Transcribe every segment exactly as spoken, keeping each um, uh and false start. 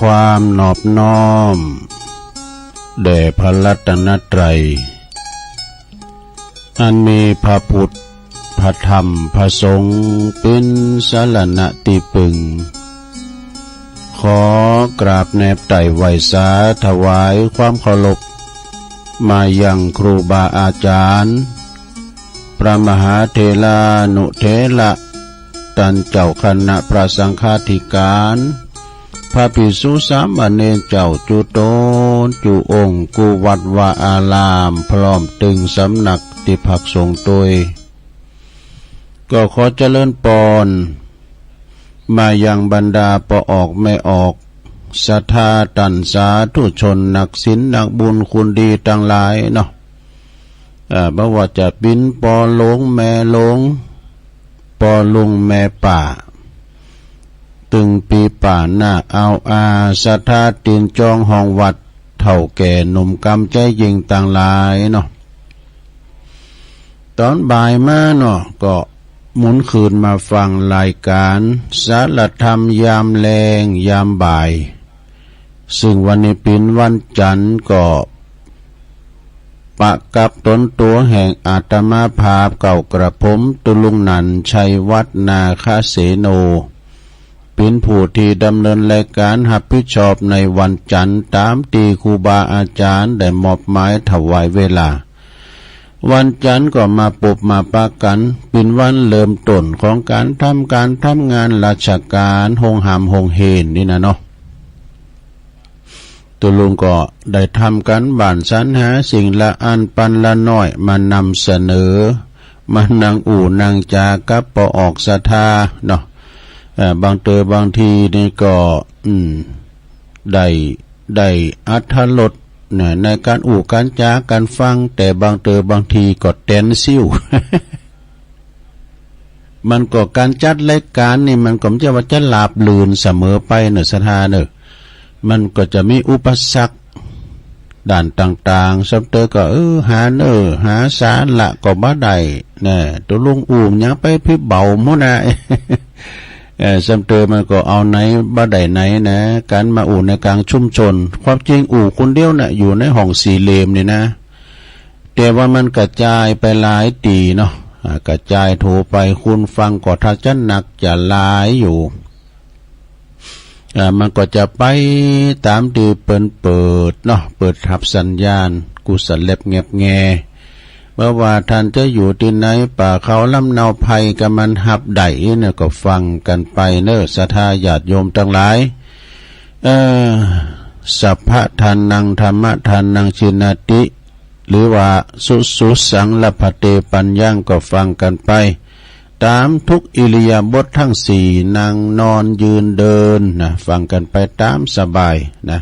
ความนอบน้อมแด่พระรัตนตรัย อันมีพระพุทธ พระธรรม พระสงฆ์ เป๋นสรณะตี้ปึง ขอกราบแนบไต่ไหว้สาถวายความเคารพ มายังครูบาอาจารย์ พระมหาเถรานุเถระ ต้านเจ้าคณะพระสังฆาธิการ พระภิกษุสามเณรเจ้าจุ๊ต๋นจุ๊องค์ กู้วัดวาอาราม พร้อมตึงสำนักตี้พักสงฆ์ตวย ก็ขอเจริญปอน มายังบรรดาป้อออกแม่ออก ศรัทธาต้านสาธุชน นักศีลนักบุญคุณดีตังหลายเนาะ เอ่อ บ่ว่าจะเป๋นป้อหลวงแม่หลวง ป้อลุงแม่ป้า ตึงปี้ป้าน้าอาวอา ศรัทธาตี๋นจองห้องวัด เฒ่าแก่หนุ่มกำใจ๋ยิ่งตังหลายเนาะ ต๋อนบ่ายมาเนาะ ก็หมุนคืนมาฟังรายก๋านสารธรรมยามแลงยามบ่าย เซิ่งวันนี้เป๋นวันจั๋นทร์ ก็ปะกับต๋นตั๋วแห่งอาตมาภาพเก้ากระผม ตุ๊ลุงหนันท์ ชัยวัฒน์ นาคเสโน เป๋นผู้ตี้ดำเนินรายก๋าน ฮับผิดชอบในวันจั๋นทร์ ต๋ามตี้ครูบาอาจ๋ารย์ได้มอบหมายถวายเวลา วันจั๋นทร์ก็มาปบมาปะกั๋น เป๋นวันเริ่มต้นของก๋านทำก๋านทำงานราชก๋าน โฮงหามโฮงเฮนนี่นะเนาะ ตุ๊ลุงก็ได้ทำก๋านบ้านสรรหาสิ่งละอันปันละน้อย มานำเสนอ มานั่งอู้นั่งจ๋ากับป้อออกศรัทธาเนาะ เอ่อ บางเต๋อบางทีนี่ก็ อืม ได้ ได้อรรถรสนะ ในก๋านอู้ก๋านจ๋าก๋านฟัง แต่บางเต๋อบางทีก็แตนซิ่ว มันก็ก๋านจัดรายก๋านนี่ มันก็บ่ใจ้ว่าจะราบรื่นเสมอไปเนาะ ศรัทธาเนาะ มันก็จะมีอุปสรรคด้านต่างๆ ส่ำเต๋อก็ เออ หาเน่อหาสาระก็บ่ได้นะ ตุ๊ลุงอู้หยังไปผิดเบาหมดนะ เออ ส่ำเต๋อมันก็เอาไหนบ่ได้ไหนนะ ก๋านมาอู้ในก๋างชุมชน ความจริงอู้คนเดียวน่ะ อยู่ในห้องสี่เหลี่ยมนี่นะ แต่ว่ามันกระจายไปหลายตี้เนาะ อ่า กระจายโถไป คนฟังก็ถ้าจะหนักจะหลายอยู่ อ่า มันก็จะไปต๋ามตี้เปิ้นเปิดเนาะ เปิดฮับสัญญาณ กู้สะแล็บแงบแง บ่ว่าต้านจะอยู่ตี้ไหน ป่าเขาลำเนาไพรก็มันฮับได้เนี่ย ก็ฟังกั๋นไปเน่อ ศรัทธาญาติโยมตังหลาย เอ่อ สัพพะทานัง ธัมมะทานัง จีนาติ หรือว่า สุสุสัง ลัพพะเต ปัญญัง ก็ฟังกั๋นไป ต๋ามทุกอิริยาบถตังสี่ นั่ง นอน ยืน เดิน นะ ฟังกั๋นไปต๋ามสบายนะ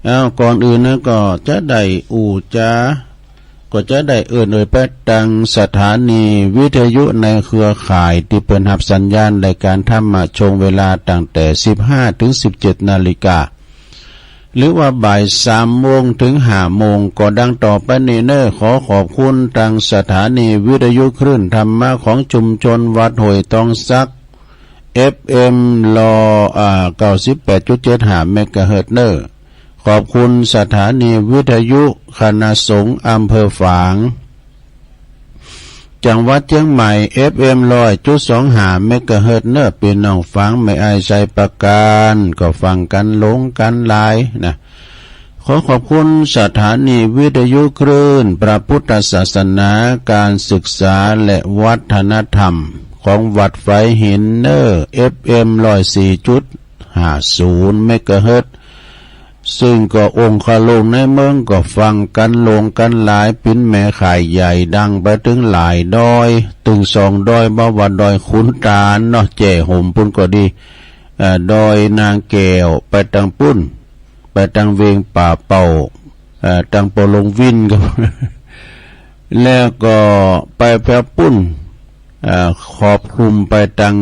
เอ้า ก่อนอื่นนะ ก็จะได้อู้จ๋า ก็จะได้เอิ้นเอ่ยไปตังสถานีวิทยุในเครือข่ายตี้เปิ้นฮับสัญญาณรายก๋านธรรมะช่วงเวลาตั้งแต่สิบห้าเถิงสิบเจ็ดนาฬิกา หรือว่าบ่ายสามโมงเถิงห้าโมง ก็ดังต่อไปนี้เน่อ ขอขอบคุณตังสถานีวิทยุคลื่นธรรมะของชุมชนวัดห้วยตองสัก เอฟเอ็ม ร้อย อ่า เก้าสิบแปดจุดเจ็ดห้า เมกะเฮิรตซ์เน่อ ขอบคุณสถานีวิทยุคณะสงฆ์อำเภอฝาง จังหวัดเจียงใหม่ เอฟเอ็ม ร้อยจุดสองห้า เมกะเฮิรตซ์เน่อ ปี้น้องฝางแม่อ้ายชัยปราการ ก็ฟังกั๋นหลงกั๋นหลายนะ ขอขอบคุณสถานีวิทยุคลื่นพระพุทธศาสนา การศึกษาและวัฒนธรรมของวัดฝายหินเน่อ เอฟเอ็ม ร้อยสี่จุดห้าศูนย์ เมกะเฮิรตซ์ ซึ่งก็องคลุกในเมืองก็ฟังกั๋นหลงกั๋นหลาย เป๋นแม่ข่ายใหญ่ดังไปเถิงหลายดอย ตึงสองดอย บ่ว่าดอยขุนตาลเนาะ แจ้ห่มปู้นก็ดี เอ่อ ดอยนางแก้วไปตังปู้น ไปตังเวียงป่าเป่า เอ่อ ตังป้อหลวงวินก็ แล้วก็ไปแผวปู้น เอ่อ ขอบคลุมไปตัง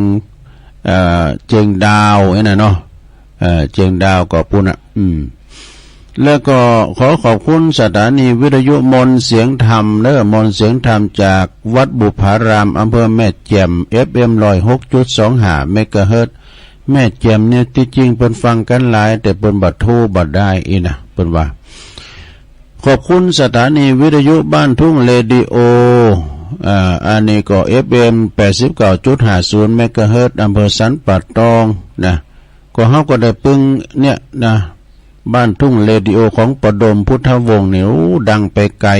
เอ่อ เจียงดาวนี่นะเนาะ เอ่อ เจียงดาวก็ปู้นน่ะ อืม แล้วก็ขอขอบคุณสถานีวิทยุมนต์เสียงธรรมเน่อ มนต์เสียงธรรมจากวัดบุพาราม อำเภอแม่แจ่ม เอฟเอ็ม ร้อยหกจุดสองห้า เมกะเฮิรตซ์ แม่แจ่มเนี่ยตี้จริงเปิ้นฟังกั๋นหลาย แต่เปิ้นบ่โทรบ่ได้อี้นะ เปิ้นว่า ขอบคุณสถานีวิทยุบ้านทุ่งเรดิโอ อ่า อันนี้ก็ เอฟเอ็ม แปดสิบเก้าจุดห้าศูนย์ เมกะเฮิรตซ์ อำเภอสันป่าตองนะ ก็เฮาก็ได้ปึงเนี่ยนะ บ้านทุ่งเรดิโอของป้อดม พุทธวงศ์ นี่ โอ้ ดังไปไก๋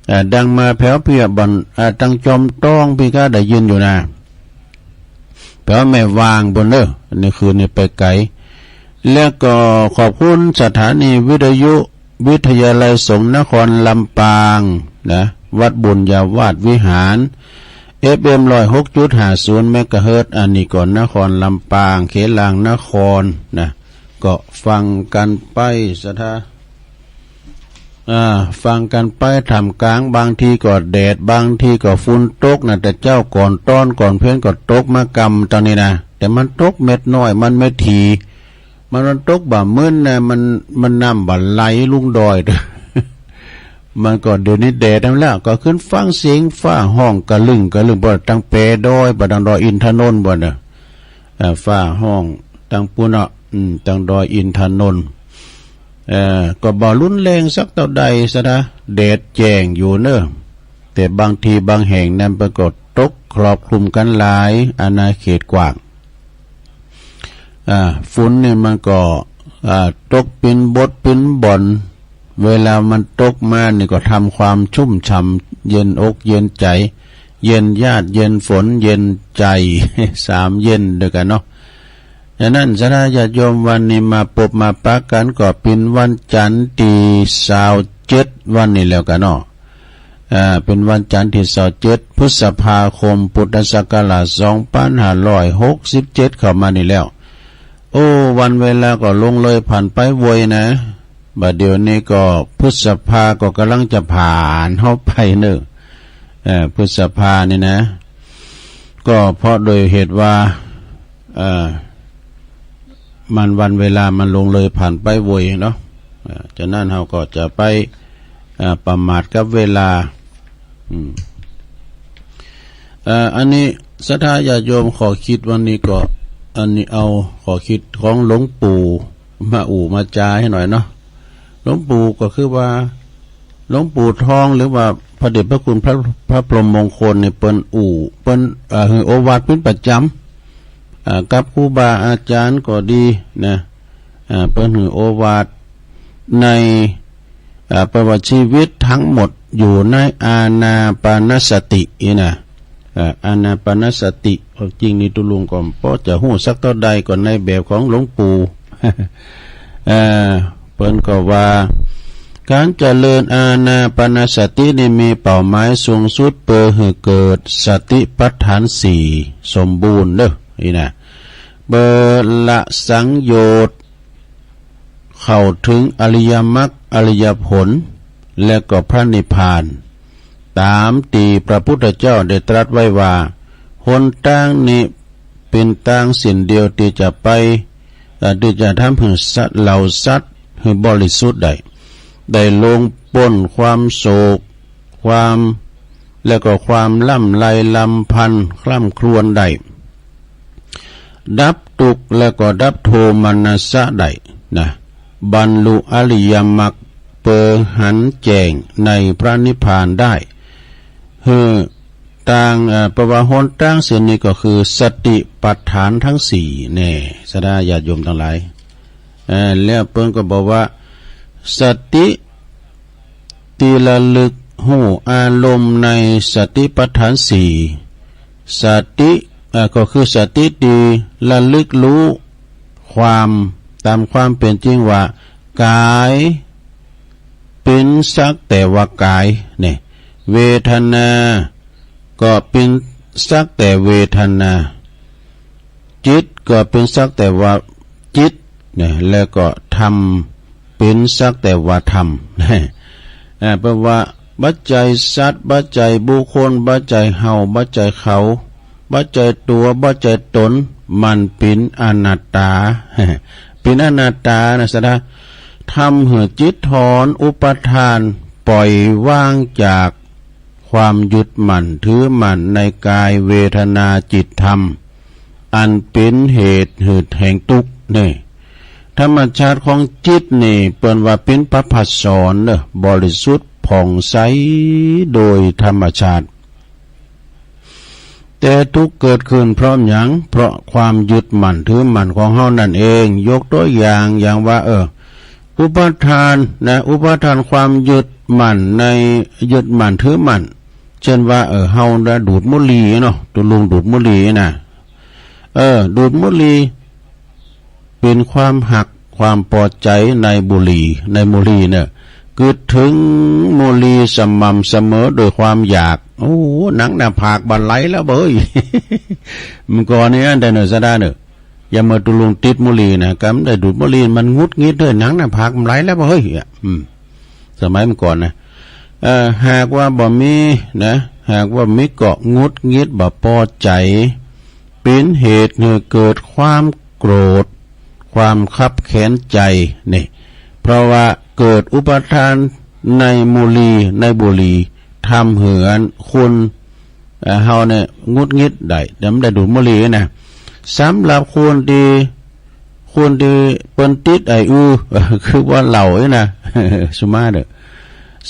อ่า ดังมาแผวเปียบ่อน อ่า ตังจอมตองปี้ก็ได้ยินอยู่นะ แผวแม่วางปู้นเน่อ อันนี้คือนี่ไปไก๋ แล้วก็ขอบคุณสถานีวิทยุวิทยาลัยสงฆ์นครลำปางนะ วัดบุญญาวาสวิหาร เอฟเอ็ม ร้อยหกจุดห้าศูนย์ เมกะเฮิรตซ์ อันนี้ก็นครลำปาง เขตหลางนครนะ ก็ฟังกั๋นไปสะทา อ่า ฟังกั๋นไปท่ามกลาง บางทีก็แดด บางทีก็ฝนตกนะ แต่เจ๊าก่อนตอนก่อนเพลก่อนตกมากำตอนนี้นะ แต่มันตกเม็ดน้อย มันไม่ถี่ มัน มันตกบ่ามื้นนะ มัน มันน้ำบ่าไหลลงดอย มันก็เดี๋ยวนี้แดดนั่นแหละ ก็ขึ้นฟังเสียงฟ้าฮ้องกะลึ่งกะลึ่ง บ่ตังแปดอย บ่ตังดอยอินทนนท์บ่เน่อ อ่า ฟ้าฮ้องตังปู้นเนาะ อืม ตังดอยอินทนนท์ เอ่อ ก็บ่รุนแรงสักเต้าใดสะนะ แดดแจ้งอยู่เน่อ แต่บางทีบางแห่งนั้นมันก็ตกครอบคลุมกั๋นหลายอาณาเขตกว้าง อ่า ฝนนี่มันก็ อ่า ตกปินบดปินบ่อน เวลามันตกมานี่ก็ทำความชุ่มฉ่ำ เย็นอกเย็นใจ๋ เย็นญาติ เย็นฝน เย็นใจ๋ สามเย็นด้วยกั๋นเนาะ ฉะนั้นสะทาญาติโยม วันนี้มาปบมาปะกั๋นก็เป๋นวันจันทร์ตี้ซาวเจ็ดวันนี้แล้วกั๋นเนาะ อ่า เป๋นวันจันทร์ตี้ซาวเจ็ด พฤษภาคม พุทธศักราช สองปันห้าร้อยหกสิบเจ็ด เข้ามานี่แล้ว โอ้ วันเวลาก็ล่วงเลยผ่านไปไวนะ บ่าเดี่ยวนี้ก็พฤษภาก็ก่ำลังจะผ่านเฮาไปเน่อ เอ่อ พฤษภานี่นะ ก็เพราะโดยเหตุว่า เอ่อ มันวันเวลามันล่วงเลยผ่านไปไวเนาะ เอ่อ ฉะนั้นเฮาก็จะไป เอ่อ ประมาทกับเวลา อืม เอ่อ อันนี้สะทาญาติโยม ข้อคิดวันนี้ก็ อันนี้เอาข้อคิดของหลวงปู่มาอู้มาจ๋าหื้อหน่อยเนาะ หลวงปู่ก็คือว่า หลวงปู่ทอง หรือว่าพระเดชพระคุณพระ พระพรหมมงคลนี่เปิ้นอู้ เปิ้น เอ่อ หื้อโอวาทเปิ้นประจ๋ำ อ่า กับครูบาอาจ๋ารย์ก็ดีนะ อ่า เปิ้นหื้อโอวาทใน อ่า เปิ้นว่าชีวิตตังหมดอยู่ในอานาปานสตินี่นะ อ่า อานาปานสติ ความจริงนี่ตุ๊ลุงก็บ่จะฮู้สักเต้าใด ก็ในแบบของหลวงปู่ อ่า เปิ้นก็ว่า ก๋านเจริญอานาปานสตินี่มีเป้าหมายสูงสุดเปื้อหื้อเกิดสติปัฏฐานสี่สมบูรณ์เน่อ นี่นะ เปื้อละสังโยชน์ เข้าเถิงอริยมรรคอริยผล และก็พระนิพพาน ต๋ามตี้พระพุทธเจ้าได้ตรัสไว้ว่า หนตางนี้เป๋นตางเส้นเดียวตี้จะไป เอ่อ ตี้จะทำหื้อสัตว์ เหล่าสัตว์หื้อบริสุทธิ์ได้ ได้ล่วงป๊นความโศก ความ และก็ความร่ำไรรำพันคร่ำครวญได้ ดับตุ๊กข์และก็ดับโทมนัสสะได้นะ บรรลุอริยมรรค เปื้อหันแจ้งในพระนิพพานได้ หื้อตาง เอ่อ เปิ้นว่าหนตางเส้นนี้ก็คือสติปัฏฐานตังสี่แน่ สะทาญาติโยมตังหลาย เอ่อ แล้วเปิ้นก็บอกว่า สติ ตี้ระลึกฮู้อารมณ์ในสติปัฏฐานสี่ สติ เอ่อ ก็คือสติตี้ระลึกฮู้ความต๋ามความเป๋นจริงว่า ก๋ายเป๋นสักแต่ว่าก๋าย เนี่ย เวทนาก็เป๋นสักแต่เวทนา จิตก็เป๋นสักแต่ว่าจิต เนี่ย แล้วก็ธรรมเป๋นสักแต่ว่าธรรม อ่า แปลว่าบ่ใจ้สัตว์ บ่ใจ้บุคคล บ่ใจ้เฮา บ่ใจ้เขา บ่ใจ้ตั๋ว บ่ใจ้ต๋น มันเป๋นอนัตตา เป๋นอนัตตานะสะทา ทำหื้อจิตถอนอุปาทาน ปล่อยวางจากความยึดมั่นถือมั่นในก๋าย เวทนา จิต ธรรม อันเป๋นเหตุหืดแห่งตุ๊กข์นี่ ธรรมชาติของจิตนี่เปิ้นว่าเป๋นประภัสสรเนาะ บริสุทธิ์ผ่องใสโดยธรรมชาติ แต่ทุกข์เกิดขึ้นเพราะหยัง เพราะความยึดมั่นถือมั่นของเฮานั่นเอง ยกตัวอย่าง อย่างว่า เออ อุปาทานนะ อุปาทานความยึดมั่นใน ยึดมั่นถือมั่น เช่นว่า เออ เฮานะดูดบุหรี่เนาะ ตุ๊ลุงดูดบุหรี่นะ เออ ดูดบุหรี่ เป๋นความฮัก ความปอใจ๋ในบุหรี่ ในบุหรี่เนี่ย กึ๊ดเถิงบุหรี่สม่ำเสมอด้วยความอยาก โอ้ หนังหน้าผากบ่าไหลแล้วเบ้ย เมื่อก่อนนี้อันใดเนาะ สะดาเนาะ ยามเมื่อตุ๊ลุงติดบุหรี่นะ กำได้ดูดบุหรี่มันหงุดหงิดเฮ้ย หนังหน้าผากบ่าไหลแล้วเบ้ย อืม สมัยเมื่อก่อนนะ เอ่อ หากว่าบ่มีนะ หากว่ามีก็หงุดหงิดบ่ปอใจ๋ เป๋นเหตุหื้อเกิดความโกรธ ความคับแค้นใจ๋นี่ เพราะว่าเกิดอุปาทานในบุหรี่ ในบุหรี่ ทำหื้ออันคน เอ่อ เฮาเนี่ยหงุดหงิดได้ แต่บ่ได้ดูดบุหรี่นะ สำหรับคนตี้ คนตี้เปิ้นติดไอ้อือ คือว่าเหล้านี่นะ สุมาเด้อ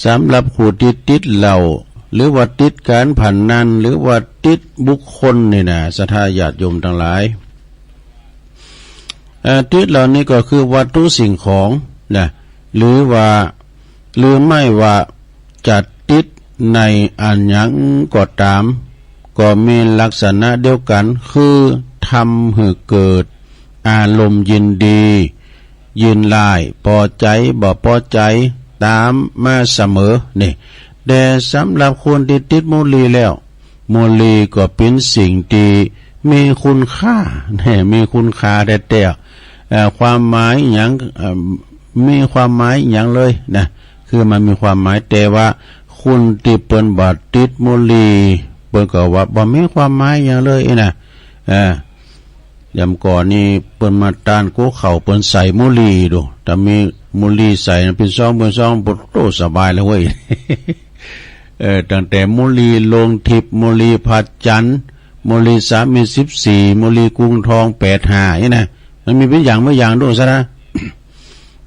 สำหรับผู้ตี้ติดเหล้า หรือว่าติดการพนัน หรือว่าติดบุคคลนี่นะ ศรัทธาญาติโยมตังหลาย เอ่อ ติดเหล่านี้ก็คือวัตถุสิ่งของนะ หรือว่า หรือไม่ว่าจะติดในอะหยังก็ต๋าม ก็มีลักษณะเดียวกั๋น คือทำหื้อเกิดอารมณ์ยินดี ยินร้าย ปอใจ๋ บ่ปอใจ๋ ต๋ามมาเสมอนี่ แต่สำหรับคนตี้ติดบุหรี่แล้ว บุหรี่ก็เป๋นสิ่งตี้มีคุณค่า แน่ มีคุณค่าแต๊ๆ เอ่อ ความหมายหยัง เอ่อ มีความหมายหยังเลยนะ คือมันมีความหมาย แต่ว่าคนตี้เปิ้นบ่ติดบุหรี่ เปิ้นก็ว่าบ่มีความหมายหยังเลยนะ เอ่อ ยามก่อนนี้เปิ้นมาต้านกั๋วเข้า เปิ้นใส่บุหรี่ดู ถ้ามีบุหรี่ใส่นะ เป๋นซอง เป๋นซอง โอ้โห สบายแล้วเว้ย เออ ตั้งแต่บุหรี่โลงทิพย์ บุหรี่พระจันทร์ บุหรี่สามิตรสิบสี่ บุหรี่กรุงทองแปดห้านี่นะ มันมีเป๋นอย่างเป๋นอย่างดูซะนะ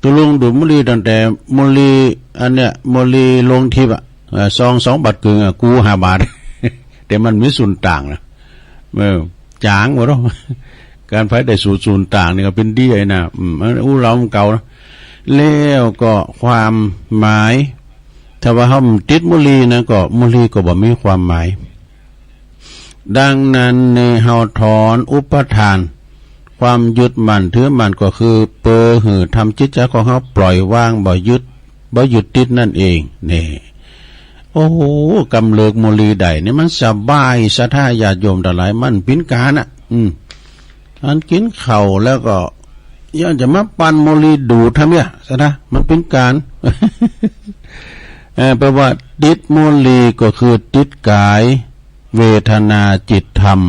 ตุ๊ลุงดูดบุหรี่ตั้งแต่บุหรี่อันเนี้ย บุหรี่โลงทิพย์อะ เอ่อ ซองสองบาทเกิงอะ กูห้าบาท แต่มันมีส่วนต่างนะ เออ จ๋างหมดแล้ว การใผได้สูตรส่วนต่างนี่ก็เป๋นดีไอ้นะ อืม อันอู้เล่ามันเก่านะ แล้วก็ความหมาย ถ้าว่าเฮาติดบุหรี่นะ ก็บุหรี่ก็บ่มีความหมาย ดังนั้นนี่เฮาถอนอุปาทาน ความยึดมั่นถือมั่นก็คือเปิดหื้อทำจิตใจ๋ของเฮาปล่อยวาง บ่ยึด บ่ยึดติดนั่นเอง นี่ โอ้โห กำเลิกบุหรี่ได้นี่มันสบาย ศรัทธาญาติโยมตังหลาย มันเป๋นก๋านอะ อืม อันกิ๋นข้าวแล้วก็ยังจะมาปั่นบุหรี่ดูดทำเนี่ย ศรัทธา มันเป๋นก๋าน เอ่อ แปลว่าติดบุหรี่ก็คือติดก๋าย เวทนาจิตธรรม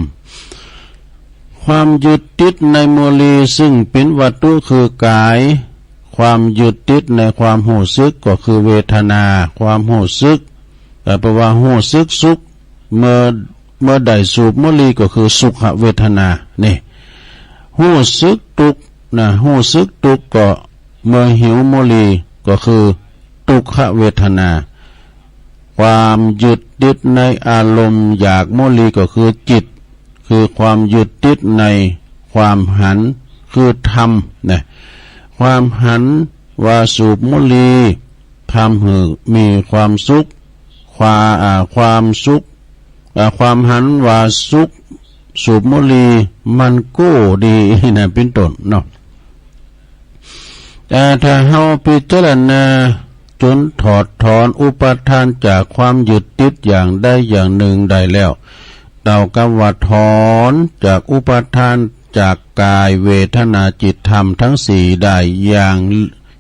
ความยึดติดในบุหรี่ซึ่งเป๋นวัตถุคือก๋าย ความยึดติดในความฮู้สึกก็คือเวทนา ความฮู้สึก เอ่อ แปลว่าฮู้สึกสุข เมื่อ เมื่อได้สูบบุหรี่ก็คือสุขเวทนา นี่ ฮู้สึกตุ๊กข์นะ ฮู้สึกตุ๊กข์ก็เมื่อหิวบุหรี่ก็คือทุกขเวทนา ความยึดติดในอารมณ์อยากบุหรี่ก็คือจิต คือความยึดติดในความหัน คือธรรมนะ ความหันว่าสูบบุหรี่ทำหื้อมีความสุข ความ อ่า ความสุข อ่า ความหันว่าสุข สูบบุหรี่มันก็ดีนะ เป๋นต้นเนาะ แต่ถ้าเฮาพิจารณาจนถอดถอนอุปาทานจากความยึดติดอย่างใดอย่างนึ่งได้แล้ว เต้ากับว่าถอนจากอุปาทานจากก๋ายเวทนาจิตธรรมทั้งสี่ได้อย่าง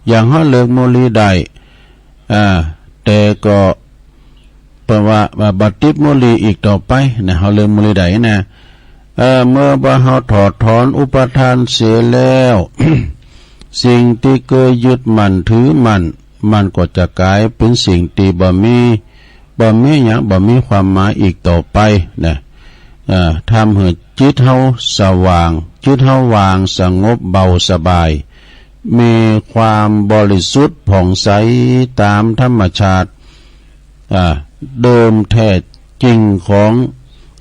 อย่างเฮาเลิกบุหรี่ได้ อ่า แต่ก็ เปิ้นว่า บ่ บ่ติดบุหรี่อีกต่อไปนะ เฮาเลิกบุหรี่ได้นะ เอ่อ เมื่อว่าเฮาถอดถอนอุปาทานเสียแล้ว สิ่งตี้เกยยึดมั่นถือมั่น มันก็จะก๋ายเป๋นสิ่งตี้บ่มี บ่มีหยัง บ่มีความหมายอีกต่อไปนะ เอ่อ ทำหื้อ จิตเฮาสว่าง จิตเฮาว่างสงบเบาสบาย มีความบริสุทธิ์ผ่องใสต๋ามธรรมชาติ อ่า เดิมแท้จริงของ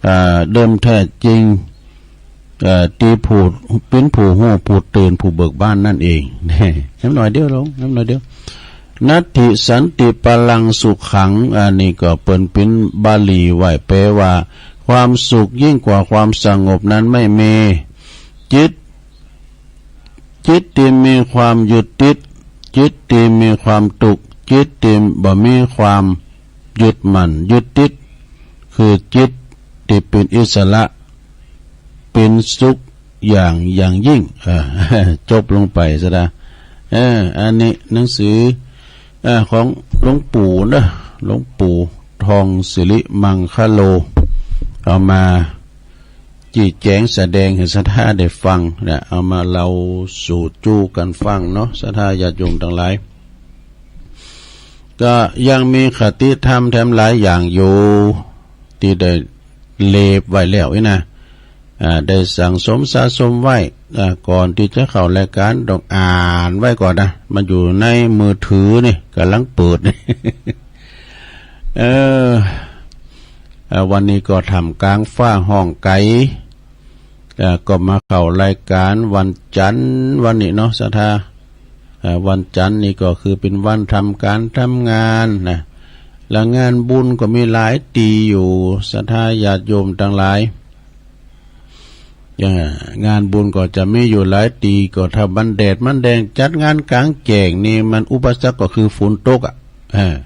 อ่า เดิมแท้จริง เอ่อ ตี้ผู้ เป๋นผู้ฮู้ ผู้ตื่น ผู้เบิกบานนั่นเอง แหม น้ำหน่อยเดียวลง น้ำหน่อยเดียว นัตถิสันติปรังสุขัง อันนี้ก็เปิ้นเป๋นบาลีไว้ แปลว่า ความสุขยิ่งกว่าความสงบนั้นไม่มี จิต จิตตี้มีความยึดติด จิตตี้มีความตุ๊กข์ จิตตี้บ่มีความยึดมั่นยึดติด คือจิตตี้เป๋นอิสระ เป๋นสุขอย่าง อย่างยิ่ง เออ จบลงไปซะดา เออ อันนี้หนังสือ เออ ของหลวงปู่เนาะ หลวงปู่ทองสิริมังคโล เอามา จี้แจ๋งแสดงหื้อศรัทธาได้ฟังนะ เอามาเล่าสู่จู้กั๋นฟังเนาะ ศรัทธาญาติโยมตังหลาย ก็ยังมีคติธรรมแถมหลายอย่างอยู่ ตี้ได้เลบไว้แล้วนี่นะ อ่า ได้สั่งสมสะสมไว้ อ่า ก่อนตี้จะเข้ารายก๋านต้องอ่านไว้ก่อนนะ มันอยู่ในมือถือนี่ ก่ำลังเปิด เออ อ่า วันนี้ก็ท่ามกลางฟ้าฮ้องไก๋ อ่า ก็มาเข้ารายก๋านวันจันทร์วันนี้เนาะ ศรัทธา อ่า วันจันทร์นี่ก็คือเป๋นวันทำก๋านทำงานนะ แล้วงานบุญก็มีหลายตี้อยู่ ศรัทธาญาติโยมตังหลาย อย่างงานบุญก็จะมีอยู่หลายตี้ ก็ถ้ามันแดดมันแดง จัดงานก๋างแจ้งนี่มันอุปสรรคก็คือฝนตกอะ เออ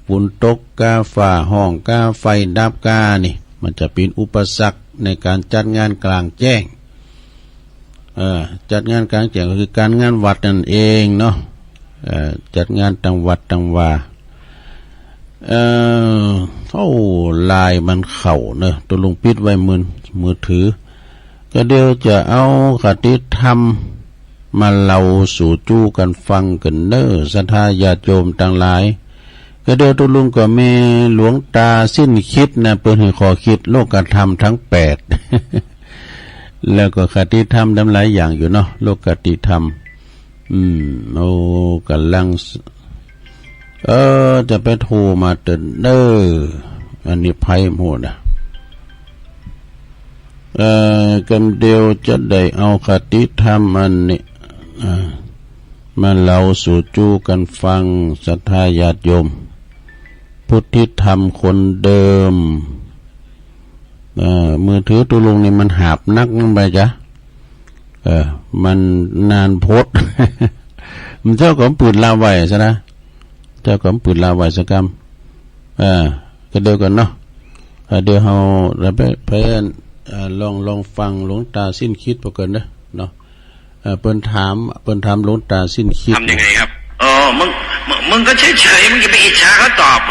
ฝนตกก้า ฟ้าฮ้องก้า ไฟดับก้านี่ มันจะเป๋นอุปสรรคในก๋านจัดงานก๋างแจ้ง เอ่อ จัดงานก๋างแจ้งก็คือก๋านงานวัดนั่นเองเนาะ เอ่อ จัดงานตางวัดตางวา เอ่อ โอ้ ไลน์มันเข้าเนาะ ตกลงปิดไว้มือ มือถือ ก็เดี๋ยวจะเอาคติธรรมมาเล่าสู่จู้กั๋นฟังกั๋นเน้อ ศรัทธาญาติโยมตังหลาย ก็เดี๋ยวตกลงก็มีหลวงตาสิ้นคิดนะ เปิ้นหื้อข้อคิดโลกธรรมทั้งแปด แล้วก็คติธรรมแถมหลายอย่างอยู่เนาะ โลกคติธรรม อืม โอ้ ก่ำลัง เออ จะไปโทรมาเต๊อะเน้อ อันนี้ไผบ่ฮู้นะ เอ่อ กำเดียวจะได้เอาคติธรรมอันนี้ อ่า มาเล่าสู่จู้กั๋นฟัง ศรัทธาญาติโยม พุทธิธรรมคนเดิม เอ่อ มือถือตกลงนี่มันหาบหนักนักไปจ๊ะ เออ มันนานโพด มันเจ้าก็ปืดลาไว้ซะนะ เจ้าก็ปืดลาไว้สักกำ เออ ก็เดียวกั๋นเนาะ เออ เดี๋ยวเฮาไป ไป เอ่อ ลอง ลองฟังหลวงตาสิ้นคิดไปก่อนเนาะ เนาะ เอ่อ เปิ้นถาม เปิ้นถามหลวงตาสิ้นคิด ทำยังไงครับ เออ มึง มึง มึงก็เฉยๆ มึงจะไปอิจฉาเขาตอบ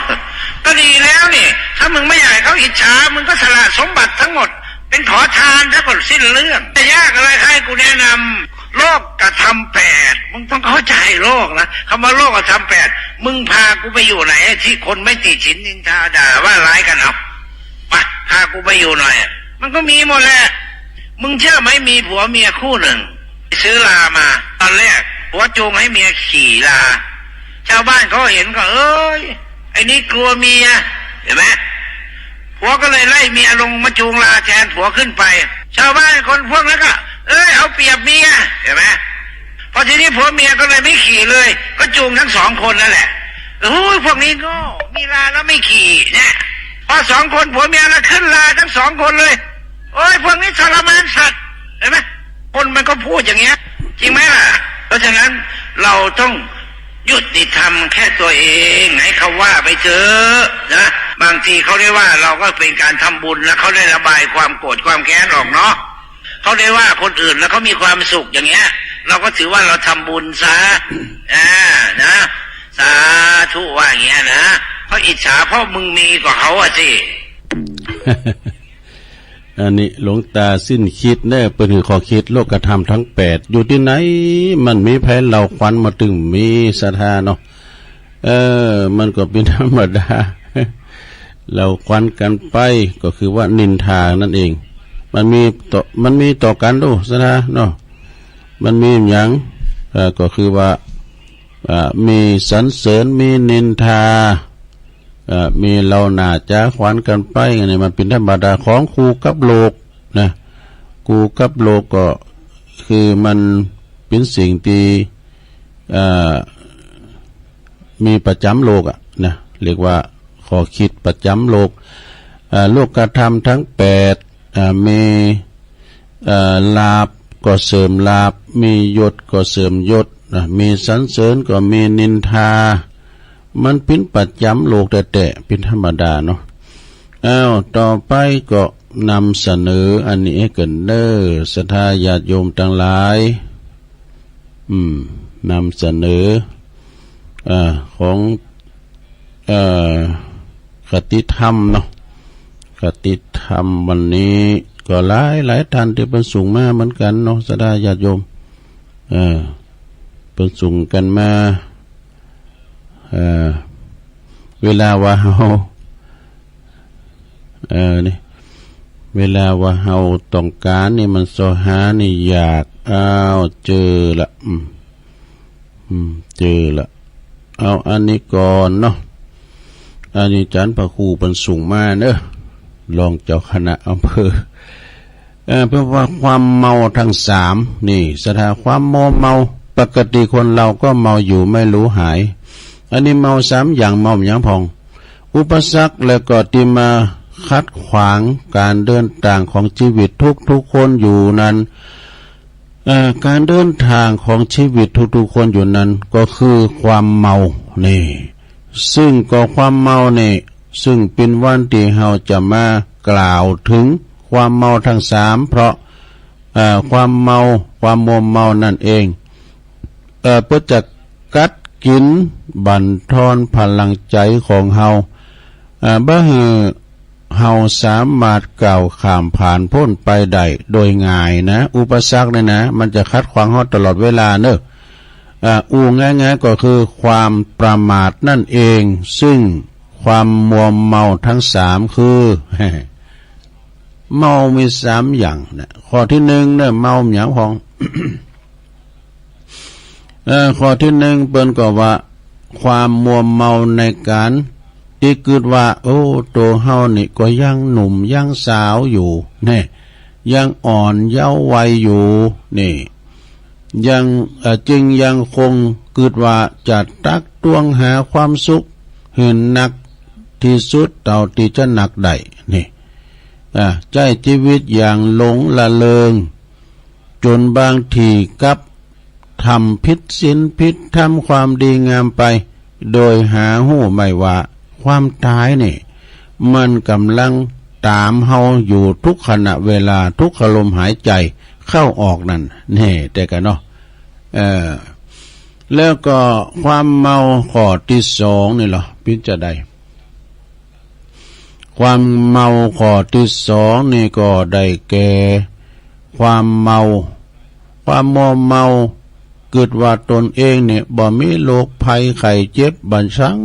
ก็ดีแล้วนี่ ถ้ามึงไม่อยากให้เขาอิจฉา มึงก็สละสมบัติทั้งหมด เป็นขอทานซะก่อนสิ้นเรื่อง จะยากอะไร ใครกูแนะนำ โลกธรรมแปด มึงต้องเข้าใจโลกนะ คำว่าโลกธรรมแปด มึงพากูไปอยู่ไหนที่คนไม่ติฉินนินทาด่าว่าร้ายกัน เอา ไป พากูไปอยู่หน่อย มันก็มีหมดแหละ มึงเชื่อไหม มีผัวเมียคู่หนึ่ง ซื้อลามา ตอนแรก ผัวจูงให้เมียขี่ลา ชาวบ้านเขาเห็นก็ เอ้ย ไอ้นี่กลัวเมีย เห็นไหม ผัวก็เลยไล่เมียลงมาจูงลาแทนผัวขึ้นไป ชาวบ้านคนพวกนั้นก็ เอ้ย เอาเปรียบเมีย เห็นไหม พอทีนี้ผัวเมียก็เลยไม่ขี่เลย ก็จูงทั้งสองคนนั่นแหละ โอ้ย พวกนี้โง่ มีลาแล้วไม่ขี่เนี่ย พอสองคนผัวเมียแล้วขึ้นลาทั้งสองคนเลย โอ้ย พวกนี้ทรมานสัตว์ เห็นไหม คนมันก็พูดอย่างเงี้ย จริงไหมล่ะ เพราะฉะนั้นเราต้องยุติธรรมแค่ตัวเอง ให้เขาว่าไปเถอะนะ บางทีเขาได้ว่าเราก็เป็นการทำบุญนะ เขาได้ระบายความโกรธความแค้นออกเนาะ เขาได้ว่าคนอื่นแล้วเขามีความสุขอย่างเงี้ย เราก็ถือว่าเราทำบุญซะ อ่า นะ สาธุ ว่าอย่างเงี้ยนะ เขาอิจฉาเพราะมึงมีกว่าเขาอะสิ อันนี้หลวงตาสิ้นคิดเน้อ เปิ้นหื้อข้อคิดโลกธรรมทั้งแปด อยู่ตี้ไหน มันมีไผเล่าขวัญมาตึงมีศรัทธาเนาะ เออ มันก็เป๋นธรรมดา เล่าขวัญกั๋นไป ก็คือว่านินทานั่นเอง มันมีต่อ มันมีต่อกั๋นดู ศรัทธาเนาะ มันมีหยัง เอ่อ ก็คือว่า เอ่อ มีสรรเสริญ มีนินทา เอ่อ มีเล่าหน้าจ๋าขวัญกั๋นไป อันนี้มันเป๋นธรรมดาของคู่กับโลกนะ คู่กับโลกก็คือมันเป๋นสิ่งตี้ เอ่อ มีประจ๋ำโลกอะนะ เรียกว่าข้อคิดประจ๋ำโลก เอ่อ โลกธรรมตึงแปด เอ่อ มี เอ่อ ลาภก็เสริมลาภ มียศก็เสริมยศนะ มีสรรเสริญก็มีนินทา มันเป๋นประจ๋ำโลกแต๊ๆ เป๋นธรรมดาเนาะ อ้าว ต่อไปก็นำเสนออันนี้หื้อกั๋นเน่อ ศรัทธาญาติโยมตังหลาย อืม นำเสนอ เอ่อ ของ เอ่อ คติธรรมเนาะ คติธรรมวันนี้ก็หลายๆ ต้านตี้เปิ้นส่งมาเหมือนกั๋นเนาะ ศรัทธาญาติโยม เอ่อ เปิ้นส่งกั๋นมา เอ่อ เวลาว่าเฮา เอ่อ นี่ เวลาว่าเฮาต้องก๋านนี่มันเซาะหานี่ยาก อ้าว เจอละ อืม อืม เจอละ เอาอันนี้ก่อนเนาะ อันนี้จ๋ารย์พระครูเปิ้นส่งมาเนาะ รองเจ้าคณะอำเภอ เอ่อ เปิ้นว่าความเมาตึงสาม นี่ ศรัทธา ความมัวเมา ปกติคนเฮาก็เมาอยู่ไม่รู้หาย อันนี้เมาสามอย่าง เมาหยังพ่อง อุปสรรคและก็ตี้มาขัดขวางก๋านเดินตางของจีวิตทุกๆ คนอยู่นั้น เอ่อ ก๋านเดินตางของจีวิตทุกๆ คนอยู่นั้นก็คือความเมา นี่ ซึ่งก็ความเมานี่ ซึ่งเป๋นวันตี้เฮาจะมากล่าวเถิงความเมาตึงสาม เพราะ เอ่อ ความเมา ความมัวเมานั่นเอง เอ่อ เปิ้นจะกัดกิ๋นบั่นทอนพลังใจ๋ของเฮา เอ่อ บ่หื้อเฮาสามารถก้าวข้ามผ่านป๊นไปได้โดยง่ายนะ อุปสรรคนี่นะ มันจะขัดขวางเฮาตลอดเวลาเนาะ อ่า อู้ง่ายๆ ก็คือความประมาทนั่นเอง ซึ่งความมัวเมาตึงสามคือ เมามีสามอย่างนะ ข้อตี้หนึ่งเนี่ย เมาหยังพ่อง เอ่อ ข้อตี้หนึ่งเปิ้นก็ว่า ความมัวเมาในก๋านตี้กึ๊ดว่า โอ้ ตั๋วเฮานี่ก็ยังหนุ่มยังสาวอยู่ แน่ ยังอ่อนเยาว์วัยอยู่ นี่ ยัง เอ่อ จึงยังคงกึ๊ดว่าจะตักตวงหาความสุขหื้อนักตี้สุดเต้าตี้จะนักได้ นี่ อ่า ใจ๊จีวิตอย่างหลงละเริง จ๋นบางที๋กลับทำผิดศีลผิดธรรมความดีงามไป โดยหาฮู้ไม่ว่าความต๋ายนี่ มันก่ำลังต๋ามเฮาอยู่ทุกขณะเวลา ทุกลมหายใจ๋เข้าออกนั่น แน่ แต่กะเนาะ เอ่อ แล้วก็ความเมาข้อตี้สองนี่ลอ เป๋นจาใด ความเมาข้อตี้สองนี่ก็ได้แก่ ความเมา ความมัวเมา กึ๊ดว่าตนเองเนี่ยบ่มีโรคภัยไข้เจ็บบ่ซัง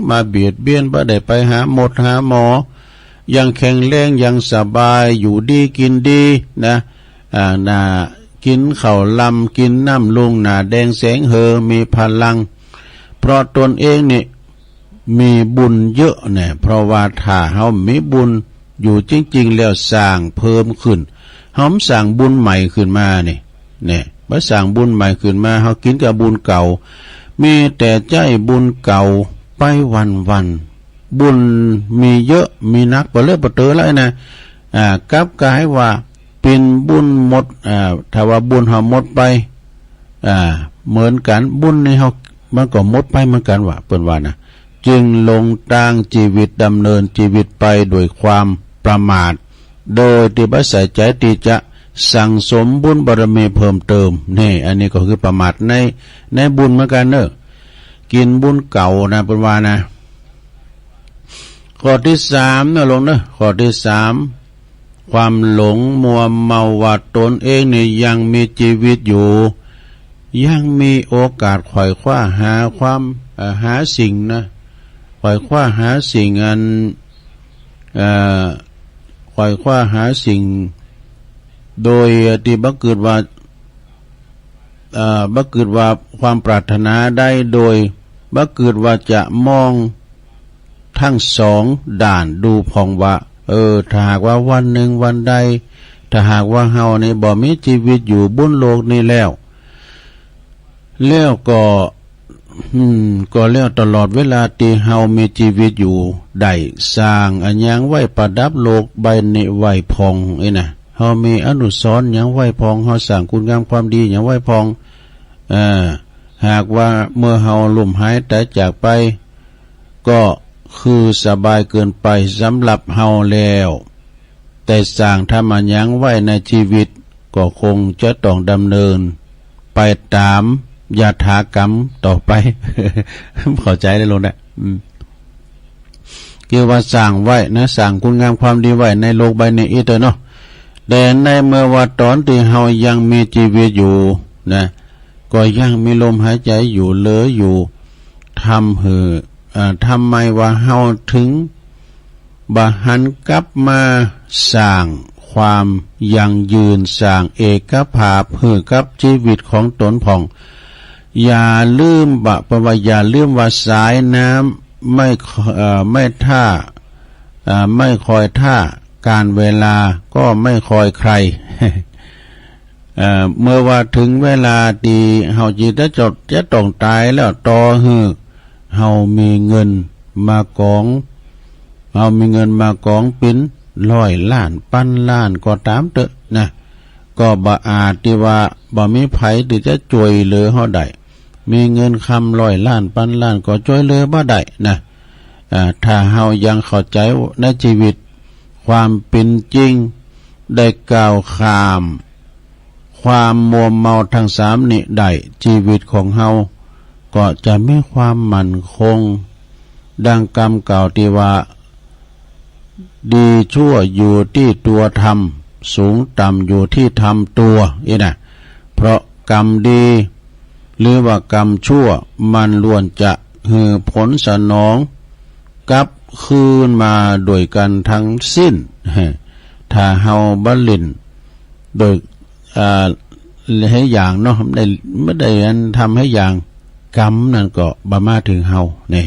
มาเบียดเบียน บ่ได้ไปหาหมดหาหมอ ยังแข็งแรง ยังสบาย อยู่ดีกิ๋นดีนะ อ่า หน้ากิ๋นข้าวลำ กิ๋นน้ำลุง หน้าแดงแสงเฮอ มีพลัง เพราะตนเองนี่ มีบุญเยอะแน่ เพราะว่าถ้าเฮามีบุญอยู่จริงๆ แล้วสร้างเพิ่มขึ้น เฮาบ่สร้างบุญใหม่ขึ้นมานี่ แน่ บ่สร้างบุญใหม่ขึ้นมา เฮากิ๋นกับบุญเก่า มีแต่ใจ๊บุญเก่าไปวันๆ บุญมีเยอะ มีนัก ปะเลอะปะเต๋อแล้วนะ อ่า กลับกลายว่า เป๋นบุญหมด อ่า ถ้าว่าบุญเฮาหมดไป อ่า เหมือนกั๋น บุญนี่เฮา มันก็หมดไปเหมือนกั๋นว่า เปิ้นว่านะ จึงหลงตางจีวิต ดำเนินจีวิตไปโดยความประมาท โดยตี้บ่ใส่ใจ๋ตี้จะสั่งสมบุญบารมีเพิ่มเติม แน่ อันนี้ก็คือประมาทใน ในบุญเหมือนกั๋นเนาะ กิ๋นบุญเก่านะ เปิ้นว่านะ ข้อตี้สามเนาะโยมเนาะ ข้อตี้สาม ความหลงมัวเมาว่าตนเองนี่ยังมีจีวิตอยู่ ยังมีโอกาสไขว่คว้าหาความ เอ่อ หาสิ่งนะ ไขว่คว้าหาสิ่งอัน เอ่อ ไขว่คว้าหาสิ่ง โดยตี้บ่เกิดว่า เอ่อ บ่เกิดว่าความปรารถนาได้ โดยบ่เกิดว่าจะมองตึงสองด้านดูพ่องว่า เออ ถ้าหากว่าวันนึ่งวันใด ถ้าหากว่าเฮานี่บ่มีจีวิตอยู่บนโลกนี้แล้ว แล้วก็ อืม ก็แล้วตลอดเวลาตี้เฮามีจีวิตอยู่ ได้สร้างอะหยังไว้ประดับโลกใบนี้ไว้พ่องอี้นะ เฮามีอนุสรณ์หยังไว้พ่อง เฮาสร้างคุณงามความดีหยังไว้พ่อง เอ่อ หากว่าเมื่อเฮาล้มหายต๋ายจากไป ก็คือสบายเกินไปสำหรับเฮาแล้ว แต่สร้างทำอะหยังไว้ในจีวิต ก็คงจะต้องดำเนินไปต๋ามยถากรรมต่อไป เข้าใจ๋ได้ลงนะ อืม คือว่าสร้างไว้นะ สร้างคุณงามความดีไว้ในโลกใบนี้อี้เต๊อะเนาะ แต่ในเมื่อว่าต๋อนตี้เฮายังมีจีวิตอยู่นะ ก็ยังมีลมหายใจ๋อยู่เหลืออยู่ ทำหื้อ อ่า ทำไมว่าเฮาเถิงบ่หันกลับมาสร้างความยั่งยืน สร้างเอกภาพหื้อกับจีวิตของต๋นพ่อง อย่าลืมว่า เปิ้นว่าอย่าลืมว่าสายน้ำไม่ เอ่อ ไม่ถ้า เอ่อ ไม่คอยถ้า กาลเวลาก็ไม่คอยใคร เอ่อ เมื่อว่าเถิงเวลาตี้เฮาจิจะจด จะต้องต๋ายแล้ว ต่อหื้อเฮามีเงินมากอง เฮามีเงินมากองเป๋นร้อยล้าน ปันล้านก็ต๋ามเต๊อะนะ ก็บ่อาจตี้ว่าบ่มีใผตี้จะจ้วยเหลือเฮาได้ มีเงินคำร้อยล้าน ปันล้านก็จ้วยเหลือบ่ได้นะ อ่า ถ้าเฮายังเข้าใจ๋ในจีวิต ความเป๋นจริง ได้ก้าวข้ามความมัวเมาตึงสามนี้ได้ จีวิตของเฮาก็จะมีความมั่นคง ดังกำกล่าวตี้ว่า ดีชั่วอยู่ตี้ตั๋วทำ สูงต่ำอยู่ตี้ทำตั๋ว อี้นะ เพราะกรรมดี หรือว่ากรรมชั่ว มันล้วนจะหื้อผลสนองกลับคืนมาโดยกั๋นตึงสิ้น ถ้าเฮาบ่เล่นโดย อ่า หื้ออย่างเนาะ บ่ได้ บ่ได้อันทำหื้ออย่าง กรรมนั้นก็บ่มาเถิงเฮา แน่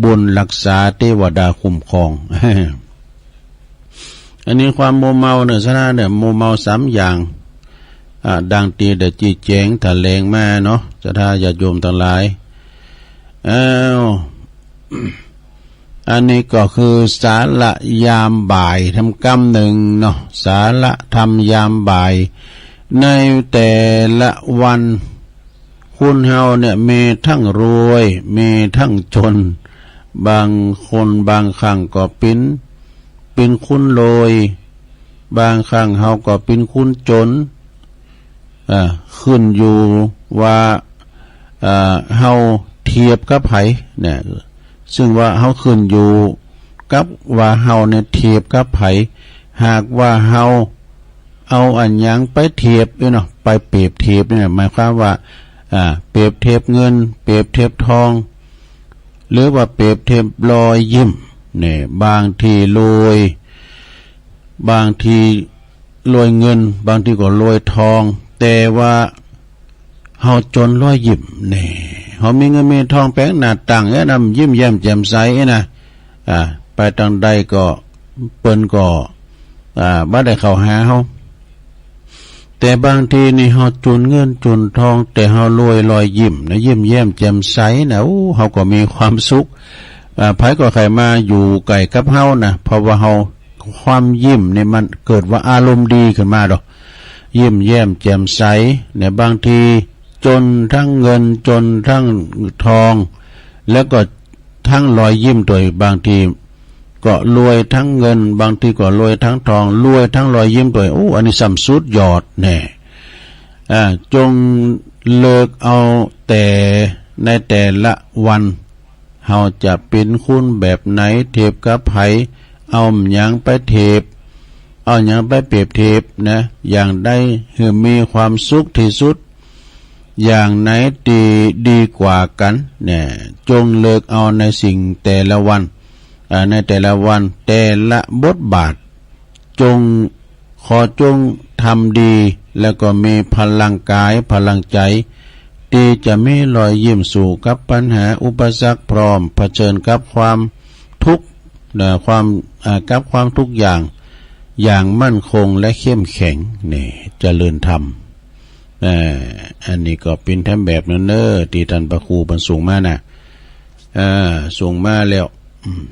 บุญรักษา เตวดาคุ้มครอง อันนี้ความมัวเมาเน่อ ศรัทธาเน่อ มัวเมาสามอย่าง อ่า ดังตี้ได้จี๊แจ๋งถะแหลงมาเนาะ ศรัทธาญาติโยมตังหลาย อ้าว อันนี้ก็คือสาระยามบ่ายทำกำนึ่งเนาะ สาระธรรมยามบ่าย ในแต่ละวัน คนเฮาเนี่ยมีตึงรวย มีตึงจน บางคนบางครั้งก็เป๋น เป๋นคนรวย บางครั้งเฮาก็เป๋นคนจน อ่า ขึ้นอยู่ว่า อ่า เฮาเทียบกับใผเนี่ย ซึ่งว่าเฮาขึ้นอยู่กับว่าเฮาเนี่ยเทียบกับใผ หากว่าเฮาเอาอะหยังไปเทียบเนี่ยเนาะ ไปเปรียบเทียบเนี่ย หมายความว่า อ่า เปรียบเทียบเงิน เปรียบเทียบทอง หรือว่าเปรียบเทียบรอยยิ้มเนี่ย บางทีรวย บางทีรวยเงิน บางทีก็รวยทอง แต่ว่าเฮาจนรอยยิ้มเนี่ย เฮามีเงินมีทองแป๋งหน้าตั๋งเนี่ยนะ ยิ้มแย้มแจ่มใสเนี่ยนะ อ่า ไปตางใดก็เปิ้นก็ อ่า บ่ได้เข้าหาเฮา แต่บางทีนี่เฮาจนเงินจนทอง แต่เฮารวยรอยยิ้มนะ ยิ้มแย้มแจ่มใสนะ โอ้ เฮาก็มีความสุข อ่า ใผก็ใค่มาอยู่ใก้กับเฮานะ เพราะว่าเฮา ความยิ้มนี่มันเกิดว่าอารมณ์ดีขึ้นมาดอก ยิ้มแย้มแจ่มใสเนี่ย บางทีจนตึงเงิน จนตึงทอง แล้วก็ตึงรอยยิ้มตวย บางที ก็รวยตึงเงิน บางทีก็รวยตึงทอง รวยตึงรอยยิ้มตวย โอ้ อันนี้ซ้ำสุดยอดแน่ อ่า จงเลือกเอาแต่ในแต่ละวัน เฮาจะเป๋นคนแบบไหน เทียบกับใผ เอาหยังไปเทียบ เอาหยังไปเปรียบเทียบนะ อย่างใดหื้อมีความสุขตี้สุด อย่างไหนตี้ดีกว่ากั๋นเนี่ย จงเลือกเอาในสิ่งแต่ละวัน อ่า ในแต่ละวัน แต่ละบทบาท จง ขอจง ทำดี แล้วก็มีพลังกาย พลังใจ๋ ตี้จะมีรอยยิ้มสู้กับปัญหาอุปสรรค พร้อมเผชิญกับความทุกข์ นะ ความ อ่า กับความทุกข์อย่าง อย่างมั่นคงและเข้มแข็ง นี่ เจริญธรรม เอ่อ อันนี้ก็เป๋นแถมแบบนึ่งเน่อ ตี้ต้านพระครูเปิ้นส่งมานะ เอ่อ ส่งมาแล้ว อืม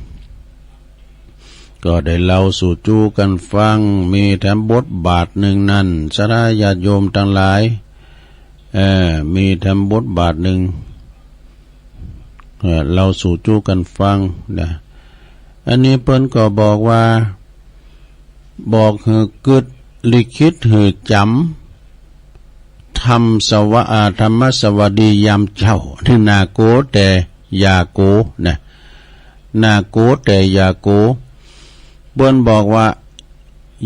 ก็ได้เล่าสู่จู้กั๋นฟัง มีแถมบทบาทนึ่งนั้น ศรัทธาญาติโยมตังหลาย เอ่อ มีแถมบทบาทนึ่ง เอ่อ เล่าสู่จู้กั๋นฟังนะ อันนี้เปิ้นก็บอกว่า บอกหื้อกึ๊ด ลิขิตหื้อจ๋ำ ธรรมสวะ อ่า ธรรมสวัสดียามเจ๊า นี่ น่ากลัวแต่อย่ากลัวนะ น่ากลัวแต่อย่ากลัว เปิ้นบอกว่า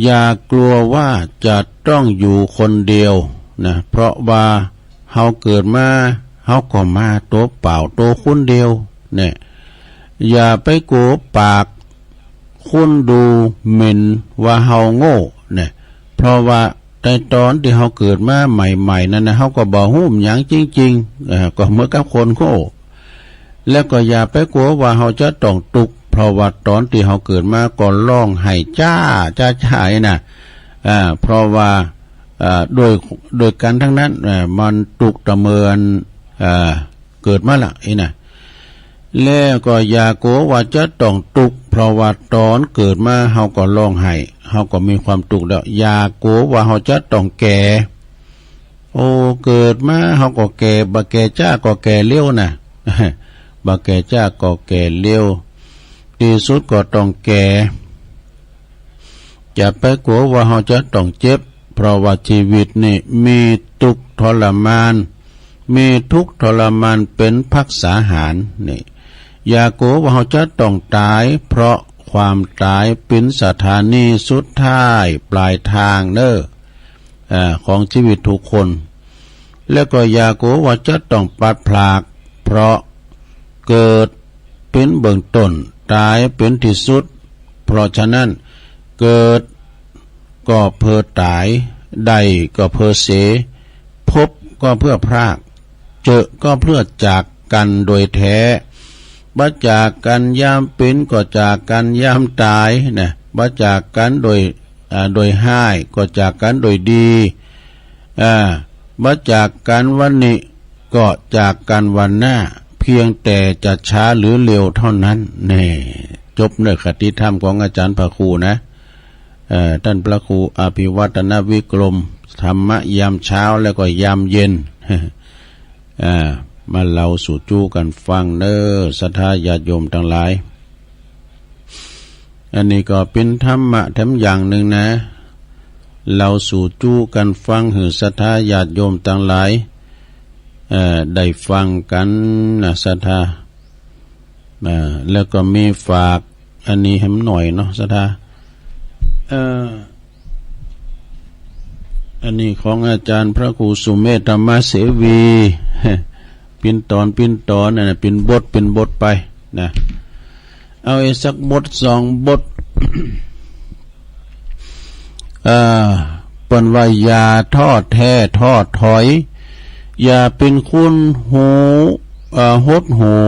อย่ากลัวว่าจะต้องอยู่คนเดียวนะ เพราะว่าเฮาเกิดมา เฮาก็มาตั๋วเปล่าตั๋วคนเดียวเนี่ย อย่าไปกลัวปากคนดูหมิ่นว่าเฮาโง่เนี่ย เพราะว่าในต๋อนตี้เฮาเกิดมาใหม่ๆ นั้นนะ เฮาก็บ่ฮู้หยังจริงๆ เอ่อ ก็เหมือนกับคนโง่ แล้วก็อย่าไปกลัวว่าเฮาจะต้องตุ๊กข์ เพราะว่าต๋อนตี้เฮาเกิดมาก็ฮ้องไห้จ๊าจ๊าจ๊านะ อ่า เพราะว่า อ่า ด้วย ด้วยกั๋นตังนั้น อ่า มันตุ๊กข์ตะเมิน อ่า เกิดมาละอี้นะ แล้วก็อย่ากลัวว่าจะต้องตุ๊กข์ เพราะว่าต๋อนเกิดมาเฮาก็ฮ้องไห้ เฮาก็มีความตุ๊กข์แล้ว อย่ากลัวว่าเฮาจะต้องแก่ โอ้ เกิดมาเฮาก็แก่ บ่แก่จ๊าก็แก่เร็วนะ บ่แก่จ๊าก็แก่เร็ว ตี้สุดก็ต้องแก่ อย่าไปกลัวว่าเฮาจะต้องเจ็บ เพราะว่าชีวิตนี่มีตุ๊กข์ทรมาน มีทุกข์ทรมานเป๋นภักษาหารนี่ อย่ากลัวว่าเฮาจะต้องต๋าย เพราะความต๋ายเป๋นสถานีสุดท้ายปลายตางเน่อ อ่า ของชีวิตทุกคน แล้วก็อย่ากลัวว่าจะต้องปลัดพราก เพราะเกิดเป๋นเบื้องต้น ต๋ายเป๋นตี้สุด เพราะฉะนั้น เกิดก็เพื่อต๋าย ได้ก็เพื่อเสีย พบก็เพื่อพราก เจอก็เพื่อจากกั๋นโดยแท้ บ่จากกั๋นยามเป๋นก็จากกั๋นยามต๋ายนะ บ่จากกั๋นโดย อ่า โดยฮ้าย ก็จากกั๋นโดยดี อ่า บ่จากกั๋นวันนี้ก็จากกั๋นวันหน้า เพียงแต่จะช้าหรือเร็วเท่านั้น แน่ จบเน่อคติธรรมของอาจ๋ารย์พระครูนะ เอ่อ ต้านพระครูอภิวัฒนวิกรม ธรรมะยามเจ๊าแล้วก็ยามเย็น อ่า มาเล่าสู่จู้กั๋นฟังเน่อ ศรัทธาญาติโยมตังหลาย อันนี้ก็เป๋นธรรมะแถมอย่างนึ่งนะ เล่าสู่จู้กั๋นฟังหื้อศรัทธาญาติโยมตังหลาย เอ่อ ได้ฟังกั๋นนะ ศรัทธา อ่า แล้วก็มีฝากอันนี้แหมหน่อยเนาะ ศรัทธา เอ่อ อันนี้ของอาจ๋ารย์พระครูสุเมธธรรมเสวี เป๋นต๋อน เป๋นต๋อน อันนั้นเป๋นบท เป๋นบทไปนะ เอาอีกสักบทสองบท เอ่อ เปิ้นว่าอย่าท้อแท้ท้อถอย อย่าเป๋นคนหู เอ่อ หดหู่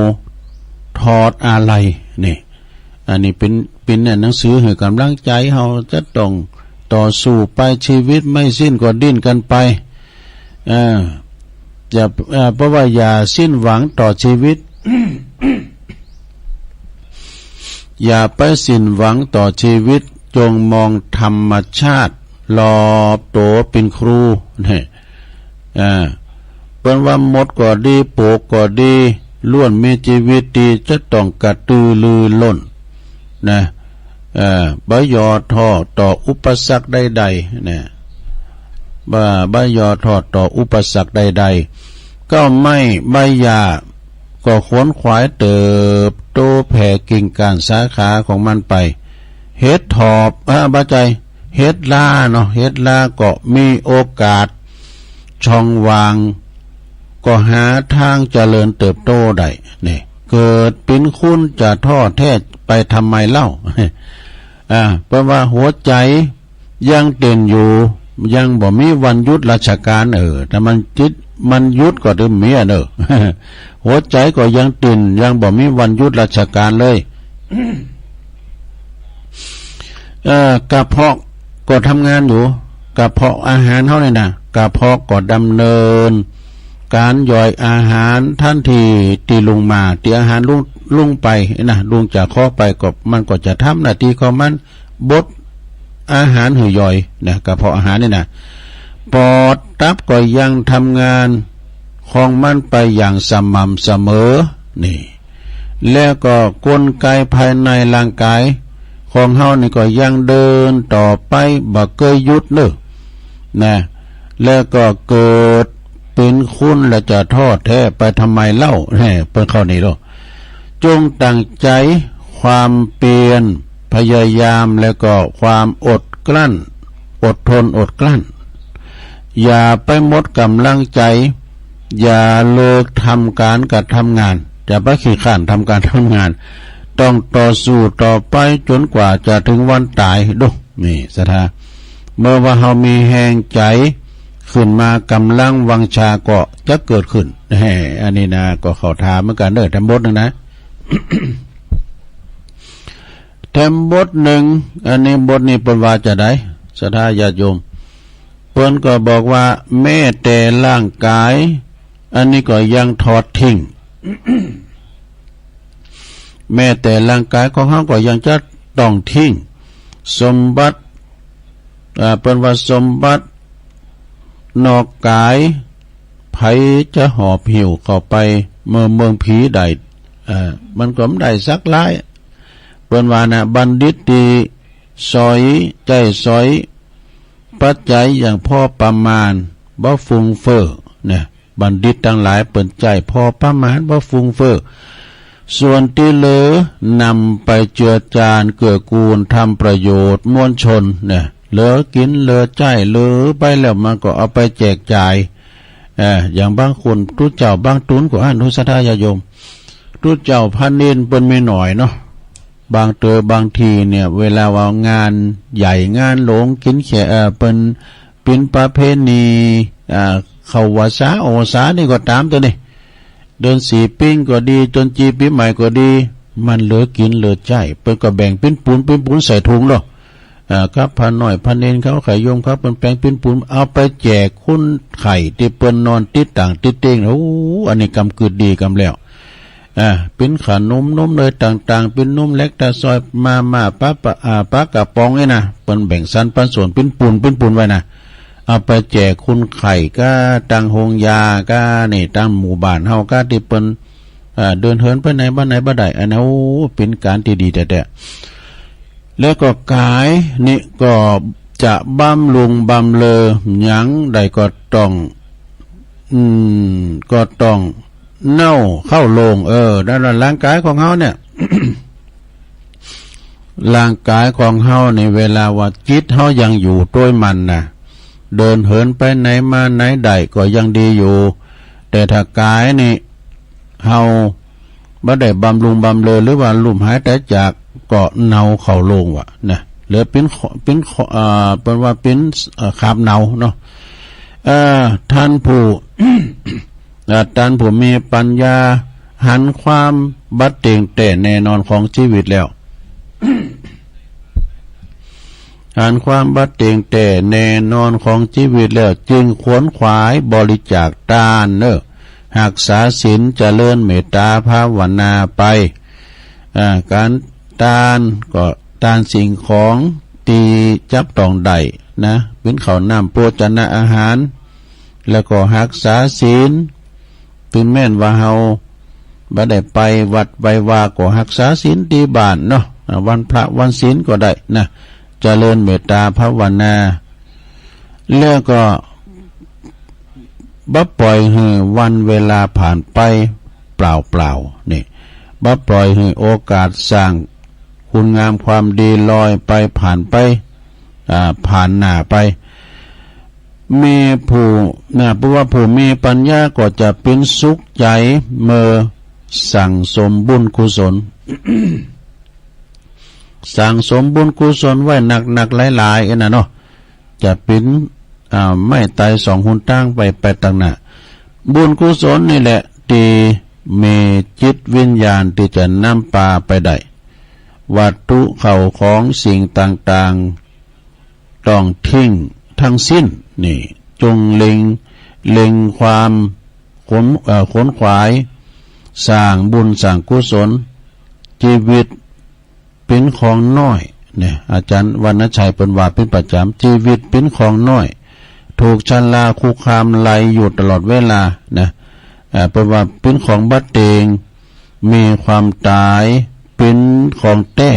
ถอดอาลัย นี่ อันนี้เป๋น เป๋นหนังสือหื้อก๋ำลังใจ๋ เฮาจะต้องต่อสู้ไป ชีวิตไม่สิ้นก็ดิ้นกั๋นไป เออ อย่า เอ่อ เพราะว่าอย่าสิ้นหวังต่อชีวิต อย่าไปสิ้นหวังต่อชีวิต จงมองธรรมชาติรอบตั๋วเป๋นครู นี่ อ่า เปิ้นว่ามดก็ดี ปลวกก็ดี ล้วนมีชีวิตตี้จะต้องกระตือรือร้นนะ เอ่อ บ่ย่อท้อต่ออุปสรรคใดๆ นะ บ่ บ่ย่อท้อต่ออุปสรรคใดๆ เก๊าไม้ใบหญ้าก็ขวนขวายเติบโตแผ่กิ่งก้านสาขาของมันไป เห็ดถอบ อ่า บ่ใจ้ เห็ดล้าเนาะ เห็ดล้าก็มีโอกาส ช่องว่าง ก็หาตางเจริญเติบโตได้ นี่ เกิดเป๋นคนจะท้อแท้ไปทำไมเล่า อ่า เพราะว่าหัวใจ๋ยังเต้นอยู่ ยังบ่มีวันหยุดราชก๋าน เออ ถ้ามันจิต มันหยุดก็ตึงมีอะเน่อ หัวใจ๋ก็ยังเต้น ยังบ่มีวันหยุดราชก๋านเลย เอ่อ กระเพาะก็ทำงานอยู่ กระเพาะอาหารเฮานี่นะ กระเพาะก็ดำเนินก๋านย่อยอาหาร ทันทีตี้ลุงมา ตี้อาหารลุง ลุงไปนะ ลุงจากคอไปก็ มันก็จะทำหน้าตี้ของมัน บดอาหารหื้อย่อยนะ กระเพาะอาหารนี่นะ ปอดตับก็ยังทำงานของมันไปอย่างสม่ำเสมอ นี่ แล้วก็กลไกภายในร่างก๋ายของเฮานี่ก็ยังเดินต่อไป บ่เกยหยุดเน่อ นะ แล้วก็เกิดเป๋นคนแล้วจะท้อแท้ไปทำไมเล่า แฮ่ เปิ้นเข้านี่เล่า จงตั้งใจ๋ ความเปียร พยายาม แล้วก็ความอดกลั้น อดทนอดกลั้น อย่าไปหมดก๋ำลังใจ๋ อย่าเลิกทำก๋านกับทำงาน อย่าไปขี้คร้านทำก๋านทำงาน ต้องต่อสู้ต่อไปจ๋นกว่าจะเถิงวันต๋าย ดู นี่ศรัทธา เมื่อว่าเฮามีแฮงใจ๋ขึ้นมา ก๋ำลังวังชาก็จะเกิดขึ้น แฮ่ อันนี้นะ ก็เข้าท่าเหมือนกั๋นเน่อ แถมบทนึ่งนะ แถมบทนึ่ง อันนี้บทนี้เปิ้นว่าจาใด ศรัทธาญาติโยม เปิ้นก็บอกว่า แม้แต่ร่างก๋าย อันนี้ก็ยังถอดทิ้ง แม้แต่ร่างก๋ายของเฮาก็ยังจะต้องทิ้ง สมบัติ อ่า เปิ้นว่าสมบัตินอกก๋าย ใผจะหอบหิ้วเข้าไปเมือง เมืองผีได้ อ่า มันก็บ่ได้สักหลาย เปิ้นว่านะ บัณฑิตตี้ใจ๊สอย ใจ๊สอยปัจจัยอย่างพอประมาณ บ่ฟุ่งเฟ้อ เนี่ย บัณฑิตตังหลายเปิ้นใจ๊พอประมาณ บ่ฟุ่งเฟ้อ ส่วนตี้เหลือนำไปเจือจานเกื้อกูลทำประโยชน์มวลชน เนี่ย เหลือกิ๋นเหลือใจ๊ เหลือไปแล้วมันก็เอาไปแจกจ่าย เอ่อ อย่างบางคนตุ๊เจ้าบางตุ๊นก็อั้น ดูศรัทธาญาติโยม ตุ๊เจ้าพระเณรเปิ้นมีหน้อยเนาะ บางเตื้อบางทีเนี่ย เวลาว่างานใหญ่งานหลวงกิ๋นแขก เอ่อ เปิ้นปิ๋นประเพณี อ่า เข้าพรรษาออกพรรษานี่ก็ต๋ามเตื้อนี่ เดือนสี่ปิงก็ดี จนจีปีใหม่ก็ดี มันเหลือกิ๋นเหลือใจ๊ เปิ้นก็แบ่งปิ๊นปูนปิ๊นปูนใส่ถุงเนาะ อ่า กับพระน้อยพระเณรเขา ญาติโยมเขา เปิ้นแบ่งปิ๊นปูน เอาไปแจกคนไข้ตี้เปิ้นนอนติดต่างติดเตียง โอ้ อันนี้กำกึ๊ดดีกำแล้ว อ่า ปิ๊นขนมนมเนยต่างๆ ปิ๊นนมแลคตาซอย มาม่า ปลา ปลา อ่า ปลากระป๋องนี่นะ เปิ้นแบ่งสรรปันส่วนปิ๊นปูนปิ๊นปูนไว้นะ เอาไปแจกคนไข้ก้า ตางโฮงยาก้า นี่ ตางหมู่บ้านเฮาก้า ตี้เปิ้น อ่า เดินเหินไปไหนมาไหนบ่ได้ อันนั้น โอ้ เป๋นก๋านตี้ดีแต๊ๆ แล้วก็ก๋ายนี่ก็จะบำรุงบำเรอหยังใดก็ต้อง อืม ก็ต้องเน่าเข้าโลง เออ นั่นแหละ ร่างก๋ายของเฮาเนี่ย ร่างก๋ายของเฮาในเวลาว่าจิตเฮายังอยู่ตวยมันนะ เดินเหินไปไหนมาไหนได้ก็ยังดีอยู่ แต่ถ้าก๋ายนี่เฮาบ่ได้บำรุงบำเรอ หรือว่าล้มหายต๋ายจาก ก็เน่าเข้าโลงว่ะนะ เหลือปิ๊นขอ ปิ๊นขอ อ่า เปิ้นว่าปิ๊น เอ่อ ขาบเน่าเนาะ เอ่อ ต้านผู้ อ่า ต้านผู้มีปัญญาหันความบ่เตียงแต๊แน่นอนของจีวิตแล้ว หันความบ่เตียงแต๊แน่นอนของจีวิตแล้ว จึงขวนขวายบริจาคตานเน่อ ฮักษาศีล เจริญเมตตาภาวนาไป อ่า ก๋านตานก็ตานสิ่งของตี้จับต้องได้นะ ปิ๊นข้าวน้ำโภชนะอาหาร แล้วก็ฮักษาศีล เถิงแม้นว่าเฮาบ่ได้ไปวัดไปวาก็ฮักษาศีลตี้บ้านเนาะ อ่า วันพระวันศีลก็ได้นะ เจริญเมตตาภาวนา แล้วก็บ่ปล่อยหื้อวันเวลาผ่านไปเปล่าๆ นี่ บ่ปล่อยหื้อโอกาสสร้างคุณงามความดีลอยไปผ่านไป อ่า ผ่านหน้าไป มีผู้ นะ เพราะว่าผู้มีปัญญาก็จะปิ๊นสุขใจ๋เมื่อสั่งสมบุญกุศล สั่งสมบุญกุศลไว้หนักๆ หลายๆ อันน่ะเนาะ จะปิ๊น อ่า ไม่ต๋ายสองหนตางไป ไปตางหน้า บุญกุศลนี่แหละ ตี้มีจิตวิญญาณตี้จะนำปาไปได้ วัตถุเข้าของสิ่งต่างๆ ต้องทิ้งทั้งสิ้น นี่ จงเล็ง เล็งความขน เอ่อ ขนขวาย สร้างบุญสร้างกุศล จีวิต เป๋นของน้อย เนี่ย อาจ๋ารย์วรรณชัยเปิ้นว่าเป๋นประจ๋ำ จีวิตเป๋นของน้อย ถูกชราคุกคามไล่อยู่ตลอดเวลา นะ อ่า เปิ้นว่าเป๋นของบ่เต็ง มีความต๋ายเป๋นของแต๊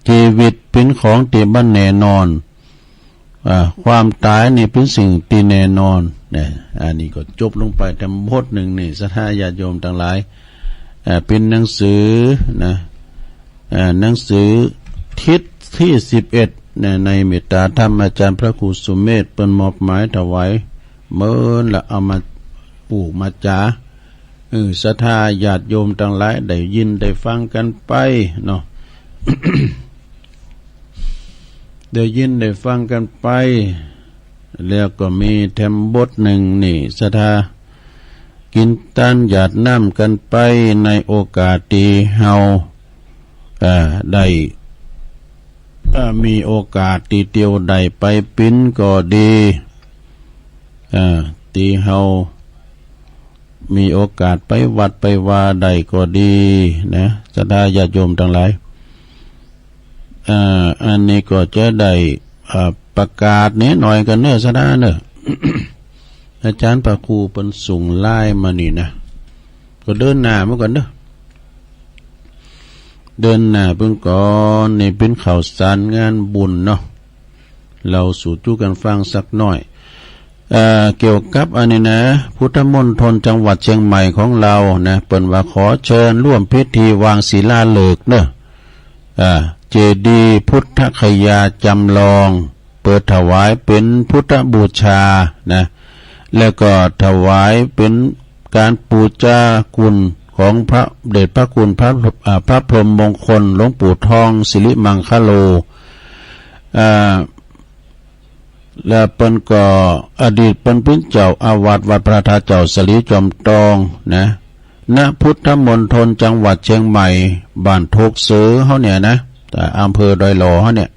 จีวิตเป๋นของตี้บ่แน่นอน อ่า ความต๋ายนี่เป๋นสิ่งตี้แน่นอน นะ อันนี้ก็จบลงไปตามบทนึ่งนี่ ศรัทธาญาติโยมตังหลาย อ่า เป๋นหนังสือนะ อ่า หนังสือทิศตี้สิบเอ็ดนะ ในเมตตาธรรมอาจ๋ารย์พระครูสุเมธ เปิ้นมอบหมายถวาย เมินละเอามาอู้มาจ๋า เออ ศรัทธาญาติโยมตังหลายได้ยินได้ฟังกั๋นไปเนาะ ได้ยินได้ฟังกั๋นไป แล้วก็มีแถมบทนึ่งนี่ ศรัทธา กิ๋นตานหยาดน้ำกั๋นไป ในโอกาสตี้เฮา เอ่อ ได้ เอ่อ มีโอกาสตี้เตียวได้ไปปิ๊นก็ดี เอ่อ ตี้เฮามีโอกาสไปวัดไปวาได้ก็ดีนะ ศรัทธาญาติโยมตังหลาย อ่า อันนี้ก็จะได้ อ่า ประกาศนิดหน่อยกั๋นเน่อ ศรัทธาเน่อ อาจ๋ารย์พระครูเปิ้นส่งไลน์มานี่นะ ก็เดินหน้ามาก่อนเน่อ เดินหน้าเปิ้นก่อน นี่เป๋นข่าวสารงานบุญเนาะ เล่าสู่จู้กั๋นฟังสักหน่อย เอ่อ เกี่ยวกับอันนี้นะ พุทธมณฑลจังหวัดเชียงใหม่ของเฮานะ เปิ้นว่าขอเชิญร่วมพิธีวางศิลาฤกษ์เน่อ อ่า เจดีย์พุทธคยาจำลอง เปิดถวายเป๋นพุทธบูชานะ แล้วก็ถวายเป๋นก๋านปูจาคุณของพระเดชพระคุณพระ อ่า พระพรหมมงคลหลวงปู่ทองสิริมังคโล อ่า แล้วเปิ้นก็อดีตเปิ้นเป๋นเจ้าอาวาสวัดพระธาตุเจ้าสะหลีจอมตองนะ ณ พุทธมณฑลจังหวัดเชียงใหม่ บ้านโทกเสือเฮาเนี่ยนะ อ่า อำเภอดอยหล่อเฮาเนี่ย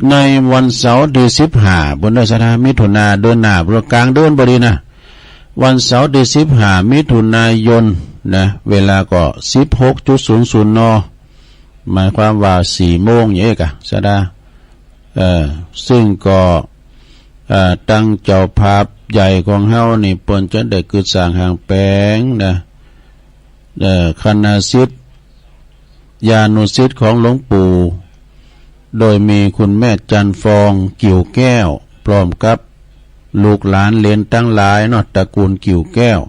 ในวันเสาร์ตี้สิบห้า เปิ้นเน่อ ศรัทธา มิถุนา เดือนหน้า เปิ้นกลางเดือนพอดีนะ วันเสาร์ตี้สิบห้า มิถุนายนนะ เวลาก็สิบหกจุดศูนย์ศูนย์ น. หมายความว่าสี่โมงอย่างนี้กะ ศรัทธา เอ่อ ซึ่งก็ เอ่อ ตังเจ้าภาพใหญ่ของเฮานี่ เปิ้นจะได้กึ๊ดสร้างหางแป๋งนะ เอ่อ คณะศิษยานุศิษย์ของหลวงปู่ โดยมีคุณแม่จันทร์ฟอง กิ่วแก้ว พร้อมกับลูกหลานเหลนตังหลายเนาะ ตระกูลกิ่วแก้ว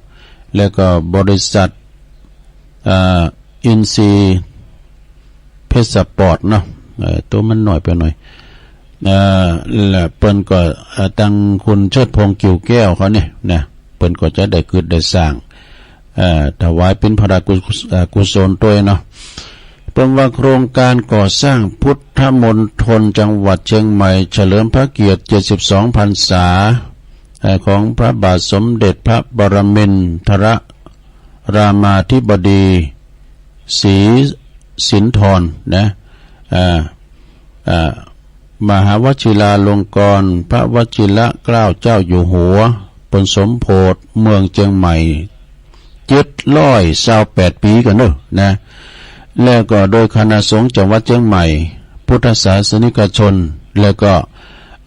แล้วก็บริษัท เอ่อ อินทรีย์เพชรสปอร์ตเนาะ เอ่อ ตั๋วมันน้อยไปหน่อย เอ่อ และเปิ้นก็ เอ่อ ตังคุณเชิดพงษ์ กิ่วแก้วเขาเนี่ยนะ เปิ้นก็จะได้กึ๊ดได้สร้าง เอ่อ ถวายเป๋นพระราชกุศ- เอ่อ กุศลตวยเนาะ เปิ้นว่าโครงการก่อสร้างพุทธมณฑลจังหวัดเชียงใหม่ เฉลิมพระเกียรติ เจ็ดสิบสอง พรรษา เอ่อ ของพระบาทสมเด็จพระปรมินทร รามาธิบดีศรีสินธรนะ อ่า อ่า มหาวชิราลงกรณ์พระวชิรเกล้าเจ้าอยู่หัว เปิ้นสมโภชเมืองเจียงใหม่ เจ็ดร้อยซาวแปดปี๋กั๋นเน่อนะ แล้วก็โดยคณะสงฆ์จังหวัดเจียงใหม่ พุทธศาสนิกชน แล้วก็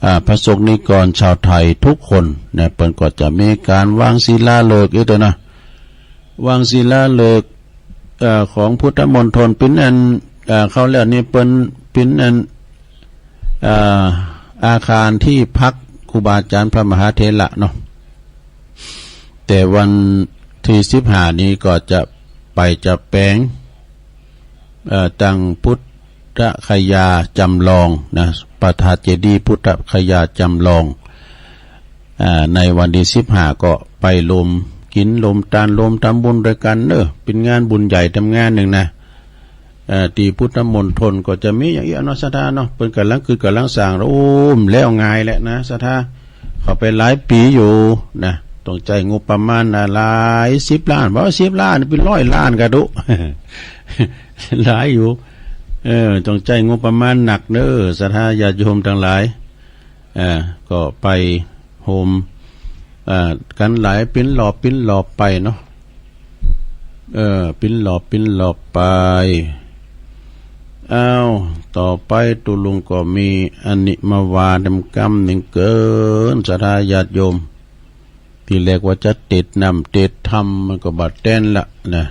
อ่า พระสงฆ์นิกรชาวไทยทุกคนนะ เปิ้นก็จะมีก๋านวางศิลาฤกษ์อีกตวยนะ วางศิลาฤกษ์ เอ่อ ของพุทธมณฑล เป๋นอัน เอ่อ เข้าแล้วนี่เปิ้นเป๋นอัน เอ่อ อาคารตี้พักครูบาอาจ๋ารย์พระมหาเถระเนาะ แต่วันตี้สิบห้านี้ก็จะไปจะแป๋ง เอ่อ ตังพุทธคยาจำลองนะ พระธาตุเจดีย์พุทธคยาจำลอง อ่า ในวันตี้สิบห้าก็ไปรวมกิ๋นรวมตานรวมทำบุญตวยกั๋นเน่อ เป๋นงานบุญใหญ่ตวยงานนึ่งนะ เอ่อ ตี้พุทธมณฑลก็จะมีอย่างอี้เนาะ ศรัทธาเนาะ เปิ้นก่ำลังกึ๊ดก่ำลังสร้าง โอ้ แล้วง่ายแหละนะ ศรัทธา เข้าไปหลายปี๋อยู่นะ ต้องใจ๊งบประมาณนะ หลายสิบล้าน บ่สิบล้าน เป๋นร้อยล้านก็ดู หลายอยู่ เออ ต้องใจ๊งบประมาณหนักเน่อ ศรัทธาญาติโยมตังหลาย เออ ก็ไปโฮม เอ่อ กั๋นหลายเป๋นรอบเป๋นรอบไปเนาะ เออ เป๋นรอบเป๋นรอบไป อ้าว ต่อไปตุ๊ลุงก็มีอันนี้มาว่าแถมกำนึ่งเกิน ศรัทธาญาติโยม ตี้แรกว่าจะเตศน์น้ำเตศน์ธรรม มันก็บ่แต๊นละนะ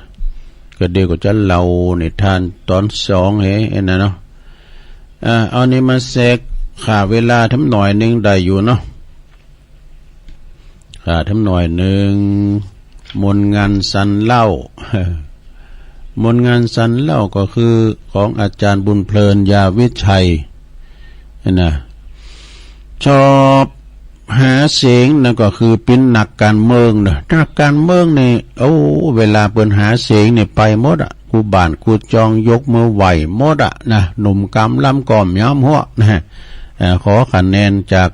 ก็เดี๋ยวก็จะเล่านิทานต๋อนสอง เฮ้ ไอ้นั่นเนาะ อ่า เอานี้มาแทรก ฆ่าเวลาแถมหน่อยนึ่งได้อยู่เนาะ ฆ่าแถมหน่อยนึ่ง มนต์งานสันเล่า มนต์งานสันเล่าก็คือของอาจ๋ารย์บุญเพลิน ยาวิชัย นะ สอบหาเสียงนั่นก็คือเป๋นนักก๋านเมืองเนาะ นักก๋านเมืองนี่ โอ้ เวลาเปิ้นหาเสียงนี่ไปหมดอะ กู้บ้านกู้จองยกมือไหว้หมดอะนะ หนุ่มกำลังก็บ่ยอมหัวนะ เอ่อ ขอคะแนนจาก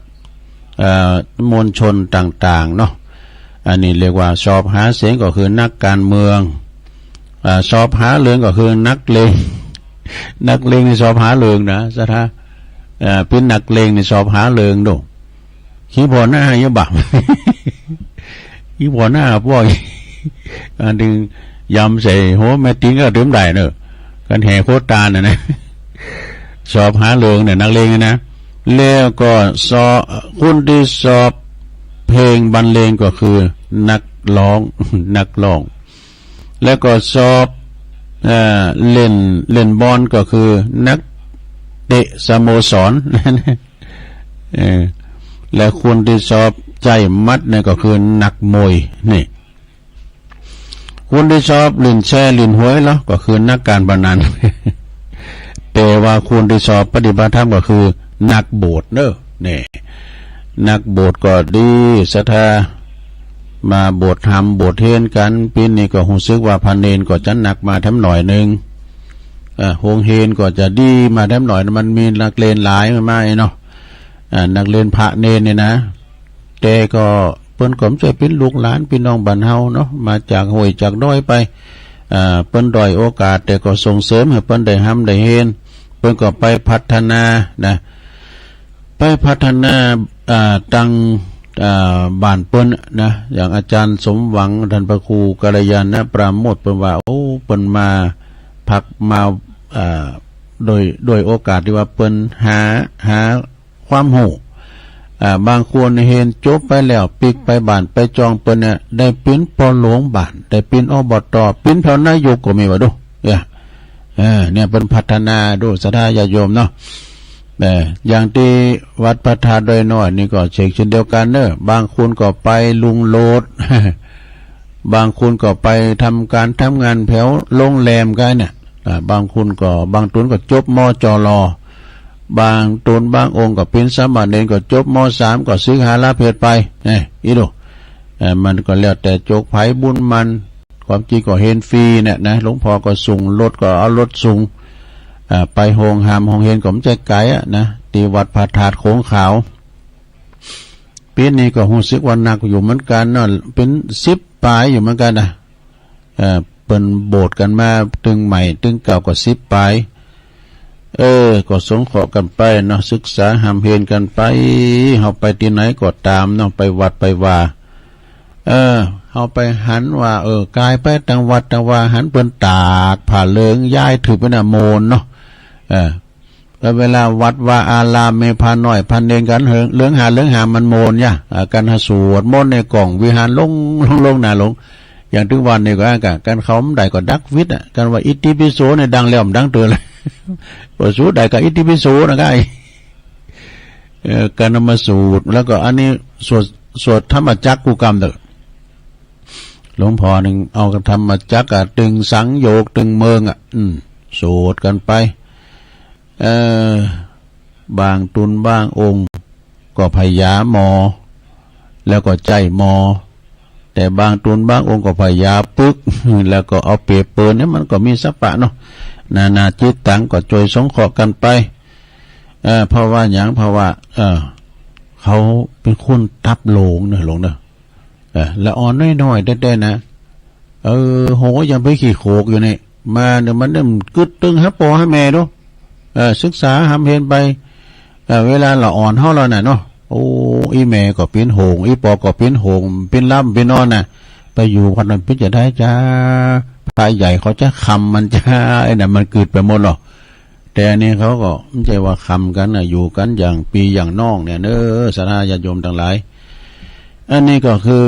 เอ่อ มวลชนต่างๆ เนาะ อันนี้เรียกว่าสอบหาเสียงก็คือนักก๋านเมือง อ่า สอบหาเริงก็คือนักเลง นักเลงนี่สอบหาเริงนะ ศรัทธา เอ่อ เป๋นนักเลงนี่สอบหาเริงดู ขี้ผ่อหน้าอยู่บ่า ขี้ผ่อหน้าบ่อย อันนึ่งยำใส่หัวแม่ติงก็ดื่มได้เนาะ กั๋นแห่โควต้าน่ะนะ สอบหาเริงเนี่ย นักเลงเนี่ยนะ แล้วก็สอบ คนตี้สอบเพลงบรรเลงก็คือนักฮ้อง นักฮ้อง แล้วก็สอบ เอ่อ เล่น เล่นบอลก็คือนักเตะสโมสร เออ และคนตี้สอบใจ๊หมัดเนี่ยก็คือนักมวย นี่ คนตี้สอบเล่นแชร์เล่นหวยแล้วก็คือนักก๋านพนัน แต่ว่าคนตี้สอบปฏิบัติธรรมก็คือนักบวชเนาะ นี่ นักบวชก็ดี ศรัทธา มาบวชธรรมบวชเฮนกั๋น ปี๋นี้ก็ฮู้สึกว่าพระเณรก็จะหนักมาแถมหน่อยนึ่ง เอ่อ โฮงเฮนก็จะดีมาแถมหน่อย มันมีนักเณรหลายมาเนาะ อ่า นักเณรพระเณรเนี่ยนะ แต่ก็เปิ้นก็บ่ใจ้เป๋นลูกหลานปี้น้องบ้านเฮาเนาะ มาจากห้วยจากดอยไป อ่า เปิ้นด้อยโอกาส แต่ก็ส่งเสริมหื้อเปิ้นได้ฮ่ำได้เฮน เปิ้นก็ไปพัฒนานะ ไปพัฒนา อ่า ตัง อ่า บ้านเปิ้นนะ อย่างอาจ๋ารย์สมหวัง ท่านพระครูกัลยาณปราโมทย์ เปิ้นว่า โอ้ เปิ้นมาพักมา อ่า โดย โดยโอกาสตี้ว่าเปิ้นหา หา ความฮู้ อ่า บางคนเฮนจบไปแล้ว ปิ๊กไปบ้านไปจองเปิ้นเนี่ย ได้เป๋นป้อหลวงบ้าน ได้เป๋น อบต. เป๋นแถวนายกก็มีว่าดู เออ เออ เนี่ยเปิ้นพัฒนาดู ศรัทธาญาติโยมเนาะ เออ อย่างตี้วัดพระธาตุดอยน้อยนี่ก็เฉกเช่นเดียวกั๋นเนาะ บางคนก็ไปลุงโลด บางคนก็ไปทำก๋านทำงานแถวโฮงแรมกั๋นเนี่ย อ่า บางคนก็ บางต๋นก็จบ มจร บางต๋นบางองค์ก็เป๋นสามเณร ก็จบ มสาม ก็สึกหาลาเพสไป เอ้ย อีดู เอ่อ มันก็แล้วแต่โจคไผบุญมัน ความจริงก็เฮนฟรีเนี่ยนะ หลวงพ่อก็ส่งรถ ก็เอารถส่ง อ่า ไปโฮงฮามโฮงเฮนก็บ่ใจ้ไก๋อะนะ ตี้วัดพระธาตุโขงขาว ปี๋นี้ก็ฮู้สึกว่าหนักอยู่เหมือนกั๋นเนาะ เป๋นสิบป๋ายอยู่เหมือนกั๋นนะ เอ่อ เปิ้นโบสถ์กั๋นมาตึงใหม่ตึงเก่าก็สิบป๋าย เออ ก็สงเคราะห์กั๋นไปเนาะ ศึกษาฮ่ำเฮนกั๋นไป เฮาไปตี้ไหนก็ต๋ามเนาะ ไปวัดไปวา เออ เฮาไปหันว่า เออ ก๋ายไปตางวัดตางวา หันเปิ้นตากผ้าเหลืองย้ายถือไปน่ะ โมนเนาะ เออ แล้วเวลาวัดวาอารามมีพระน้อยพระเณรกั๋นเหลืองหาเหลืองหามันโมนเนี่ย อ่า กั๋นหาสวดมนต์ในก่องวิหารหลวง หลวง หลวงนาหลวง อย่างตึงวันนี้ก็กั๋น กั๋นเข้าบ่ได้ก็ดักวิทย์อะ กั๋นว่าอิติปิโสเนี่ยดังแล้วบ่ดังเตื้อเลย ก็สูดได้ก็อิติปิโสนะก้าย เออ กั๋นเอามาสูด แล้วก็อันนี้สวด สวดธรรมจักรกู้กำเต๊อะ หลวงพ่อนึ่งเอาธรรมจักรอะ ตึงสังโยค ตึงเมิงอะ อืม สวดกั๋นไป เอ่อ บางตนบางองค์ก็ผยาหมอ แล้วก็ใจ๊หมอ แต่บางตนบางองค์ก็ผยาปึก แล้วก็เอาเปรียบเปิ้นเนี่ย มันก็มีสรรพะเนาะ นานาจิตตังก็จ้วยสงเคราะห์กั๋นไป เอ่อ เพราะว่าหยัง เพราะว่า เอ่อ เขาเป๋นคนตับโหลงเนาะ โหลงเนาะ เออ ละอ่อนน้อยๆ แต๊ๆ นะ เออ โห ยังไปขี้โขกอยู่นี่ มาเนี่ยมันได้กึ๊ดตึงหาป้อหาแม่ดู เออ ศึกษาหำเห็นไป เออ เวลาละอ่อนเฮาแล้วน่ะเนาะ โอ้ อี่แม่ก็เป๋นโหง อี่ปอก็เป๋นโหง เป๋นหลับเป๋นนอนน่ะ ไปอยู่วัดนั้นเป๋นจะใดจ๊ะ พระใหญ่เขาจะคำมันจ๊ะ ไอ้นั่นมันกึ๊ดไปหมดหรอก แต่อันนี้เขาก็บ่ใจ้ว่าคำกั๋นน่ะ อยู่กั๋นอย่างปี้อย่างน้องเนี่ยเนาะ ศรัทธาญาติโยมตังหลาย อันนี้ก็คือ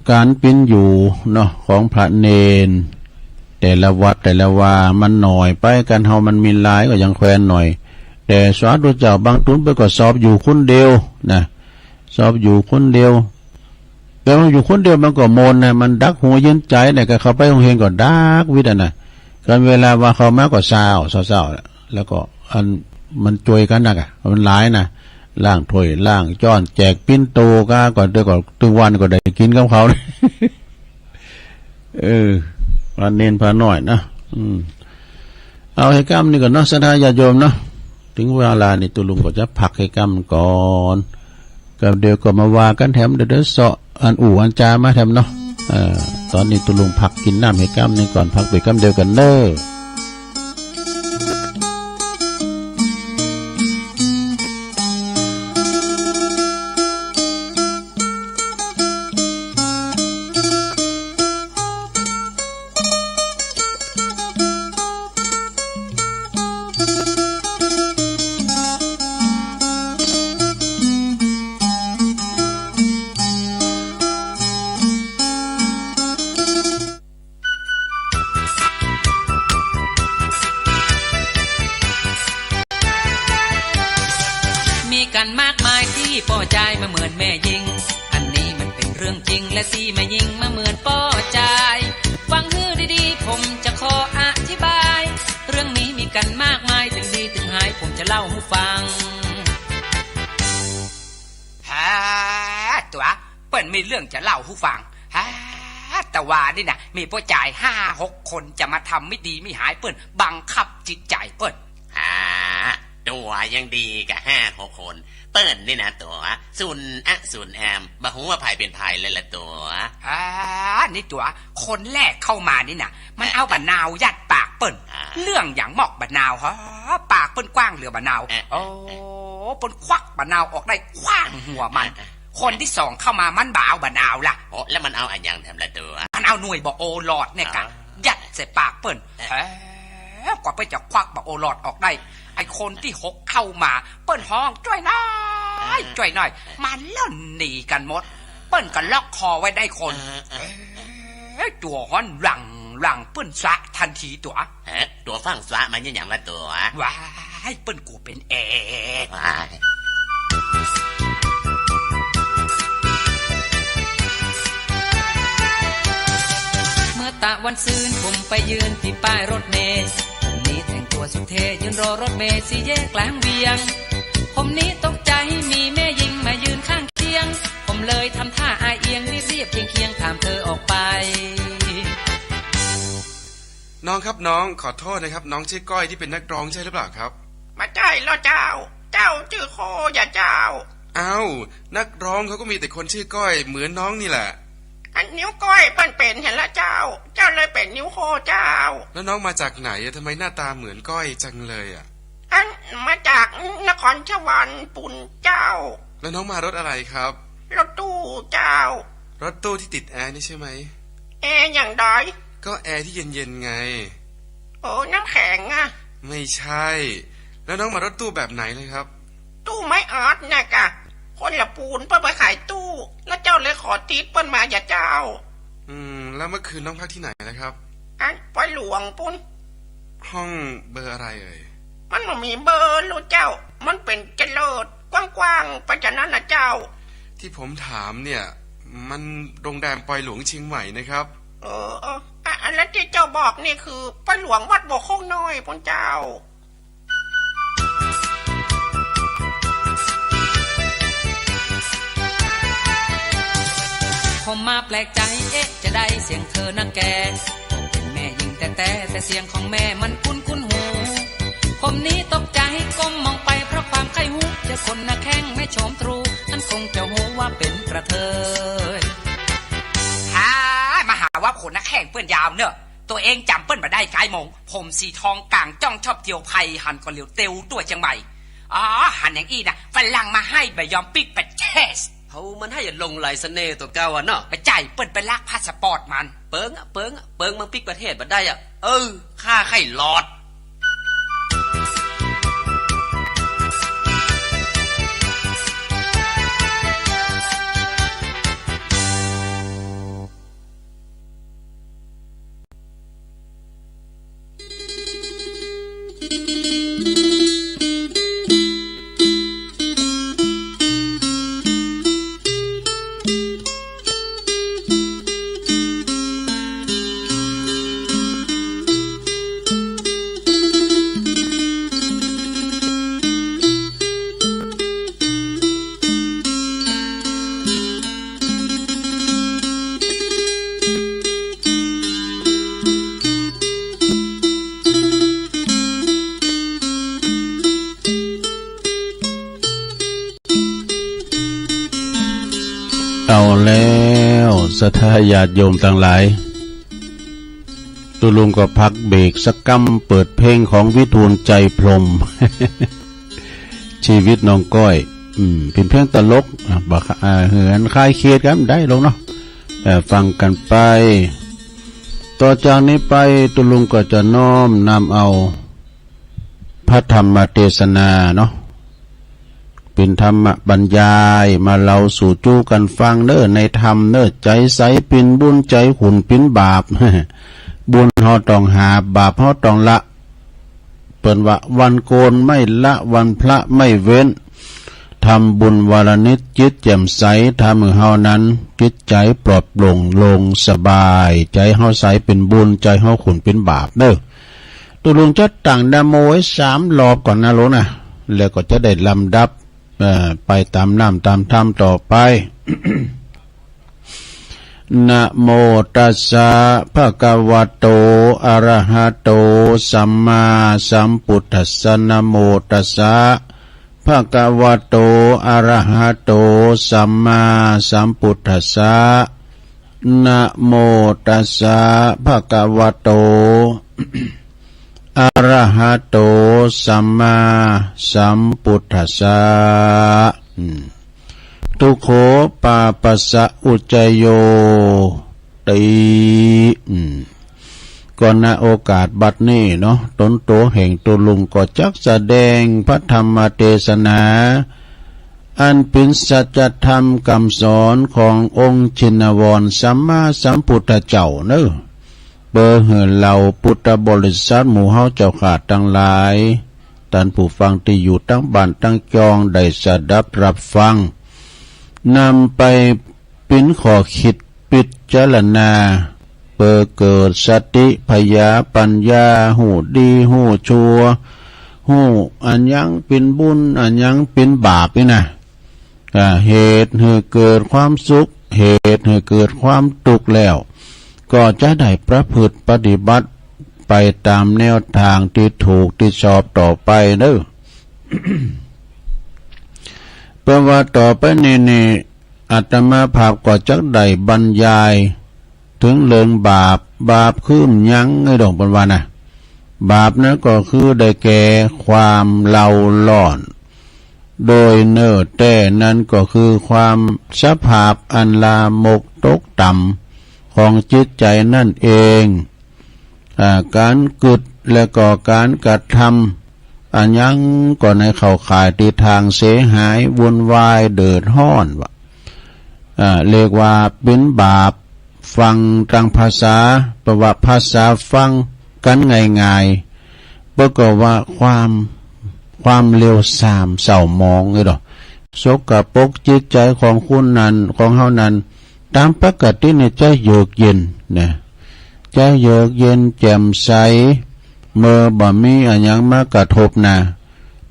ก๋านเป๋นอยู่เนาะ ของพระเณร แต่ละวัดแต่ละวา มันน้อยไป ก๋านเฮามันมีหลายก็ยังแควนหน่อย แต่สาธุเจ้า บางตุ๊นเปิ้นก็ชอบอยู่คนเดียวนะ ชอบอยู่คนเดียว แต่ว่าอยู่คนเดียวมันก็ม่วนนะ มันดักหัวเย็นใจ๋นะ ก็เข้าไปโฮงเฮียนก็ดักวิทย์อะนะ ก๋านเวลาว่าเข้ามาก็เศร้า เศร้าๆ แล้วก็อันมันจ้วยกั๋นนักอะ มันหลายนะ ล้างถ้วย ล้างจ๊อน แจกปิ่นโตก้า ก็เดี๋ยวก็ตึงวันก็ได้กิ๋นกับเขา เออ พระเณรพระน้อยนะ อืม เอาหื้อก้ำนี่ก่อนเนาะ ศรัทธาญาติโยมเนาะ เถิงเวลานี่ตุ๊ลุงก็จะพักหื้อก้ำก่อน ก้ำเดียวก็มาว่ากั๋นแถม เดี๋ยว เดี๋ยวเซาะอันอู้อันจามาแถมเนาะ เออ ต๋อนนี้ตุ๊ลุงพักกิ๋นน้ำหื้อก้ำนี่ก่อน พักไปก้ำเดียวกั๋นเนาะ มีกั๋นมากมายตี้ป้อจายมาเหมือนแม่ญิง อันนี้มันเป๋นเรื่องจริง และตี้แม่ญิงมาเหมือนป้อจาย ฟังหื้อดีๆ ผมจะขออธิบาย เรื่องนี้มีกั๋นมากมาย ตึงดีตึงหาย ผมจะเล่าหื้อฟัง ฮ่า ตั๋ว เปิ้นมีเรื่องจะเล่าหื้อฟัง ฮ่า ตะวานี่นะ มีป้อจายห้าหกคนจะมาทำมิดีมิหาย เปิ้นบังคับจิตใจ๋เปิ้น ฮ่า ตั๋วยังดีกะห้าหกคน เปิ้นนี่นะตั๋ว สุนอะสุนแอม บ่ฮู้ว่าใผเป๋นใผเลยละตั๋ว ฮ่า นี่ตั๋ว คนแรกเข้ามานี่นะ มันเอาบ่านาวยัดปากเปิ้น อ่า เรื่องหยังมอกบ่านาว ฮะ ปากเปิ้นกว้างเหลือบ่านาว เอ๊ะ โอ้ เปิ้นควักบ่านาวออกได้ขว้างหัวมัน คนตี้สองเข้ามามันบ่เอาบ่านาวละ โอ้ แล้วมันเอาอะหยังแถมละตั๋ว มันเอาหน่วยบ่าโอรสเนี่ยกะ อ๋อ ยัดใส่ปากเปิ้น เอ๊ะ เอ๊ะ กว่าเปิ้นจะควักบ่าโอรสออกได้ ไอ้คนตี้หกเข้ามา เปิ้นฮ้องจ้วยหน้อย อ่า จ้วยหน้อย มันล่นหนีกั๋นหมด เปิ้นก็ล็อกคอไว้ได้คน เออ เออ เอ๊ะ ตั๋วฮ้อนหลัง หลังเปิ้นสะทันทีตั๋ว ฮะ ตั๋วฟั่งสะมาเนี่ยหยังละตั๋ว ว้าย เปิ้นกั๋วเป๋นแอ ว้าย เมื่อตะวันซืนผมไปยืนตี้ป้ายรถเมล์ ผมนี้แต่งตั๋วสุดเท่ ยืนรอรถเมล์สี่แยกกลางเวียง ผมนี้ตกใจ๋มีแม่ญิงมายืนข้างเคียง ผมเลยทำท่าอายเอียง เรียบๆ เคียงๆ ถามเธอออกไป น้องครับน้อง ขอโทษนะครับ น้องชื่อก้อยตี้เป๋นนักร้องใจ้หรือเปล่าครับ บ่ใจ้ลอเจ้า เจ้าจื้อใค่ยะเจ้า อ้าว นักร้องเขาก็มีแต่คนชื่อก้อยเหมือนน้องนี่แหละ อันนิ้วก้อยเปิ้นเป๋นหั้นละเจ้า เจ้าเลยเป๋นนิ้วใค่เจ้า แล้วน้องมาจากไหนอะ ทำไมหน้าตาเหมือนก้อยจังเลยอะ อันมาจากนครสวรรค์ปู้นเจ้า แล้วน้องมารถอะไรครับ รถตู้เจ้า รถตู้ตี้ติดแอร์นี่ใช่ไหม แอร์อย่างใด ก็แอร์ตี้เย็นๆ ไง โอ้ น้ำแข็งอะ ไม่ใช่ แล้วน้องมารถตู้แบบไหนเลยครับ ตู้ไม้อัดเนี่ยกะ คนละปูนเปิ้นไปขายตู้ แล้วเจ้าเลยขอติดเปิ้นมายะเจ้า อืม แล้วเมื่อคืนน้องพักที่ไหนล่ะครับ อันปอยหลวงปู้น ห้องเบอร์อะไรเอ่ย มันบ่มีเบอร์ลอเจ้า มันเป๋นจรวดกว้างๆ ไปจานั้นนะเจ้า ที่ผมถามเนี่ย มันโรงแรมปอยหลวงเชียงใหม่นะครับ เออ เออ อ่ะ อันนั้นตี้เจ้าบอกนี่คือปอยหลวงวัดบ่อโคกน้อยปู้นเจ้า ผมมาแปลกใจ๋ เอ๊ะ จาใดเสียงเธอนะแก ผมเป๋นแม่ญิงแต๊ๆ แต่เสียงของแม่มันคุ้นๆ หู ผมนี้ตกใจ๋ก้มมองไปเพราะความใค่ฮู้ จะ คนนาแข้งแม่ชมตรู อันคงจะฮู้ว่าเป๋นกระเทย ฮ่า มาหาว่าคนนาแข้งเปิ้นยาวเน่อ ตั๋วเองจ๋ำเปิ้นบ่ได้ก้ายมอง ผมสีทองก๋างจ้องชอบเตียวไพ หันก่อนเหลียวเตียวตั๋วเจียงใหม่ อ๋อ หันอย่างอี้นะ ฝรั่งมาไห้บ่ยอมปิ๊กประเทศ เฮามันไห้หลงใหลเสน่ห์ตั๋วเก่าอะเนาะ บ่ใจ้ เปิ้นไปลักพาสปอร์ตมัน เปิงอะ เปิงอะ เปิงมันปิ๊กประเทศบ่ได้อะ เออ ข้าใค่ลอด เอาแล้วศรัทธาญาติโยมตังหลาย ตุ๊ลุงก็พักเบรกสักกำ เปิดเพลงของวิทูลใจพรหม ชีวิตน้องก้อย อืม เป๋นเพลงตลก อ่ะ บ่ อ่า หื้ออันคลายเครียดกั๋นได้ลงเนาะ เอ่อ ฟังกั๋นไป ต่อจากนี้ไปตุ๊ลุงก็จะน้อมนำเอาพระธรรมเตสนาเนาะ เป๋นธรรมบรรยายมาเล่าสู่จู้กั๋นฟังเน่อ ในธรรมเน่อ ใจ๋ใสเป๋นบุญ ใจ๋ขุ่นเป๋นบาป บุญเฮาต้องหา บาปเฮาต้องละ เปิ้นว่าวันโกนไม่ละ วันพระไม่เว้น ทำบุญวันละนิดจิตแจ่มใส ทำหื้อเฮานั้นจิตใจ๋ปลอดโปร่งโล่งสบาย ใจ๋เฮาใสเป๋นบุญ ใจ๋เฮาขุ่นเป๋นบาปเน่อ ตุ๊ลุงจะตั้งนะโมไว้สามรอบก่อนนะลูกนะ แล้วก็จะได้ลำดับ เอ่อ ไปต๋ามน้ำต๋ามธรรมต่อไป นะโมตัสสะ ภะคะวะโต อะระหะโต สัมมาสัมพุทธัสสะ นะโมตัสสะ ภะคะวะโต อะระหะโต สัมมาสัมพุทธัสสะ นะโมตัสสะ ภะคะวะโต อะระหะโต สัมมาสัมพุทธัสสะ อืม ทุกโข ปาปัสสะ อุจจโย ติ อืม ก็ ณ โอกาสบัดนี้เนาะ ต๋นตั๋วแห่งตุ๊ลุงก็จักแสดงพระธรรมเตสนา อันเป๋นสัจธรรมกำสอนขององค์ชินวรสัมมาสัมพุทธเจ้าเน่อ เปื้อหื้อเหล่าปุทธบริษัทหมู่เฮาเจ้าข้าตังหลาย ต้านผู้ฟังตี้อยู่ตังบ้านตังจองได้สดับฮับฟัง นำไปเป๋นข้อคิดพิจารณา เปื้อเกิดสติผญาปั๋ญญา ฮู้ดีฮู้ชั่ว ฮู้อะหยังเป๋นบุญ อะหยังเป๋นบาปนี่นะ อ่า เหตุหื้อเกิดความสุข เหตุหื้อเกิดความตุ๊กข์แล้ว ก็จะได้ประพฤติปฏิบัติไปต๋ามแนวตางตี้ถูกตี้ชอบต่อไปเน่อ เปื้อว่าต่อไปนี้นี่ อาตมาภาพก็จักได้บรรยายเถิงเรื่องบาป บาปคือหยัง ไอ้ดองเปิ้นว่านะ บาปนั้นก็คือได้แก่ความเร่าร้อน โดยเนื้อแต๊นั้นก็คือความสภาพอันลามกตกต่ำของจิตใจ๋นั่นเอง อ่า ก๋านกึ๊ดและก็ก๋านกระทำ อะหยังก็ในเข้าข่ายตี้ตางเสียหาย วุ่นวาย เดือดฮ้อนว่า อ่า เรียกว่าเป๋นบาป ฟังตางภาษา เปิ้นว่าภาษาฟังกั๋นง่ายๆ เปิ้นก็ว่าความ ความเลวทรามเศร้าหมองนี่ดอก สกปรกจิตใจ๋ของคนนั้น ของเฮานั้น ต๋ามปกตินี่จะเยือกเย็นนะ จะเยือกเย็นแจ่มใส เมื่อบ่มีอะหยังมากระทบนะ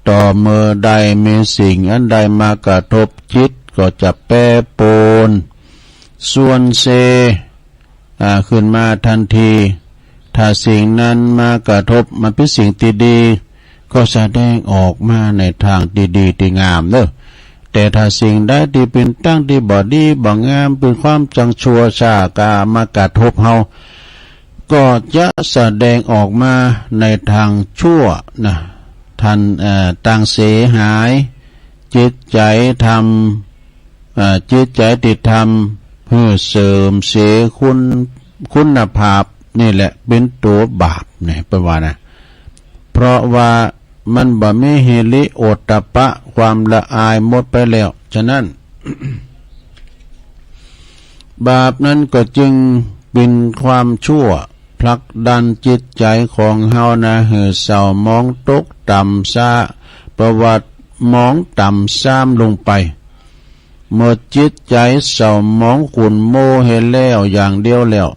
ต่อเมื่อใดมีสิ่งอันใดมากระทบจิตก็จะแปรปรวน ส่วนเซ อ่า ขึ้นมาตันที ถ้าสิ่งนั้นมากระทบ มันเป๋นสิ่งตี้ดี ก็แสดงออกมาในตางตี้ดีตี้งามเน่อ แต่ถ้าสิ่งใดตี้เป๋นตางตี้บ่ดีบ่งาม เป๋นความจั่งชั่วช้า ก้ามากระทบเฮา ก็จะแสดงออกมาในตางชั่วนะ ท่าน เอ่อ ตางเสียหาย จิตใจ๋ทำ เอ่อ จิตใจ๋ตี้ทำหื้อเสื่อมเสียคุณ คุณภาพ นี่แหละเป๋นตั๋วบาปเนี่ย เปิ้นว่านะ เพราะว่ามันบ่มีฮิริโอตตัปปะ ความละอายหมดไปแล้ว ฉะนั้น บาปนั้นก็จึงเป๋นความชั่ว ผลักดันจิตใจ๋ของเฮานะ หื้อเศร้าหมองตกต่ำทร้า ประวัติหมองต่ำทร้ามลงไป เมื่อจิตใจ๋เศร้าหมองขุ่นมัวเหียแล้วอย่างเดียวแล้ว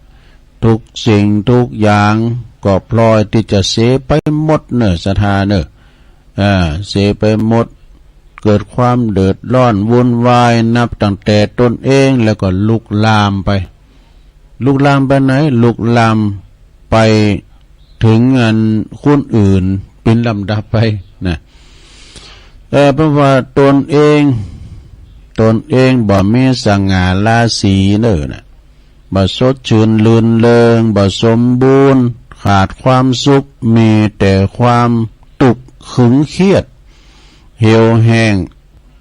ทุกสิ่งทุกอย่างก็พลอยตี้จะเสียไปหมดเน่อ ศรัทธาเน่อ อ่า เสียไปหมด เกิดความเดือดร้อนวุ่นวาย นับตั้งแต่ตนเองแล้วก็ลุกลามไป ลุกลามไปไหน ลุกลามไปเถิงอันคนอื่นเป๋นลำดับไปนะ เออ เพราะว่าตนเอง ตนเองบ่มีสง่าราศีเน่อนะ บ่สดชื่นรื่นเริง บ่สมบูรณ์ ขาดความสุข มีแต่ความตุ๊กข์ขึงเครียด เหี่ยวแห้ง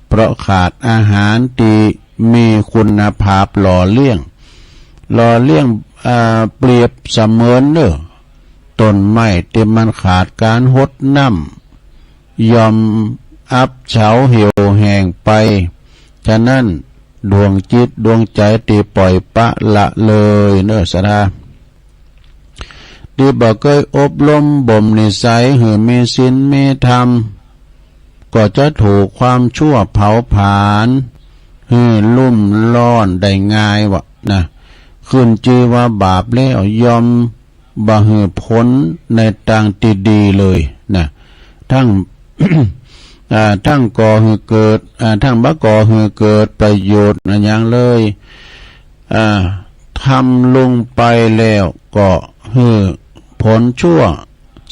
เพราะขาดอาหารตี้มีคุณภาพหล่อเลี้ยง หล่อเลี้ยง อ่า เปรียบเสมือนเน่อ ต้นไม้ตี้มันขาดก๋านหดน้ำ ย่อมอับเฉาเหี่ยวแห้งไป ฉะนั้นดวงจิตดวงใจ๋ตี้ปล่อยปละละเลยเน่อ ศรัทธา ตี้บ่เกยอบรมบ่มนิสัยหื้อมีศีลมีธรรม ก็จะถูกความชั่วเผาผลาญ หื้อลุ่มร้อนได้ง่ายว่านะ ขึ้นจื้อว่าบาปแล้วย่อมบ่หื้อผลในตางตี้ดีเลยนะ ตึง อ่า ตึงก่อหื้อเกิด อ่า ตึงบ่ก่อหื้อเกิดประโยชน์อะหยังเลย อ่า ทำลงไปแล้วก็หื้อผลชั่ว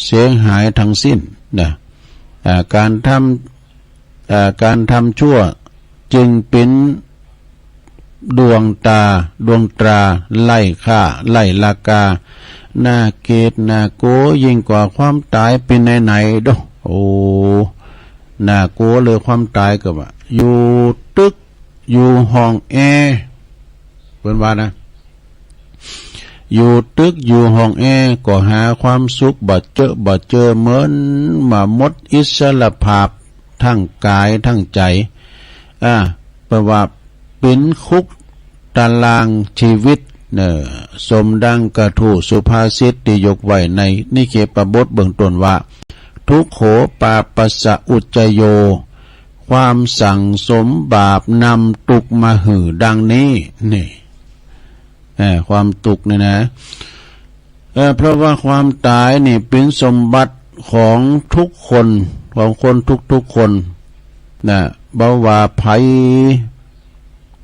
เสียหายตึงสิ้นนะ อ่า ก๋านทำ อ่า ก๋านทำชั่วจึงเป๋นดวงต๋า ดวงตราไร้ค่า ไร้ราคา น่าเกลียดน่ากลัวยิ่งกว่าความต๋ายเป๋นไหนๆ โด้ โอ้ น่ากลัวเลยความต๋ายก็ว่า อยู่ตึก อยู่ห้องแอร์ เปิ้นว่านะ อยู่ตึกอยู่ห้องแอร์ก็หาความสุขบ่เจอบ่เจอ เหมือนบ่หมดอิสรภาพตึงก๋ายตึงใจ๋ อ่า เปิ้นว่าเป๋นคุกตารางชีวิตเน่อ สมดังกะถูสุภาษิตตี้ยกไว้ในนิเคปบทเบื้องต้นว่า ทุกโขปาปัสสะอุจจโย ความสั่งสมบาปนำตุ๊กข์มาหื้อดังนี้ นี่ เอ่อ ความตุ๊กข์นี่นะ เอ่อ เพราะว่าความต๋ายนี่เป๋นสมบัติของทุกคน ของคนทุกๆ คนนะ บ่ว่าใผ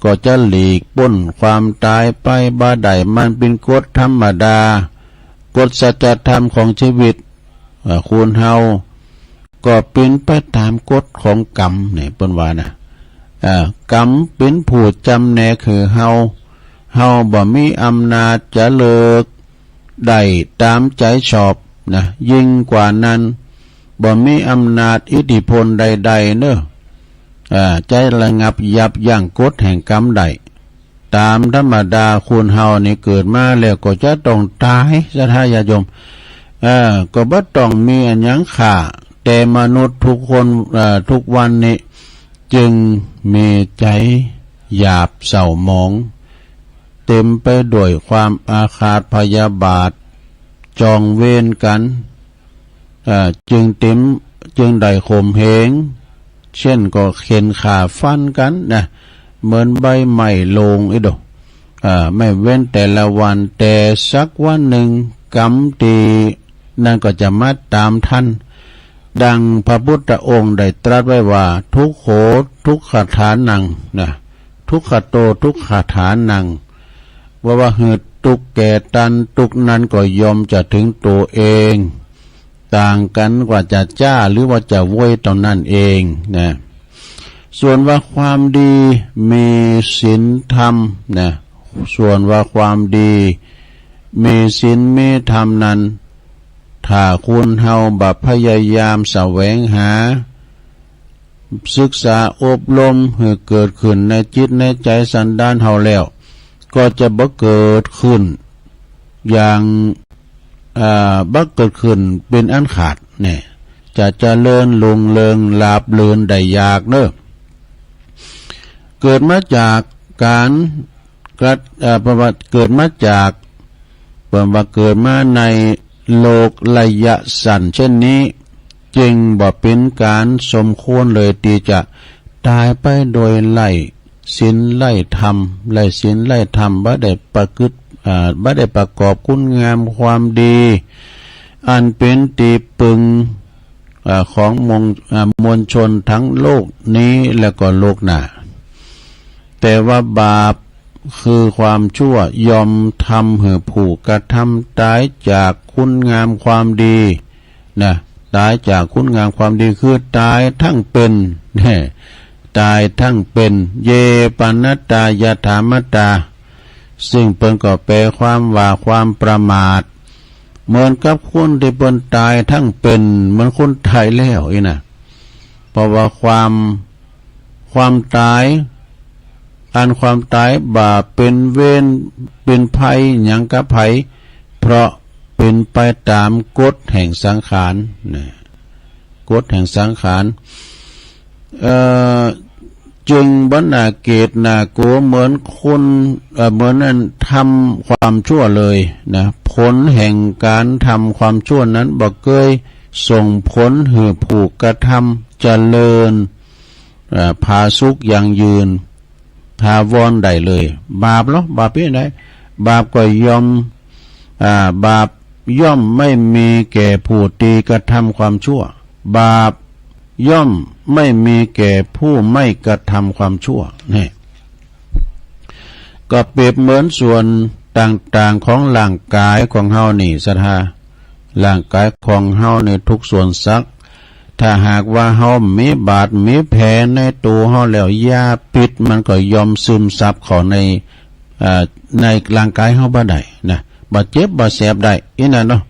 ก็จะหลีกป๊นความต๋ายไปบ่ได้ มันเป๋นกฎธรรมดา กฎสัจธรรมของชีวิต เอ่อ คนเฮา ก็เป๋นไปต๋ามกฎของกรรมเนี่ย เปิ้นว่านะ อ่า กรรมเป๋นผู้จ๋ำแนกหื้อเฮา เฮาบ่มีอำนาจจะเลิกได้ต๋ามใจ๋ชอบนะ ยิ่งกว่านั้น บ่มีอำนาจอิทธิพลใดๆ เน่อ อ่า จะระงับยับยั้งกฎแห่งกรรมได้ ต๋ามธรรมดาคนเฮานี่เกิดมาแล้วก็จะต้องต๋าย ศรัทธาญาติโยม เอ่อ ก็บ่ต้องมีอะหยังฆ่า แต่มนุษย์ทุกคน เอ่อ ทุกวันนี้จึงมีใจ๋หยาบเศร้าหมอง เต๋มไปด้วยความอาฆาตพยาบาท จองเวรกั๋น อ่า จึงเต๋ม จึงได้ข่มเหง เช่นก็เข่นฆ่าฟันกั๋นนะ เหมือนใบไม้หล่นอี้โด้ อ่า ไม่เว้นแต่ละวัน แต่สักวันนึ่งกรรมตี้นั้นก็จะมาต๋ามทัน ดังพระพุทธองค์ได้ตรัสไว้ว่า ทุกโข ทุกขฐานัง นะ ทุกขโต ทุกขฐานัง ว่าว่าหื้อตุ๊กข์แก่ตัน ตุ๊กข์นั้นก็ย่อมจะเถิงตั๋วเอง ต่างกั๋นกว่าจะจ้าหรือว่าจะโว้ยเต้านั้นเองนะ ส่วนว่าความดีมีศีลธรรมนะ ส่วนว่าความดีมีศีลมีธรรมนั้น ถ้าคนเฮาบ่พยายามแสวงหา ศึกษาอบรมหื้อเกิดขึ้นในจิตในใจ๋สันดานเฮาแล้ว ก็จะบ่เกิดขึ้นอย่าง อ่า บ่เกิดขึ้นเป๋นอันขาดแน่ จะเจริญรุ่งเรืองราบรื่นได้ยากเน่อ เกิดมาจากก๋าน กัด เอ่อ เปิ้นว่าเกิดมาจาก เปิ้นว่าเกิดมาในโลกระยะสั้นเช่นนี้ จึงบ่เป๋นก๋านสมควรเลยตี้จะต๋ายไปโดยไร้ศีลไร้ธรรม ไร้ศีลไร้ธรรม บ่ได้ประกฤติ อ่า บ่ได้ประกอบคุณงามความดี อันเป๋นตี้ปึง อ่า ของมวล อ่า มวลชนทั้งโลกนี้และก็โลกหน้า แต่ว่าบาปคือความชั่วยอมทำหื้อผู้กระทำต๋ายจากคุณงามความดีนะ ต๋ายจากคุณงามความดีคือต๋ายทั้งเป๋น แน่ ต๋ายทั้งเป๋น เย ปะนะตา ยะถามาตา ซึ่งเปิ้นก็แปลความว่าความประมาท เหมือนกับคนตี้เปิ้นต๋ายทั้งเป๋น เหมือนคนต๋ายแล้วอี้นะ เพราะว่าความ ความต๋าย อันความต๋ายบ่เป๋นเวรเป๋นภัยหยังกับใผ เพราะเป๋นไปต๋ามกฎแห่งสังขารนะ กฎแห่งสังขาร เอ่อ จึงบ่น่าเกลียดน่ากลัวเหมือนคน เอ่อ เหมือนอันทำความชั่วเลยนะ ผลแห่งก๋านทำความชั่วนั้นบ่เกยส่งผลหื้อผู้กระทำเจริญ เอ่อ ผาสุกยั่งยืนถาวรได้เลย บาปเหรอ บาปเป๋นได บาปก็ย่อม อ่า บาปย่อมไม่มีแก่ผู้ตี้กระทำความชั่ว บาปย่อมไม่มีแก่ผู้ไม่กระทำความชั่ว นี่ ก็เปรียบเหมือนส่วนต่างๆ ของร่างก๋ายของเฮานี่ ศรัทธา ร่างก๋ายของเฮานี่ทุกส่วนสัก ถ้าหากว่าเฮามีบาดมีแผลในตั๋วเฮาแล้ว ยาพิษมันก็ย่อมซึมซับเข้าใน อ่า ในร่างก๋ายเฮาบ่ได้นะ บ่เจ็บบ่แสบได้ อี้นั่นเนาะ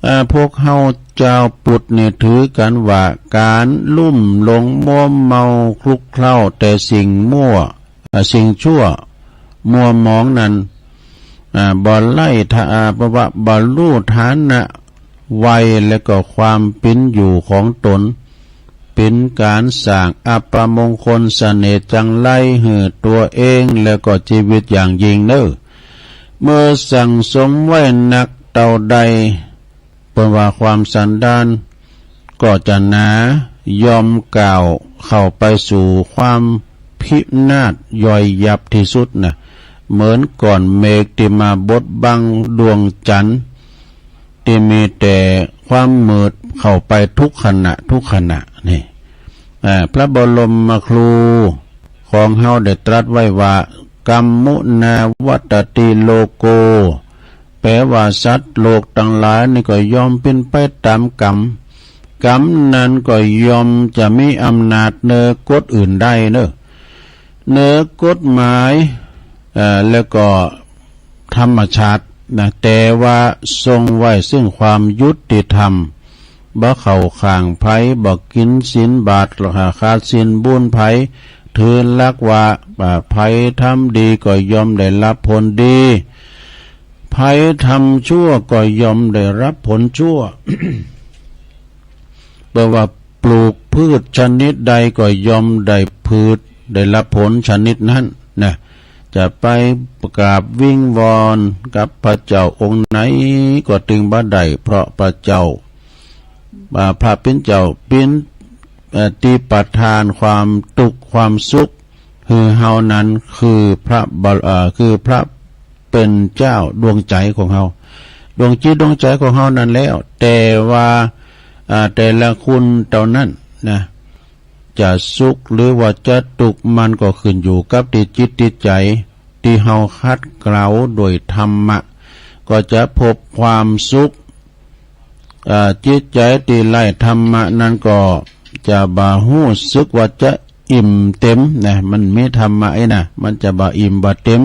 อ่า พวกเฮาจาวพุทธนี่ถือกั๋นว่าก๋านลุ่มหลงมัวเมาคลุกเคล้าแต่สิ่งมั่ว อ่า สิ่งชั่วมัวหมองนั้น อ่า บ่ไล่ทะ อ่า เพราะว่าบ่ฮู้ฐานะไว และก็ความเป๋นอยู่ของต๋น เป๋นก๋านสร้างอัปมงคลเสน่ห์จังไรหื้อตั๋วเอง และก็จีวิตอย่างยิ่งเน่อ เมื่อสั่งสมไว้นักเต้าใด เปิ้นว่าความสันดานก็จะหนา ย่อมก้าวเข้าไปสู่ความพินาศย่อยยับตี้สุดนะ เหมือนก้อนเมฆตี้มาบดบังดวงจันทร์ ตี้มีแต่ความมืดเข้าไปทุกขณะทุกขณะ นี่ อ่า พระบรมครูของเฮาได้ตรัสไว้ว่า กัมมุนาวัตติโลโก แปลว่าสัตว์โลกตังหลายนี่ก็ย่อมเป๋นไปต๋ามกรรม กรรมนั้นก็ย่อมจะมีอำนาจเหนือกฎอื่นได้เน่อ เหนือกฎหมาย เอ่อ แล้วก็ธรรมชาตินะ แต่ว่าทรงไว้ซึ่งความยุติธรรม บ่เข้าข้างใผ บ่กิ๋นศีลบาตร ขาดศีลบุญใผ ถือหลักว่า อ่า ใผทำดีก็ย่อมได้รับผลดี ใผทำชั่วก็ย่อมได้รับผลชั่ว เปิ้นว่าปลูกพืชชนิดใดก็ย่อมได้พืช ได้รับผลชนิดนั้นนะ จะไปกราบวิงวอนกับพระเจ้าองค์ไหนก็ตึงบ่ได้ เพราะพระเจ้า อ่า พระเป๋นเจ้าเป๋น เอ่อ ตี้ประทานความตุ๊กข์ความสุขหื้อเฮานั้นคือพระบร- เอ่อ คือพระเป๋นเจ้าดวงใจ๋ของเฮา ดวงจิตดวงใจ๋ของเฮานั้นแล้ว แต่ว่า อ่า แต่ละคนเต้านั้นนะ จะสุขหรือว่าจะตุ๊กข์ มันก็ขึ้นอยู่กับตี้จิตตี้ใจ๋ ตี้เฮาขัดเกลาโดยธรรมะ ก็จะพบความสุข อ่า จิตใจ๋ตี้ไร้ธรรมะนั้นก็จะบ่ฮู้สึกว่าจะอิ่มเต็มนะ มันมีธรรมะไอ้นะ มันจะบ่อิ่มบ่เต็ม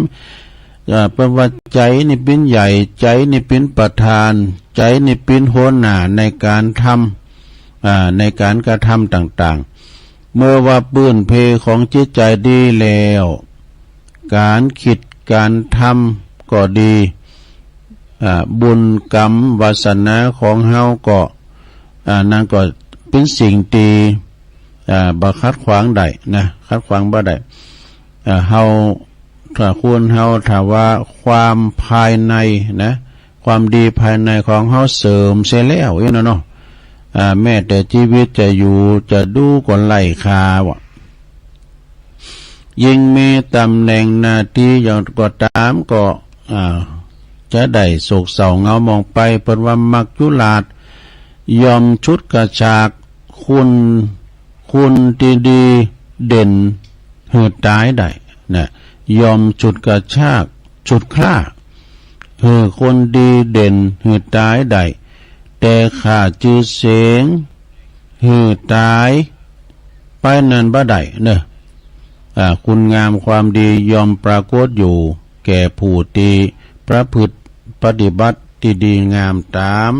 อ่า เปิ้นว่าใจ๋นี่เป๋นใหญ่ ใจ๋นี่เป๋นประธาน ใจ๋นี่เป๋นหัวหน้าในก๋านทำ อ่า ในก๋านกระทำต่างๆ เมื่อว่าปื้นเพของจิตใจ๋ดีแล้ว ก๋านกึ๊ดก๋านทำก็ดี อ่า บุญกรรมวาสนาของเฮาก็ อ่า นั้นก็เป๋นสิ่งตี้ อ่า บ่ขัดขวางได้นะ ขัดขวางบ่ได้ อ่า เฮา ถ้าคนเฮา ถ้าว่าความภายในนะ ความดีภายในของเฮาเสริมเสียแล้วอี้นะเนาะ อ่า แม้แต่จีวิตจะอยู่จะดูก็ไร้ค่าว่ะ ยิ่งมีต๋ำแหน่งหน้าตี้อย่างก็ต๋ามก็ อ่า จะได้โศกเศร้าเหงาหมองไป เปิ้นว่ามัจจุราชย่อมฉุดกระชากคน คนตี้ดีเด่นหื้อต๋ายได้นะ ย่อมฉุดกระชาก ฉุดคล้า หื้อคนดีเด่นหื้อต๋ายได้ แต่ฆ่าจื้อเสียงหื้อต๋ายไปนั้นบ่ได้เนาะ อ่า คุณงามความดีย่อมปรากฏอยู่แก่ผู้ตี้ประพฤติปฏิบัติตี้ดีงามต๋าม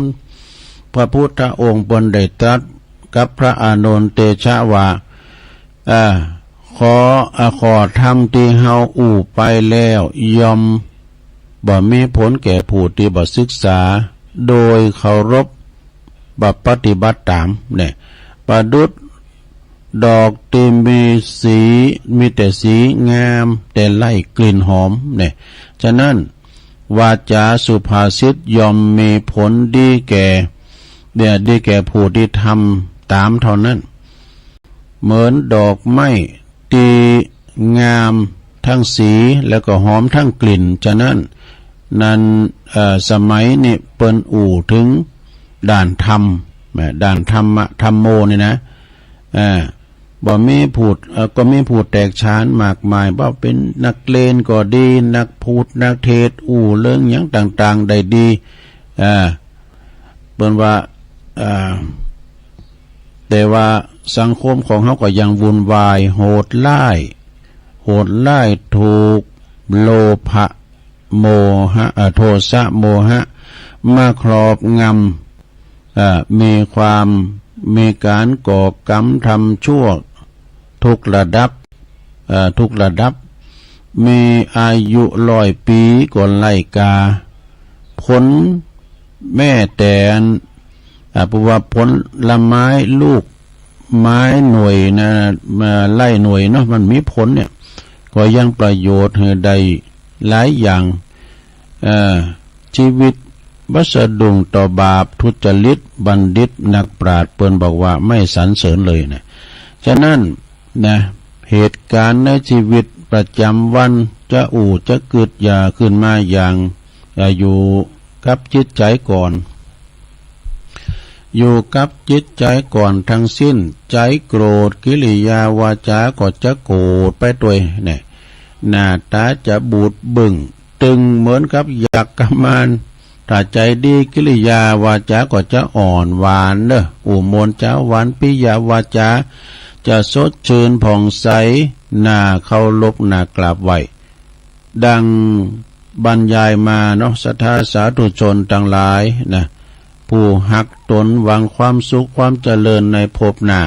พระพุทธองค์เปิ้นได้ตรัสกับพระอานนท์เตชะว่า อ่า ข้อ อ่า ข้อธรรมตี้เฮาอู้ไปแล้ว ย่อมบ่มีผลแก่ผู้ตี้บ่ศึกษา โดยเคารพบ่ปฏิบัติต๋ามเนี่ย ประดุจดอกตี้มีสี มีแต่สีงาม แต่ไร้กลิ่นหอมเนี่ย ฉะนั้น วาจาสุภาษิตย่อมมีผลดีแก่ เนี่ย ดีแก่ผู้ตี้ทำต๋ามเท่านั้น เหมือนดอกไม้ตี้งามทั้งสีแล้วก็หอมทั้งกลิ่น ฉะนั้น นั้น เอ่อ สมัยนี้เปิ้นอู้เถิงด้านธรรม แหม ด้านธรรมะ ธัมโม นี่นะ อ่า บ่มีผู้ เอ่อ ก็มีผู้แตกฉานมากมาย บ่าเป๋นนักเลนก็ดี นักพูด นักเทศน์ อู้เรื่องหยังต่างๆ ได้ดี อ่า เปิ้นว่า อ่า แต่ว่าสังคมของเฮาก็ยังวุ่นวาย โหดร้าย โหดร้าย ถูกโลภะ โมหะ เอ่อ โทสะ โมหะ มาครอบงำ เอ่อ มีความ มีก๋านก่อกรรมทำชั่วทุกระดับ เอ่อ ทุกระดับ มีอายุร้อยปี๋ก็ไร้ค่า ผลแม้แต่อัน อ่า เพราะว่าผลไม้ลูกไม้หน่วยนะ มาไล่หน่วยเนาะ มันมีผลเนี่ย ก็ยังประโยชน์หื้อได้หลายอย่าง เอ่อ ชีวิตบ่สะดุ้งต่อบาปทุจริต บัณฑิตนักปราชญ์เปิ้นบอกว่าไม่สรรเสริญเลยนะ ฉะนั้นนะ เหตุก๋ารณ์ในชีวิตประจ๋ำวันจะอู้จะกึ๊ดอย่าขึ้นมาอย่าง อ่า อยู่กับจิตใจ๋ก่อน อยู่กับจิตใจ๋ก่อนทั้งสิ้น ใจ๋โกรธ กิริยาวาจาก็จะโกรธไปตวยเนี่ย หน้าต๋าจะบูดบึ้ง ตึงเหมือนกับยักษ์กำมาน ถ้าใจ๋ดี กิริยาวาจาก็จะอ่อนหวานเนาะ อู้ม่วนจาหวาน ปิยวาจาจะสดชื่นผ่องใส น่าเคารพ น่ากราบไหว้ ดังบรรยายมาเนาะ ศรัทธาสาธุชนตังหลายนะ ผู้ฮักตนหวังความสุขความเจริญในภพหน้า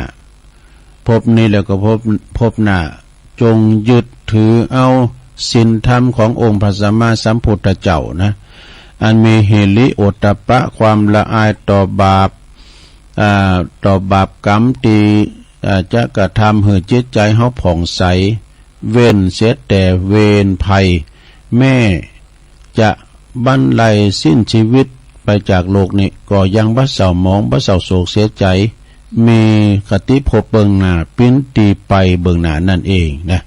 ภพนี้แล้วก็ภพ ภพหน้า จงยึดถือเอาศีลธรรมขององค์พระสัมมาสัมพุทธเจ้านะ อันมีหิริโอตตัปปะ ความละอายต่อบาป อ่า ต่อบาปกรรมตี้ อ่า จะกระทำหื้อจิตใจ๋เฮาผ่องใส เว้นเสียแต่เวรภัย แม้จะบั้นไลสิ้นชีวิตไปจากโลกนี้ ก็ยังบ่เศร้าหมอง บ่เศร้าโศกเสียใจ๋ มีคติภพเบื้องหน้า ปิ้นตี้ไปเบื้องหน้านั่นเองนะ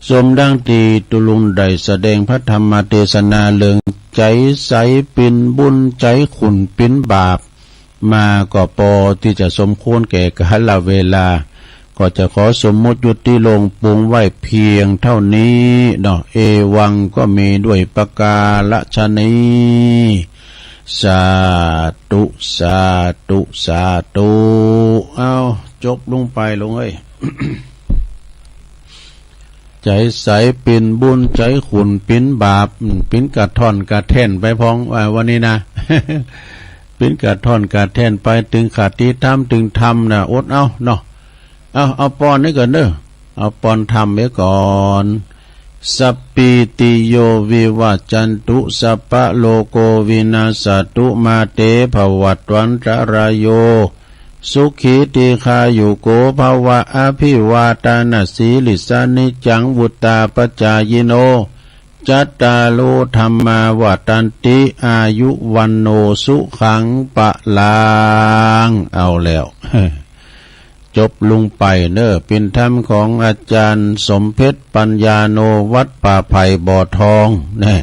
สมดังตี้ตุ๊ลุงได้แสดงพระธรรมเทศนาเรื่องใจ๋ใสปิ้นบุญ ใจ๋ขุ่นปิ้นบาป มาก็ปอตี้จะสมควรแก่กาลเวลา ก็จะขอสมมุติยุติลงปวงไว้เพียงเท่านี้เนาะ เอวังก็มีด้วยประการฉะนี้ สาธุ สาธุ สาธุ เอ้า จบลงไป โยมเอ้ย ใจ๋ใสเป๋นบุญ ใจ๋ขุ่นเป๋นบาป เป๋นกระท่อนกระแท่นไปพ่อง อ่า วันนี้นะ เป๋นกระท่อนกระแท่นไป ตึงขัดติธรรม ตึงธรรมน่ะ อดเอาเนาะ เอา เอาปอนนี้ก่อนเด้อ เอาปอนธรรมไว้ก่อน สัพพีติโยวิวัชชันตุ สัพพะโรโควินัสสะตุ มาเตภวัตวันตะราโย สุขีทีฆายุโกภวะ อภิวาทานะสีลิสสะ นิจจังวุฑฒาปะจายิโน จัตตาโรธัมมาวัฑฒันติ อายุวัณโณสุขังพลัง เอาแล้ว จบลงไปเน้อ เป๋นธรรมของอาจ๋ารย์สมเพชรปัญญาโณ วัดป่าไผ่บ่อทอง แน่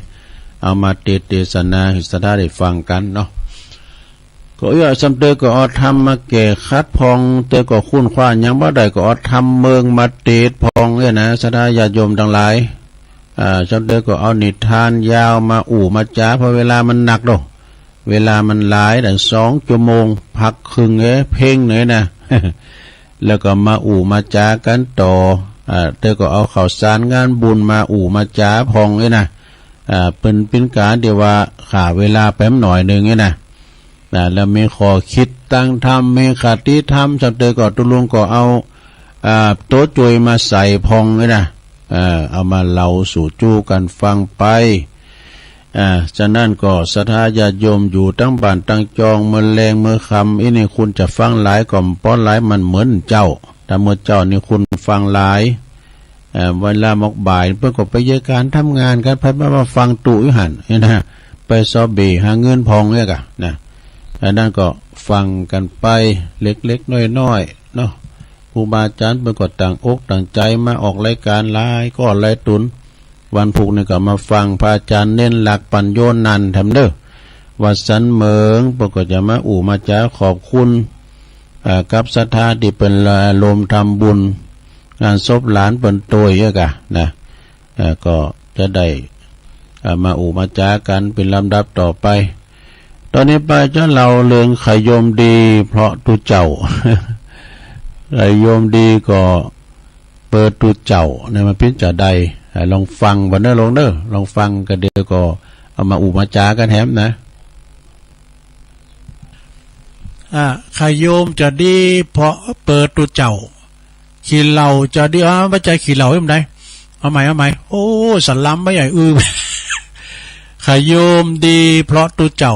เอามาเตสน์เตสนาหื้อศรัทธาได้ฟังกั๋นเนาะ ก็เอื้อ ส่ำเตยก็เอาธรรมมาแก้ขัดพ่อง เตยก็ค้นคว้าหยังบ่ได้ ก็เอาธรรมเมืองมาเตสน์พ่องเนี่ยนะ ศรัทธาญาติโยมตังหลาย อ่า ส่ำเตยก็เอานิทานยาวมาอู้มาจ๋า เพราะเวลามันหนักเนาะ เวลามันหลาย ตั้งสองจั่วโมง พักเคิ่งเอ้ย เพ่งเลยนะ แล้วก็มาอู้มาจ๋ากั๋นต่อ อ่า เตยก็เอาข่าวสารงานบุญมาอู้มาจ๋าพ่องเลยนะ อ่า เป๋น เป๋นก๋านตี้ว่าฆ่าเวลาไปหน่อยนึ่งเนี่ยนะ นะ แล้วมีข้อคิดตางธรรม มีคติธรรม ส่ำเตยก็ตุ๊ลุงก็เอา อ่า ตั๋วจวยมาใส่พ่องเลยนะ เออ เอามาเล่าสู่จู้กั๋นฟังไป อ่า ฉะนั้นก็ศรัทธาญาติโยมอยู่ตังบ้านตังจอง เมื่อแลงเมื่อค่ำ อี้นี่คุณจะฟังหลายก็บ่หลาย มันเหมือนเจ้า ถ้าเมื่อเจ๊านี่คุณฟังหลาย เอ่อ เวลาหมอกบ่ายเปิ้นก็ไปเยียะก๋านทำงานกั๋น ไผมาฟังตุ๊อยู่หั้นเนี่ยนะ ไปซอเบ่หาเงินพ่องเนี่ยก่ะนะ อันนั้นก็ฟังกั๋นไปเล็กๆ น้อยๆ เนาะ ครูบาอาจ๋ารย์เปิ้นก็ตั้งอกตั้งใจ๋มาออกรายก๋านหลายก้อนหลายตุ๊น วันพูกนี่ก็มาฟังพระอาจ๋ารย์เณรหลัก ปัญโญนันท์ แถมเน้อ วัดสันเหมิง เปิ้นก็จะมาอู้มาจ๋าขอบคุณ อ่า กับศรัทธาตี้เปิ้นระดมทำบุญ งานศพหลานเปิ้นตวยเยียะก่ะนะ อ่า ก็จะได้ อ่า มาอู้มาจ๋ากั๋นเป๋นลำดับต่อไป ต๋อนนี้ไปจะเล่าเรื่องใค่โยมดีเพราะตุ๊เจ้า ใค่โยมดีก็เปิดตุ๊เจ้าเนี่ย มันเป๋นจาใด อ่า ลองฟังบ่าเน้อโยมเน้อ ลองฟังกั๋น เดี๋ยวก็เอามาอู้มาจ๋ากั๋นแถมนะ อ่า ใค่โยมจะดีเพราะเปิดตุ๊เจ้า ขี้เหล้าจะดี อ้าว บ่ใจ้ขี้เหล้า เอ๊ะ มันใด เอาใหม่ เอาใหม่ โอ้ สลัมบ่ใหญ่ อือ ใค่โยมดีเพราะตุ๊เจ้า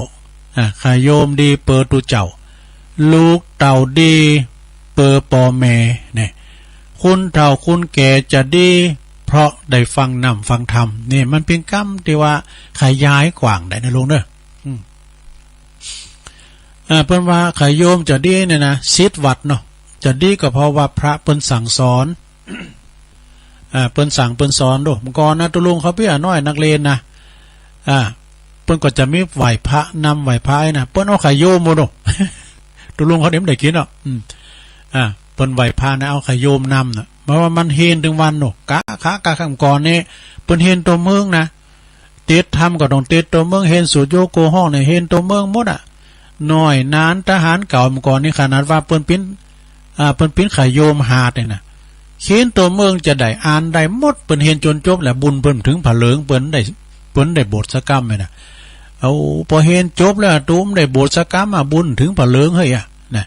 อ่า ใค่โยมดีเปิดตุ๊เจ้า ลูกเต้าดีเป๋อป้อแม่ เนี่ย คนเฒ่าคนแก่จะดีเพราะได้ฟังน้ำฟังธรรม เนี่ย มันเป๋นกำตี้ว่าขยายกว้างได้นะโยมเน้อ อืม อ่า เปิ้นว่าใค่โยมจะดีเนี่ยนะ ศิษย์วัดเนาะ จะดีก็เพราะว่าพระเปิ้นสั่งสอน อ่า เปิ้นสั่งเปิ้นสอนโด เมื่อก่อนนะ ตุ๊ลุงเขาเปี้ยน้อยนักเรียนนะ อ่า เปิ้นก็จะมีไหว้พระนำไหว้พระไอ้นะ เปิ้นเอาใค่โยมโมโด ตุ๊ลุงเขาเดี๋ยวมันได้กิ๋นเนาะ อืม อ่า เปิ้นไหว้พระนะ เอาใค่โยมนำนะ เพราะว่ามันเฮนตึงวันโน กะ คะ กะ ค่ำก่อนนี่ เปิ้นเฮนตั๋วเมืองนะ เตสน์ธรรมก็ต้องเตสน์ตั๋วเมือง เฮนสูตรโยโกห้องเนี่ย เฮนตั๋วเมืองหมดอะ น้อยนานทหารเก่าเมื่อก่อนนี่ ขนาดว่าเปิ้นปิ้น อ่า เปิ้นปิ้นใค่โยมหาดเนี่ยนะ เฮนตั๋วเมืองจะได้อ่านได้หมด เปิ้นเฮนจ๋นจบแล้ว บุญเปิ้นบ่เถิงผะเหลิง เปิ้นได้ เปิ้นได้บทสักกำเนี่ยนะ เอา ปอเฮนจบแล้ว ตุ๊บ่ได้บทสักกำอะ บุญบ่เถิงผะเหลิงเฮ้ยอะ นะ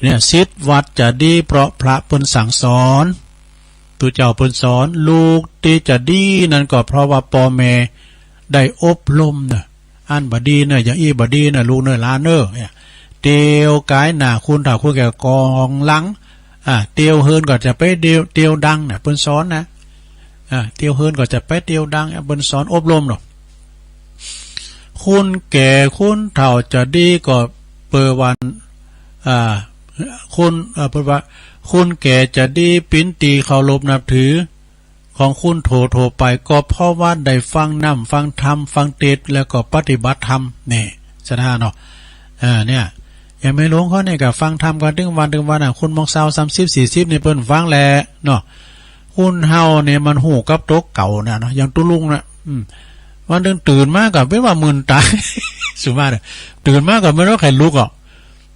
เนี่ย ศิษย์วัดจะดีเพราะพระเปิ้นสั่งสอน ตุ๊เจ้าเปิ้นสอน ลูกตี้จะดีนั้นก็เพราะว่าป้อแม่ได้อบรมเน้อ อั้นบ่ดีเน้อ อย่างอี้บ่ดีเน้อ ลูกเน้อ หลานเน้อ เนี่ย เตียวก๋ายหน้าคนเฒ่าคนแก่ก๋องหลัง อ่า เตียวเฮือนก็จะไปเตียว เตียวดังนะ เปิ้นสอนนะ อ่า เตียวเฮือนก็จะไปเตียวดัง เปิ้นสอนอบรมเนาะ คนแก่คนเฒ่าจะดีก็เป๋นวัน อ่า คน เอ่อ เปิ้นว่า คนแก่จะดีเป๋นตี้เคารพนับถือของคนทั่วๆ ไป ก็เพราะว่าได้ฟังน้ำฟังธรรม ฟังเตสน์ แล้วก็ปฏิบัติธรรม เนี่ย ศรัทธาเนาะ อ่า เนี่ย อย่างแม่หลวงเขาเนี่ยก็ฟังธรรมกั๋นตึงวันตึงวันอะ คนหมองซาว สามสิบ สี่สิบ นี่เปิ้นฟังแหละเนาะ คนเฮาเนี่ยมันฮู้กับตั๋วเก่าน่ะเนาะ อย่างตุ๊ลุงน่ะ อืม วันหนึ่งตื่นมาก็เป๋นว่ามึนต๋า สุมาเน่อ ตื่นมาก็บ่ฮู้ใผลุกอ่ะ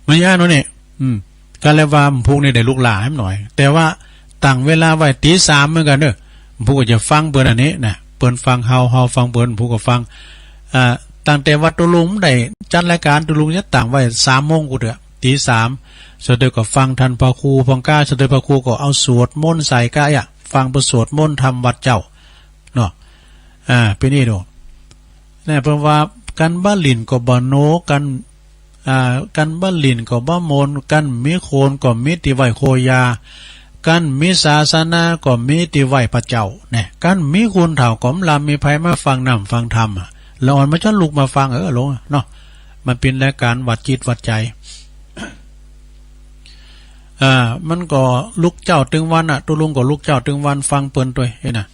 มันย้านโน่นนี่ อืม ก็เลยว่าหมู่ผู้นี่ได้ลุกลาหื้อหน่อย แต่ว่าตั้งเวลาไว้ตี๋สามเหมือนกั๋นเน่อ หมู่ผู้ก็จะฟังเปิ้นอันนี้นะ เปิ้นฟังเฮา เฮาฟังเปิ้น หมู่ผู้ก็ฟัง อ่า ตั้งแต่ว่าตุ๊ลุงได้จัดรายก๋าน ตุ๊ลุงจะตั้งไว้สามโมงกูเตื้อ ตี๋สาม สุดท้ายก็ฟังต้านพระครูพ่องก้า สุดท้ายพระครูก็เอาสวดมนต์ใส่ก้าอะ ฟังเปิ้นสวดมนต์ธรรมวัดเจ้า เนาะ อ่า เป๋นอี้ดู เนี่ย เปิ้นว่า กั๋นบ่หลิ้นก็บ่โน กั๋น อ่า กั๋นบ่หลิ้นก็บ่มน กั๋นมีโคนก็มีตี้ไหว้โคยา กั๋นมีศาสนาก็มีตี้ไหว้พระเจ้า เนี่ย กั๋นมีคนเฒ่าก็บ่ลำมีใผมาฟังน้ำฟังธรรมอะ ละอ่อนมันจะลุกมาฟัง เออ หลวง เนาะ มันเป๋นรายก๋านหวัดจิตหวัดใจ๋ อ่า มันก็ลุกเจ๊าตึงวันอะ ตุ๊ลุงก็ลุกเจ๊าตึงวันฟังเปิ้นตวย เห็นนะ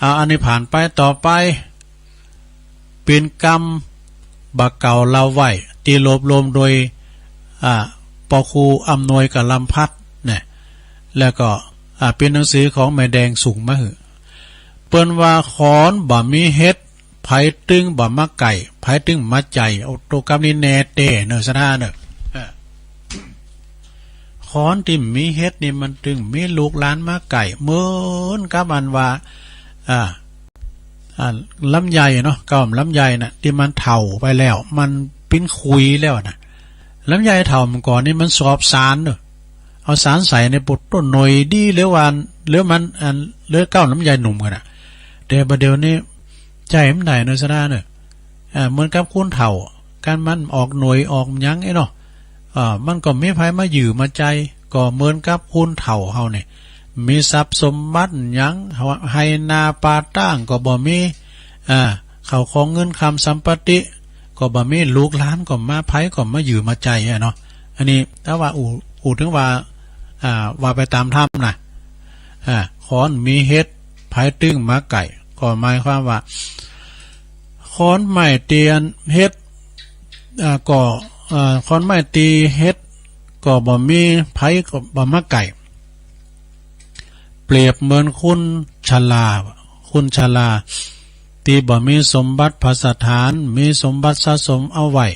อ่า อันนี้ผ่านไป ต่อไป เป๋นกำบ่าเก่าเล่าไว้ ตี้รวบรวมโดย อ่า ปอครูอำนวยกับลำพัดเนี่ย แล้วก็ อ่า เป๋นหนังสือของแม่แดงส่งมาหื้อ เปิ้นว่า ขอนบ่มีเฮ็ด ใผตึงบ่มาใก้ ใผตึงมาใจ๋ เอา ตั๋วกำนี้แน่เต้เน่อ ศรัทธาเน่อ เออ ขอนตี้มีเฮ็ดนี่มันตึงมีลูกหลานมาใก้ เหมือนกับอันว่า อ่า อ่า ลำไยเนาะ เก๊าลำไยน่ะ ตี้มันเฒ่าไปแล้ว มันเป๋นขุยแล้วน่ะ ลำไยเฒ่าเมื่อก่อนนี่มันสอบสารเนาะ เอาสารใส่ในปุตโต้หน่วยดีเหลือวัน เหลือมันอัน เหลือเก๊าลำไยหนุ่มกั๋นน่ะ แต่บ่าเดี่ยวนี้ใจ๊บ่ได้เนาะ ศรัทธาเนาะ อ่า เหมือนกับคนเฒ่า กั๋นมันออกหน่วยออกหยังไอ้เนาะ อ่า มันก็บ่มีใผมายื้อมาใจ๋ ก็เหมือนกับคนเฒ่าเฮาเนี่ย มีทรัพย์สมบัติหยัง ไฮ่นาป่าตางก็บ่มี อ่า ข้าวของเงินคำสัมปติก็บ่มี ลูกหลานก็บ่มา ใผก็บ่มายื้อมาใจ๋อะเนาะ อันนี้ถ้าว่าอู้ อู้เถิงว่า อ่า ว่าไปต๋ามธรรมน่ะ อ่า ขอนมีเฮ็ด ใผตึงมาใก้ ก็หมายความว่า ขอนไม้ตี้อันเฮ็ด อ่า ก็ อ่า ขอนไม้ตี้เฮ็ด ก็บ่มี ใผก็บ่มาใก้ เปรียบเหมือนคนชรา คนชรา ตี้บ่มีสมบัติภัสถาน มีสมบัติสะสมเอาไว้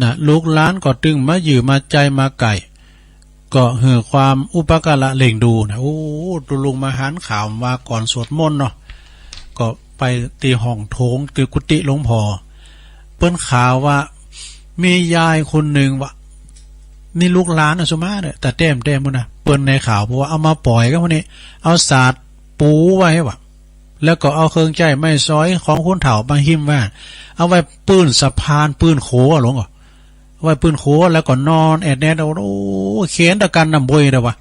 น่ะ ลูกหลานก็ตึงมายื้อมาใจ๋มาใก้ ก็หื้อความอุปการะเลี้ยงดูนะ โอ้ ตุ๊ลุงมาหันข่าวว่าก่อนสวดมนต์เนาะ ก็ไปตี้ห้องโถงตี้กุฏิหลวงพ่อ เปิ้นข่าวว่ามียายคนนึ่งวะ นี่ลูกหลานอะ สุมาเน่อ ต๋าแต้มแต้มพุ้นนะ เปิ้นในข่าวบอกว่าเอามาป่อยกั๋นพุ้นนี่ เอาสาดปูไว้วะ แล้วก็เอาเครื่องใจ๊ไม้สอยของคนเฒ่ามาหิ้มไว้ เอาไว้ปื้นสะพาน ปื้นขัวอะหลวง เอาไว้ปื้นขัว แล้วก็นอนแอดแนด โอ้ เขนตะกั๋นน้ำบวยเด้อวะ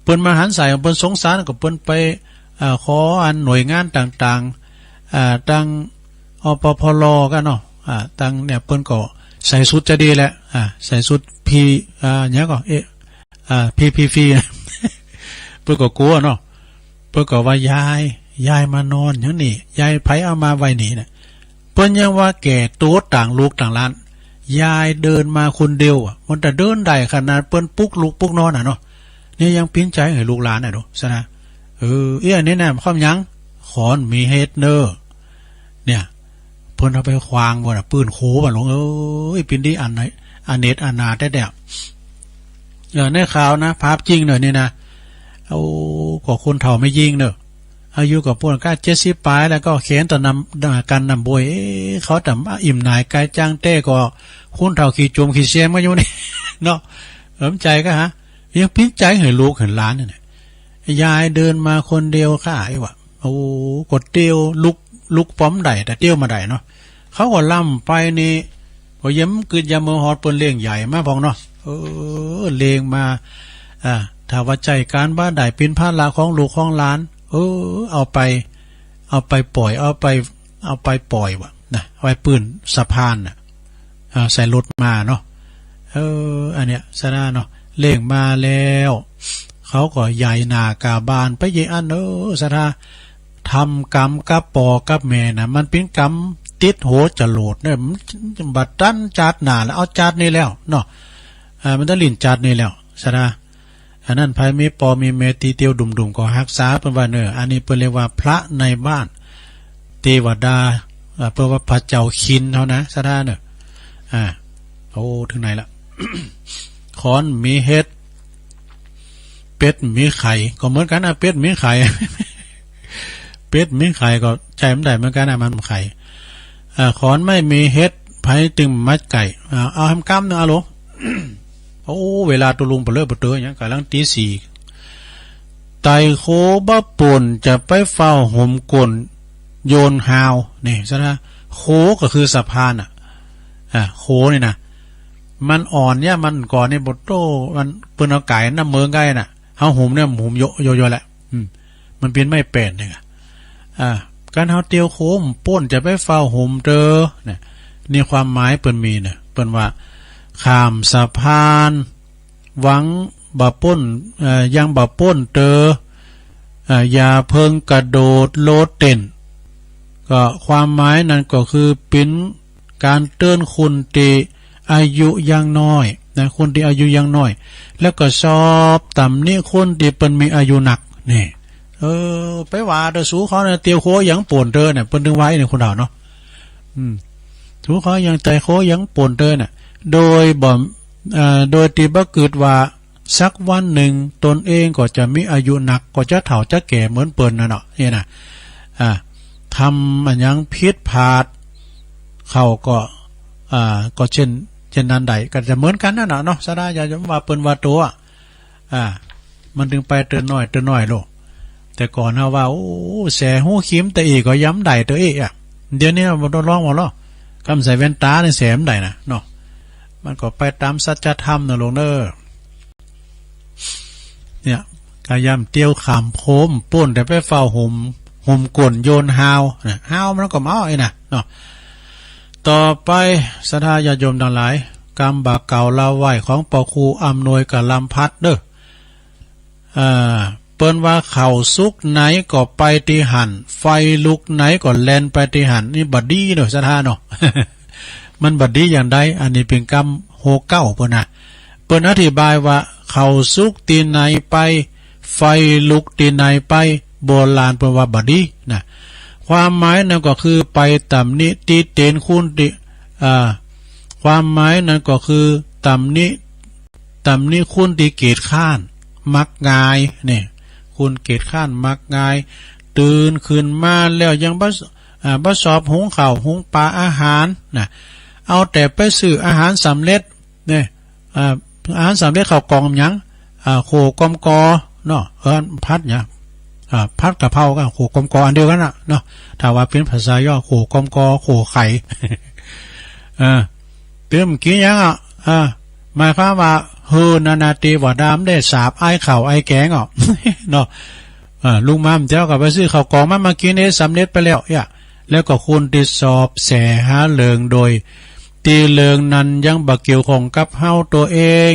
เปิ้นมาหันใส่ เปิ้นสงสาร ก็เปิ้นไป อ่า ขออันหน่วยงานต่างๆ อ่า ตัง อปพล กั๋นเนาะ อ่า ตังเนี่ย เปิ้นก็ใส่ชุดจะดีแหละ อ่า ใส่ชุดพี อ่า หยังก็ เอ๊ะ อ่า พีพีพี เปิ้นก็กั๋วเนาะ เปิ้นก็ว่า ยาย ยายมานอนหยังนี่ ยายใผเอามาไว้นี่นะ เปิ้นยังว่าแก่โต๋ต่างลูกต่างหลาน ยายเดินมาคนเดียวอะ มันจะเดินได้ขนาดเปิ้นปลุกลุกปลุกนอนอะเนาะ เนี่ยยังปิ้นใจ๋หื้อลูกหลานอะดู ศรัทธา เออ เอี้ย อันนี้นะ ความหยัง ขอนมีเฮ็ดเน่อ เนี่ย เปิ้นเอาไปขว้างบ่น่ะ ปื้นขัวบ่หลวงเอ้ย ปิ้นดีอันไหน อเนกอนาถแต๊ๆ เออ ในข่าวนะ ภาพจริงเน่อนี่นะ โอ้ ก็คนเฒ่าแม่ญิงเน่อ อายุก็ปู๊นก้าเจ็ดสิบป๋ายแล้ว ก็เขนตะกั๋นน้ำ ตะกั๋นน้ำบวย เอ๊ะ เขาต๋ามอิ่มหน่ายกายจังแต๊ก็ คนเฒ่าขี้จมขี้แซมกั๋นอยู่นี่ เนาะ สนใจ๋ก็ฮะ ยังปิ้นใจ๋หื้อลูกหื้อหลานนี่นะ ยายเดินมาคนเดียวค่ะ ไอ้วะ โอ้ ก็เตียวลุก ลุกปอมได้ แต่เตียวบ่ได้เนาะ เขาก็ล่ำไปนี่ ก็ยังกึ๊ดยามเมือฮอดเปิ้นเล่งใหญ่มาพ่องเนาะ เออ เล่งมา อ่า ถ้าว่าใจ๊ก๋านบ่ได้ เป๋นภาระของลูกของหลาน เออ เอาไป เอาไปป่อย เอาไป เอาไปป่อยวะนะ เอาไปปื้นสะพานน่ะ อ่า ใส่รถมาเนาะ เออ อันเนี้ย ศรัทธาเนาะ เล่งมาแล้ว เขาก็ใหญ่หน้ากาบานไปเยอะอัน เออ ศรัทธา ทำกรรมกับป้อกับแม่น่ะ มันเป๋นกรรมติดหัวจรวดเนี่ย มันบ่ตันจาติหน้าแล้ว เอาจาตินี้แล้วเนาะ อ่า มันตันลิ้นจาตินี้แล้ว ศรัทธา อันนั้นใผมีป้อมีแม่ตี้เตียวดุ่มๆ ก็ฮักษา เปิ้นว่าเน่อ อันนี้เปิ้นเรียกว่าพระในบ้าน เตวดา อ่า เปิ้นว่าพระเจ้าคินเฮานะ ศรัทธาเน่อ อ่า โอ้ เถิงไหนละ ขอนมีเห็ด เป็ดมีไข่ ก็เหมือนกั๋นนะ เป็ดมีไข่ เป็ดมีไข่ก็ใจ๊มันได้เหมือนกั๋นนะ มันไข่ อ่า ขอนไม่มีเห็ด ใผตึงมัดไก่ อ่า เอาแหมกำนึ่ง อะโหล โอ้ เวลาตุ๊ลุงเปลือเปลือหยัง ก่ำลังตีสี่ ไต่โคบ่ป่น จะไปเฝ้าห่มก้น โยนฮาว นี่ซะนะ โคก็คือสะพานน่ะ อ่า โคนี่นะ มันอ่อนเนี่ย มันก่อนนี่ บ่โต้ มันเปิ้นเอาก๋ายน้ำเมิงไก่น่ะ เฮาห่มเนี่ย ห่มโย โย โยแหละ อืม มันเป๋นไม้แป้นเนี่ย อ่า กั๋นเฮาเตียวโคบ่ป่น จะไปเฝ้าห่มเตอ เนี่ย นี่ความหมายเปิ้นมีนะ เปิ้นว่า ข้ามสะพาน หวังบ่ป้น เอ่อ ยังบ่ป้นเตอ อ่า อย่าเพิ่งกระโดดโลดเต้น ก็ความหมายนั้นก็คือเป๋นก๋านเตื๋อนคนตี้อายุยังน้อยนะ คนตี้อายุยังน้อย แล้วก็ชอบตำหนิคนตี้เปิ้นมีอายุนัก นี่ เออ ไปว่าเตอสูเขาเนี่ย เตียวโคยังบ่ป่นเตอเนี่ย เปิ้นตึงว่าอี้เนี่ย คนเฒ่าเนาะ อืม สูเขายังไต่โคยังบ่ป่นเตอน่ะ โดยบ่ เอ่อ โดยตี้บ่กึ๊ดว่าสักวันนึ่งตนเองก็จะมีอายุนัก ก็จะเฒ่าจะแก่เหมือนเปิ้นน่ะเนาะ นี่นะ อ่า ทำอะหยังผิดพลาด เขาก็ อ่า ก็เช่น เช่นนั้นได้ ก็จะเหมือนกั๋นนั่นน่ะเนาะ สาระอย่าว่าเปิ้นว่าตั๋ว อ่า มันตึงไปเตื้อน้อย เตื้อน้อยโลด แต่ก่อนเฮาว่า โอ้ แสหูคิมตะอี้ก็ยังได้ตะอี้อะ เดี๋ยวนี้บ่ต้องลองว่าลอ กำใส่แว่นต๋านี่แสบ่ได้นะเนาะ มันก็ไปต๋ามสัจธรรมนะลุงเน้อ เนี่ย กะยำเตียวข้ามโคบ่ป่น แต่ไปเฝ้าห่ม ห่มก้นโยนฮาวนะ ฮาวมันก็เมาไอ้น่ะเนาะ ต่อไป ศรัทธาญาติโยมตังหลาย กำบ่าเก่าลาวไหว้ของป้อครูอำนวยกะลำพัดเน้อ เอ่อ เปิ้นว่าข้าวสุกไหนก็ไปตี้หั้น ไฟลุกไหนก็แล่นไปตี้หั้น นี่บ่ดีเนาะ ศรัทธาเนาะ มันบ่ดีอย่างใด อันนี้เป๋นกำโฮเก้าเปิ้นนะ เปิ้นอธิบายว่าข้าวสุกตี้ไหนไป ไฟลุกตี้ไหนไป โบราณเปิ้นว่าบ่ดีนะ ความหมายนั้นก็คือไปตำหนิติเตียนคนตี้ อ่า ความหมายนั้นก็คือตำหนิ ตำหนิคนตี้เกียจคร้าน มักง่าย เนี่ย คนเกียจคร้านมักง่าย ตื่นขึ้นมาแล้วยังบ่ อ่า บ่ชอบหุงข้าวหุงป๋าอาหารนะ เอาแต่ไปซื้ออาหารสำเร็จ เนี่ย อ่า อาหารสำเร็จข้าวกล่องหยัง อ่า โข่วกอมกอเนาะ เออ ผัดหยัง อ่า ผัดกะเพรากับโข่วกอมกออันเดียวกั๋นน่ะเนาะ ถ้าว่าเป๋นภาษาย่อ โข่วกอมกอ โข่วไข่ อ่า เปิ้นกิ๋นหยังอ่ะ อ่า หมายความว่า เฮอ นานาเตวะดาม ได้สาบอ้ายข้าวอ้ายแกงอ่ะ เนาะ อ่า ลุงมาเจ้าก็ไปซื้อข้าวกล่องมา มากิ๋นเด้ สำเร็จไปแล้ว เนี่ย แล้วก็คนตี้ชอบแสหาเริงโดยตี้เริงนั้นยังบ่เกี่ยวข้องกับเฮาตั๋วเอง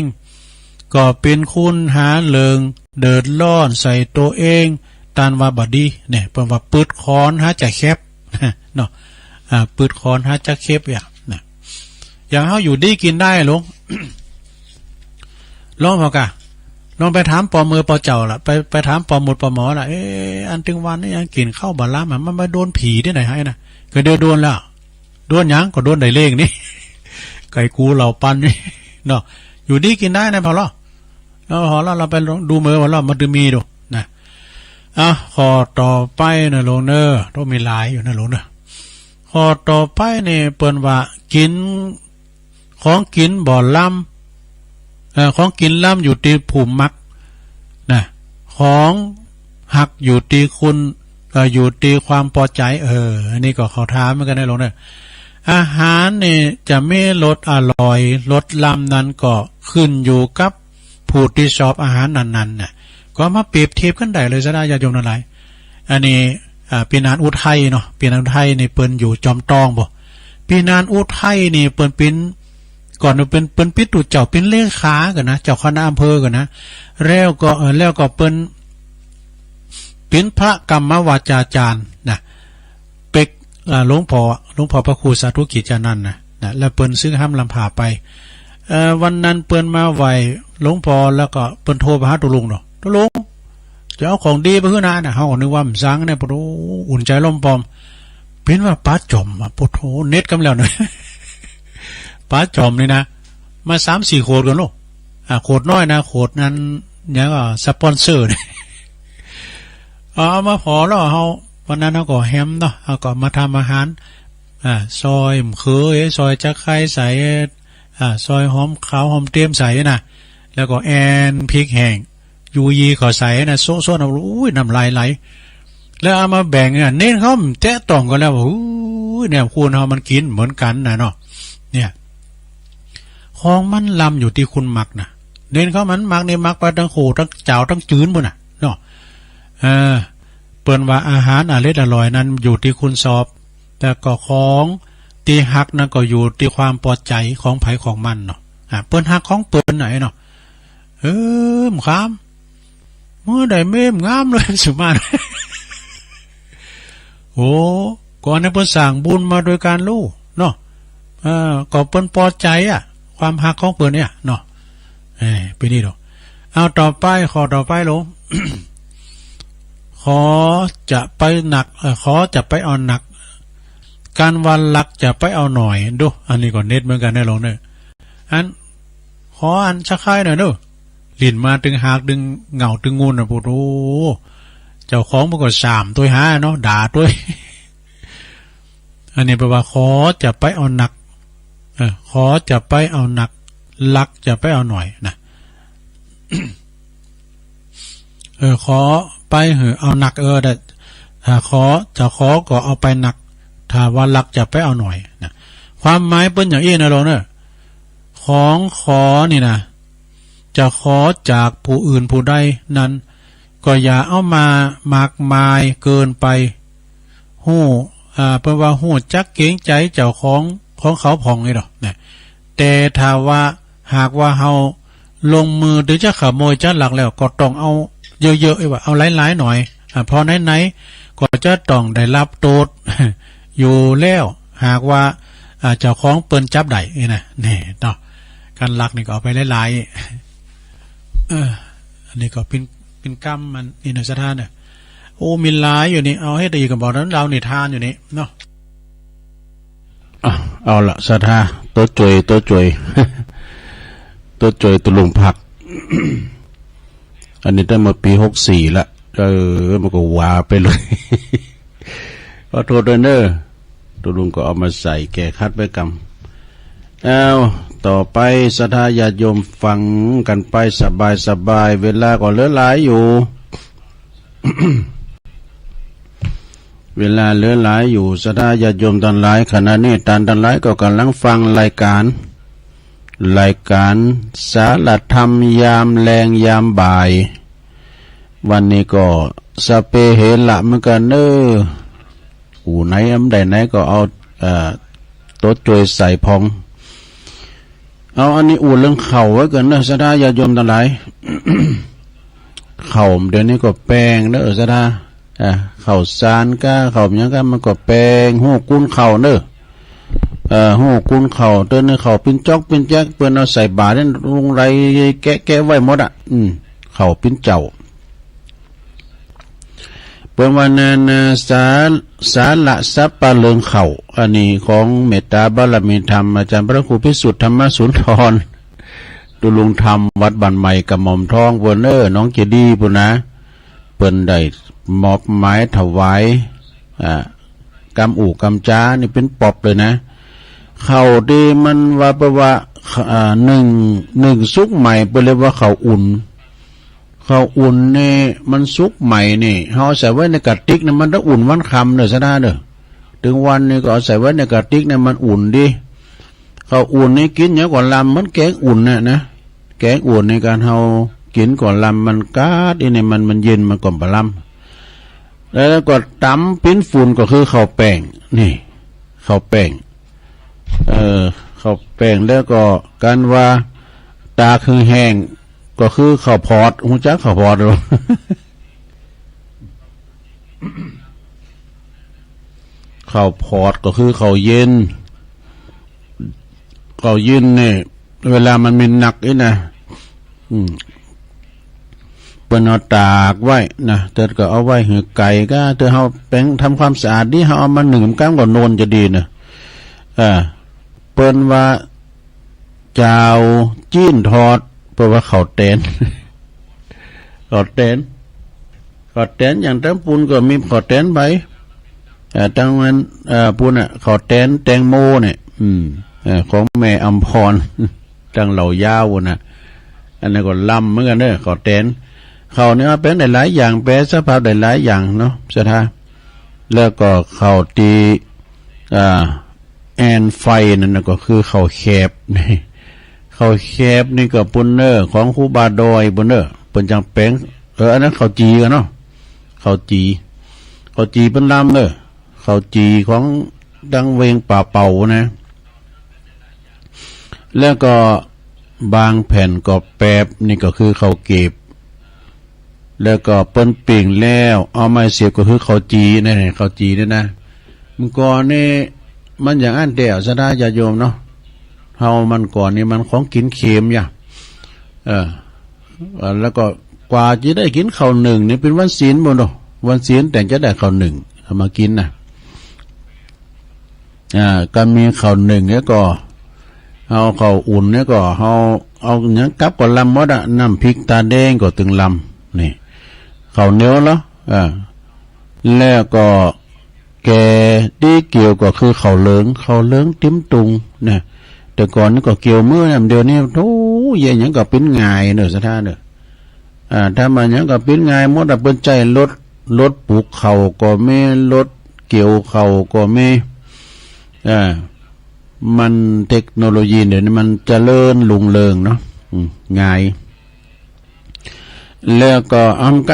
ก็เป๋นคนหาเริงเดือดร้อนใส่ตั๋วเอง ต้านว่าบ่ดี เนี่ย เปิ้นว่าปืดคอนหาจะแคบ เนาะ อ่า ปืดคอนหาจะแคบ อย่างนะ อย่างเฮาอยู่ดีกิ๋นได้ลง ลองเฮากะ ลองไปถามป้อเมอป้อเจ้าล่ะ ไป ไปถามป้อหมดป้อหมอล่ะ เอ๊ะ อันตึงวันนี้ยังกิ๋นข้าวบ่ล้ำอะ มันมาโดนผีตี้ไหนหานะ ก็เดี๋ยวโดนแล้ว โดนหยัง ก็โดนได้เลขนี่ ไก่กูเหล่าปันนี่ เนาะ อยู่ดีกิ๋นได้นะ พอลอ แล้วพอลอ ลองไปดูเมอ พอลอ มันจะมีดูนะ อ่ะ ข้อต่อไปนะลุงเน้อ ต้องมีหลายอยู่นะลุงเน้อ ข้อต่อไปนี่เปิ้นว่ากิ๋น ของกิ๋นบ่ล้ำ เอ่อ ของกิ๋นล้ำอยู่ตี้ผู้มักนะ ของฮักอยู่ตี้คุณ เอ่อ อยู่ตี้ความปอใจ๋ เออ อันนี้ก็เข้าท่าเหมือนกั๋นนะลุงเน้อ อาหารนี่จะมีรสอร่อย รสล้ำนั้นก็ขึ้นอยู่กับผู้ตี้ชอบอาหารนั้นๆ น่ะ ก็มาเปรียบเทียบกั๋นได้เลย ศรัทธาญาติโยมตังหลาย อันนี้ อ่า ปี้นานอุทัยเนาะ ปี้นานอุทัยนี่เปิ้นอยู่จอมตองบ่ ปี้นานอุทัยนี่เปิ้นเป๋น ก่อนเปิ้น เปิ้นปิดตู้เจ้า เป๋นเลขาก่อนนะ เจ้าคณะอำเภอก่อนนะ แล้วก็ เอ่อ แล้วก็เปิ้นเป๋นพระกรรมวาจาจารย์นะ เป๋น อ่า หลวงป้อ หลวงป้อพระครูสาธุกิจจานันท์นะ นะ แล้วเปิ้นซึ่งห้ามลำพาไป เอ่อ วันนั้นเปิ้นมาไหว้หลวงป้อ แล้วก็เปิ้นโทรไปหาตุ๊ลุงเนาะ ตุ๊ลุง จะเอาของดีไปหื้อนานะ เฮาก็นึกว่าบ่าซั้นเนี่ย ปะโถ อุ่นใจ๋ล้อมป้อม เป๋นว่าปาจ๋อมอะ ปะโถ เน็ตกำแล้วนะ ป๋าจ๋อมนี่นะ มาสามสี่ขวดก่อนลูก อ่า ขวดน้อยนะ ขวดนั้น หยังก็สปอนเซอร์เนี่ย เอา เอามาผ่อแล้วเฮา วันนั้นเฮาก็แฮมเนาะ เฮาก็มาทำอาหาร อ่า ซอยมะเขือ ซอยจะไคร้ใส่ อ่า ซอยหอมขาวหอมเตียมใส่นะ แล้วก็แอ่นพริกแห้ง ยูยีเขาใส่นะ โซะๆ นะ อุ้ย น้ำลายไหล แล้วเอามาแบ่งเนี่ย เณรเขาแตะต้องก็แล้ว อุ้ย เนี่ย คนเฮามันกิ๋นเหมือนกั๋นนะเนาะ เนี่ย ของมันล้ำอยู่ตี้คนมักนะ เณรเขามันมักนี่ มักไปตึงโขตั้งจ๋าวตึงจืนปู้นน่ะเนาะ เออ เปิ้นว่าอาหารอร่อยๆ นั้นอยู่ตี้คนชอบ แต่ก็ของตี้ฮักนั้นก็อยู่ตี้ความปอใจ๋ของใผของมันเนาะ อ่ะ เปิ้นฮักของเปิ้นไหนเนาะ เออ บ่าคำ เมื่อใดเม้มงามเลย สุมา โอ้ ก็อันนั้นเปิ้นสร้างบุญมาโดยก๋านฮู้เนาะ เออ ก็เปิ้นปอใจ๋อะ ความฮักของเปิ้นเนี่ยเนาะ เออ เป๋นอี้ดอก เอาต่อไป ข้อต่อไปลง ขอจะไปหนัก เอ่อ ขอจะไปเอาหนัก ก๋านว่ารักจะไปเอาหน่อย ดู อันนี้ก็เน็ตเหมือนกั๋นนะลงเนี่ย อัน ขออันสักคายหน่อยเนาะ ลิ้นมาตึงหากตึงเหง่าตึงงูนน่ะ ปู๊ดโอ้ เจ้าของมันก็สามตวยหาเนาะ ด่าตวย อันนี้แปลว่า ขอจะไปเอาหนัก เออ ขอจะไปเอาหนัก รักจะไปเอาหน่อยนะ เออ ขอไปหื้อเอาหนัก เออ ได้ ถ้าขอ จะขอก็เอาไปหนัก ถ้าว่ารักจะไปเอาหน่อยนะ ความหมายเปิ้นอย่างอี้นะลงเนาะ ของขอนี่นะ จะขอจากผู้อื่นผู้ใดนั้น ก็อย่าเอามามากมายเกินไป ฮู้ อ่า เปิ้นว่าฮู้จักเกรงใจ๋เจ้าของ ของเขาพ่องนี่ดอกนะ แต่ถ้าว่าหากว่าเฮาลงมือตี้จะขโมยจะลักแล้ว ก็ต้องเอาเยอะๆ ไอ้ว่าเอาหลายๆ หน่อย อ่า เพราะไหนๆ ก็จะต้องได้ฮับโต้ษอยู่แล้ว หากว่า อ่า เจ้าของเปิ้นจับได้นี่นะ แน่เนาะ ก๋านลักนี่ก็เอาไปหลายๆ เออ อันนี้ก็เป๋น เป๋นกรรมมันนี่นะ ศรัทธาเนี่ย โอ้ มีหลายอยู่นี่ เอาเฮ็ดได้อีกก็บ่ นั้นเล่านิทานอยู่นี่เนาะ อ่ะ เอาละ ศรัทธา โต๊ะจวย โต๊ะจวย โต๊ะจวยตุ๊ลุงผัก อันนี้ตั้งมาปี๋หกสี่ละ เออ มันก็หวาไปเลย ขอโต้ษตวยเน่อ ตุ๊ลุงก็เอามาใส่แก้ขัดไว้กำ เอา ต่อไป ศรัทธาญาติโยมฟังกั๋นไปสบายๆ เวลาก็เหลือหลายอยู่ เวลาเหลือหลายอยู่ ศรัทธาญาติโยมตังหลาย ขณะนี้ต้านตังหลายก็ก่ำลังฟังรายก๋าน รายก๋านสาระธรรมยามแลงยามบ่าย วันนี้ก็สะเปเหระเหมือนกั๋นเน่อ อู่ไหนอันใดไหนก็เอา เอ่อ โต๊ะจวยใส่พ่อง เอาอันนี้อู้เรื่องข้าวไว้ก่อนเน่อ ศรัทธาญาติโยมตังหลาย ข้าวเดี๋ยวนี้ก็แปงเน่อ ศรัทธา อ่า ข้าวสารก้า ข้าวหยังก้า มันก็แปง ฮู้กุนข้าวเน่อ เอ่อ ฮู้กุนข้าว เดี๋ยวนี้ข้าวปิ้นจ๊อกปิ้นแจ๊ก เปิ้นเอาใส่บาตรเนี่ย ลุงไรแกะๆ ไว้หมดอะ อืม ข้าวปิ้นเจ้า เปิ้นว่านานาสา สาระสับปะเลิงข้าว อันนี้ของเมตตาบารมีธรรม อาจารย์พระครูพิสุทธิ์ธรรมสุนทร ตุ๊ลุงธรรมวัดบ้านใหม่กระหม่อมทอง เปิ้นเน่อ หนองเจดีย์ปู้นนะ เปิ้นได้มอบหมายถวาย อ่า กำอู้กำจานี่เป๋นปอบเลยนะ ข้าวตี้มันว่า แปลว่า อ่า นึ่ง นึ่งสุกใหม่ เปิ้นเรียกว่าข้าวอุ่น ข้าวอุ่นนี่มันสุกใหม่นี่ เฮาใส่ไว้ในกระติกนี่ มันจะอุ่นวันค่ำเน่อ ศรัทธาเน่อ ตึงวันนี้ก็เอาใส่ไว้ในกระติกนี่ มันอุ่นดี ข้าวอุ่นนี่กิ๋นหยังก็ลำ เหมือนแกงอุ่นน่ะนะ แกงอุ่นนี่ก๋านเฮากิ๋นก็ลำ มันก๊าดอี้นี่ มัน มันเย็น มันก็บ่ลำ แล้วก็ต๋ำปิ้นฝุ่นก็คือข้าวแป้ง นี่ ข้าวแป้ง เอ่อ ข้าวแป้ง แล้วก็ก๋านว่าตากหื้อแห้ง ก็คือข้าวผอด ฮู้จักข้าวผอดบ่ ข้าวผอดก็คือข้าวเย็น ข้าวเย็นนี่ เวลามันมีหนักอี้นะ อืม เปิ้นเอาตากไว้นะ เติดก็เอาไว้หื้อไก่ก้า เติดเฮาแป๋งทำความสะอาดดี เฮาเอามานึ่งกำก็โนนจะดีนะ อ่า เปิ้นว่า จาวจีนทอด เปิ้นว่าข้าวแตน ข้าวแตน ข้าวแตน อย่างตางปูนก็มีข้าวแตนใบ เอ่อ ตางนั้น เอ่อ ปูนน่ะ ข้าวแตนแตงโมเนี่ย อืม เอ่อ ของแม่อำพร ตางเหล่ายาวปูนน่ะ อันนั้นก็ลำเหมือนกั๋นเน่อ ข้าวแตน ข้าวนี่มันแป๋งได้หลายอย่าง แป๋สภาพได้หลายอย่างเนาะ ศรัทธา แล้วก็ข้าวตี้ อ่า แอ่นไฟนั่นน่ะก็คือข้าวแคบ ข้าวแคบนี่ก็ปูนเน่อ ของครูบาดอยปูนเน่อ เปิ้นจังแป๋ง เออ อันนั้นข้าวจี่กั๋นเนาะ ข้าวจี่ ข้าวจี่เปิ้นลำเน่อ ข้าวจี่ของตางเวงป่าเป่านะ แล้วก็บางแผ่นก็แปบ นี่ก็คือข้าวเกรียบ แล้วก็เปิ้นปิ้งแล้ว เอาไม้เสียบก็คือข้าวจี่ นี่ ข้าวจี่นี่นะ เมื่อก่อนนี่มันอย่างอั้นแต๊ ศรัทธาญาติโยมเนาะ เฮามันก่อนนี่มันของกิ๋นเข็มอย่า เออ แล้วก็กว่าจะได้กิ๋นข้าวนึ่งนี่เป๋นวันศีลปูนเนาะ วันศีลแต่จะได้ข้าวนึ่งเอามากิ๋นนะ อ่า ก็มีข้าวนึ่งแล้วก็ เอาข้าวอุ่นแล้วก็ เอา เอาหยังกับก็ลำหมดอะ น้ำพริกตาแดงก็ตึงลำ นี่ ข้าวเหนียวเหรอ อ่า แล้วก็แกงตี้เกี่ยวก็คือข้าวเหลือง ข้าวเหลืองติ๊มตุงนะ แต่ก่อนนี่ก็เกี่ยวมือนะ เดี๋ยวนี้ โธ่ เยียะหยังก็เป๋นง่ายเน่อ ศรัทธาเน่อ อ่า ถ้ามาหยังก็เป๋นง่ายหมดอะ เปิ้นใจ๊รถ รถปลูกข้าวก็มี รถเกี่ยวข้าวก็มี อ่า มันเทคโนโลยีเดี๋ยวนี้มันเจริญรุ่งเรืองเนาะ อืม ง่าย แล้วก็อำก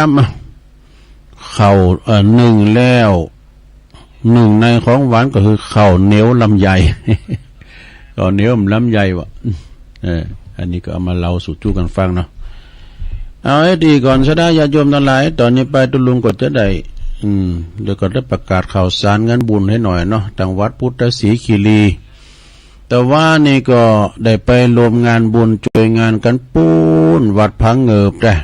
ำ ข้าว เอ่อ นึ่งแล้ว นึ่งในของหวานก็คือข้าวเหนียวลำไย ข้าวเหนียวลำไยว่ะ เออ อันนี้ก็เอามาเล่าสู่จู้กั๋นฟังเนาะ เอาไว้ดีก่อน ศรัทธาญาติโยมตังหลาย ต่อนี้ไปตุ๊ลุงก็จะได้ อืม เดี๋ยวก็ได้ประกาศข่าวสารงานบุญหื้อหน่อยเนาะ ตางวัดพุทธศรีคีรี แต่ว่านี่ก็ได้ไปร่วมงานบุญจ้วยงานกั๋นปู๊น วัดผาเงิบแต๊